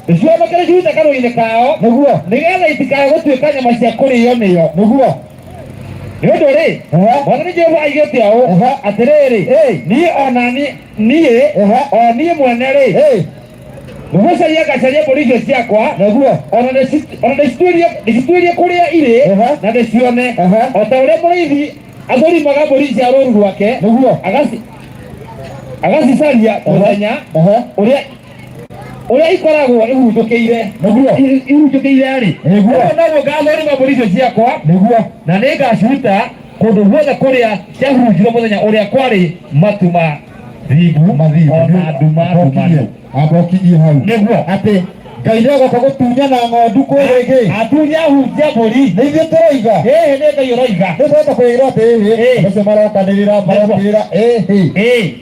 nĩcionokere ciumĩte kanua-inĩ kao, Nĩguo. nĩgetha itikae gũtuĩka nyama cia kũrĩo nĩo. Nĩguo. Nĩ ũndũ rĩ, Mwathani Jehova aigĩte ũũ, atĩrĩrĩ, niĩ ona niĩ o niĩ mwene rĩ, nĩgũcaria ngacaria mbũri icio ciakwa. Nĩguo. Ona ndĩcituĩrie kũrĩa irĩ na ndĩcione, o ta ũrĩa mũrĩithi athũrimaga mbũri cia rũũru rwake. Nĩguo. Agacicaria mũthenya ũrĩa ũrĩa ikoragwo ihurunjũkĩire. Nĩguo. Ihurunjũkĩire rĩ, Nĩguo. ũguo noguo ngathũrima mbũri icio ciakwa. Nĩguo. Na nĩ ngaciruta kũndũ guothe kũrĩa ciahurunjirwo mũthenya ũrĩa kwarĩ matu mathingu Mathingu. ona nduma ndumanu. Amba ũkinyie hau. Nĩguo. Atĩ Ngai nĩagoka gũtunyana ng'ondu kwĩ rĩngĩ. Atunya ahunjia mbũri. Nĩ ithuĩ tũroiga. Ĩĩ, nĩ Ngai ũroiga. Nĩ twahota kwĩrwo atĩ ĩhĩ, acio marokanĩrĩra marokĩrĩra ĩhĩ.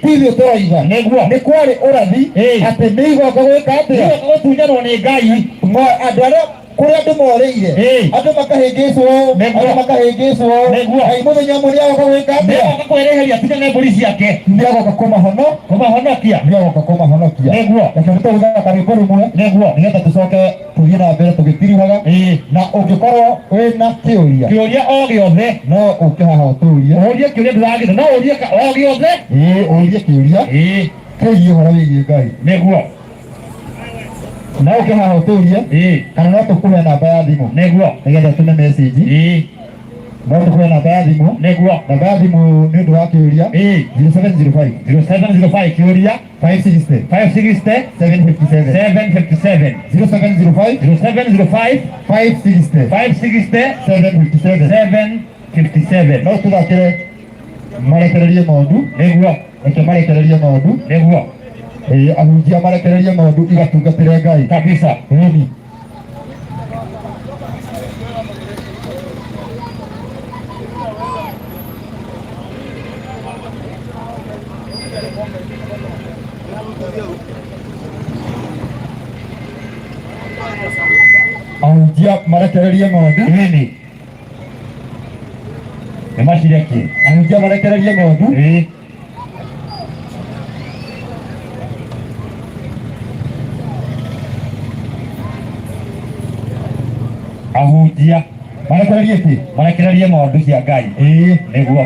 Ti ithuĩ tũroiga. Nĩguo. Nĩ kwarĩ ũrathi atĩ nĩ igoka gwĩka atĩa? Nĩigoka gũtunyanwo nĩ Ngai. Andũ arĩa kũrĩa andũ morĩire, andũ makahĩngĩcwo, andũ makahĩngĩcwo. Nĩguo. Ngai mũthenya ũmwe nĩagoka gwĩka atĩa? Nĩagoka kwĩrĩhĩria atunyane mbũri ciake. Nĩagoka kũmahonokia. Nĩagoka kũmahonokia. Nĩguo. Reke nĩtũgũthaka rwĩmbo rũmwe. Nĩguo. Nĩgetha tũcoke tũthiĩ na mbere tũgĩtirihaga. Na ũngĩkorwo wĩna kĩũria, Kĩũria o gĩothe, no ũke haha ũtũrie. Ũrie kĩũria ndũragĩte, no ũrie o gĩothe. Ũrie kĩũria kĩgiĩ ũhoro wĩgiĩ Ngai. Nĩguo. No ũke haha ũtũrie, kana no tũkũhe namba ya thimũ. Nĩguo. Nĩgetha ũtũme message. No tũkũhe namba ya thimũ. Nĩguo. Namba ya thimũ nĩ ũndũ wa kĩũria. 0705. 0705 kĩũria. 560. 560. 757. 757. 0705. 0705. 560. 560. 757. 757. No tũthakĩre marekererie ng'ondu. Nĩguo. Reke marekererie ng'ondu. Nĩguo. Ahunjia marekererie ng'ondu igatungatĩre Ngai. Kabisa. Ĩni. Ahunjia marekererie ng'ondu. Ĩni. Nĩ macirekie. Ahunjia marekererie ng'ondu. Ahunjia Marekererie kĩ? Marekererie ng'ondu cia Ngai. Nĩguo.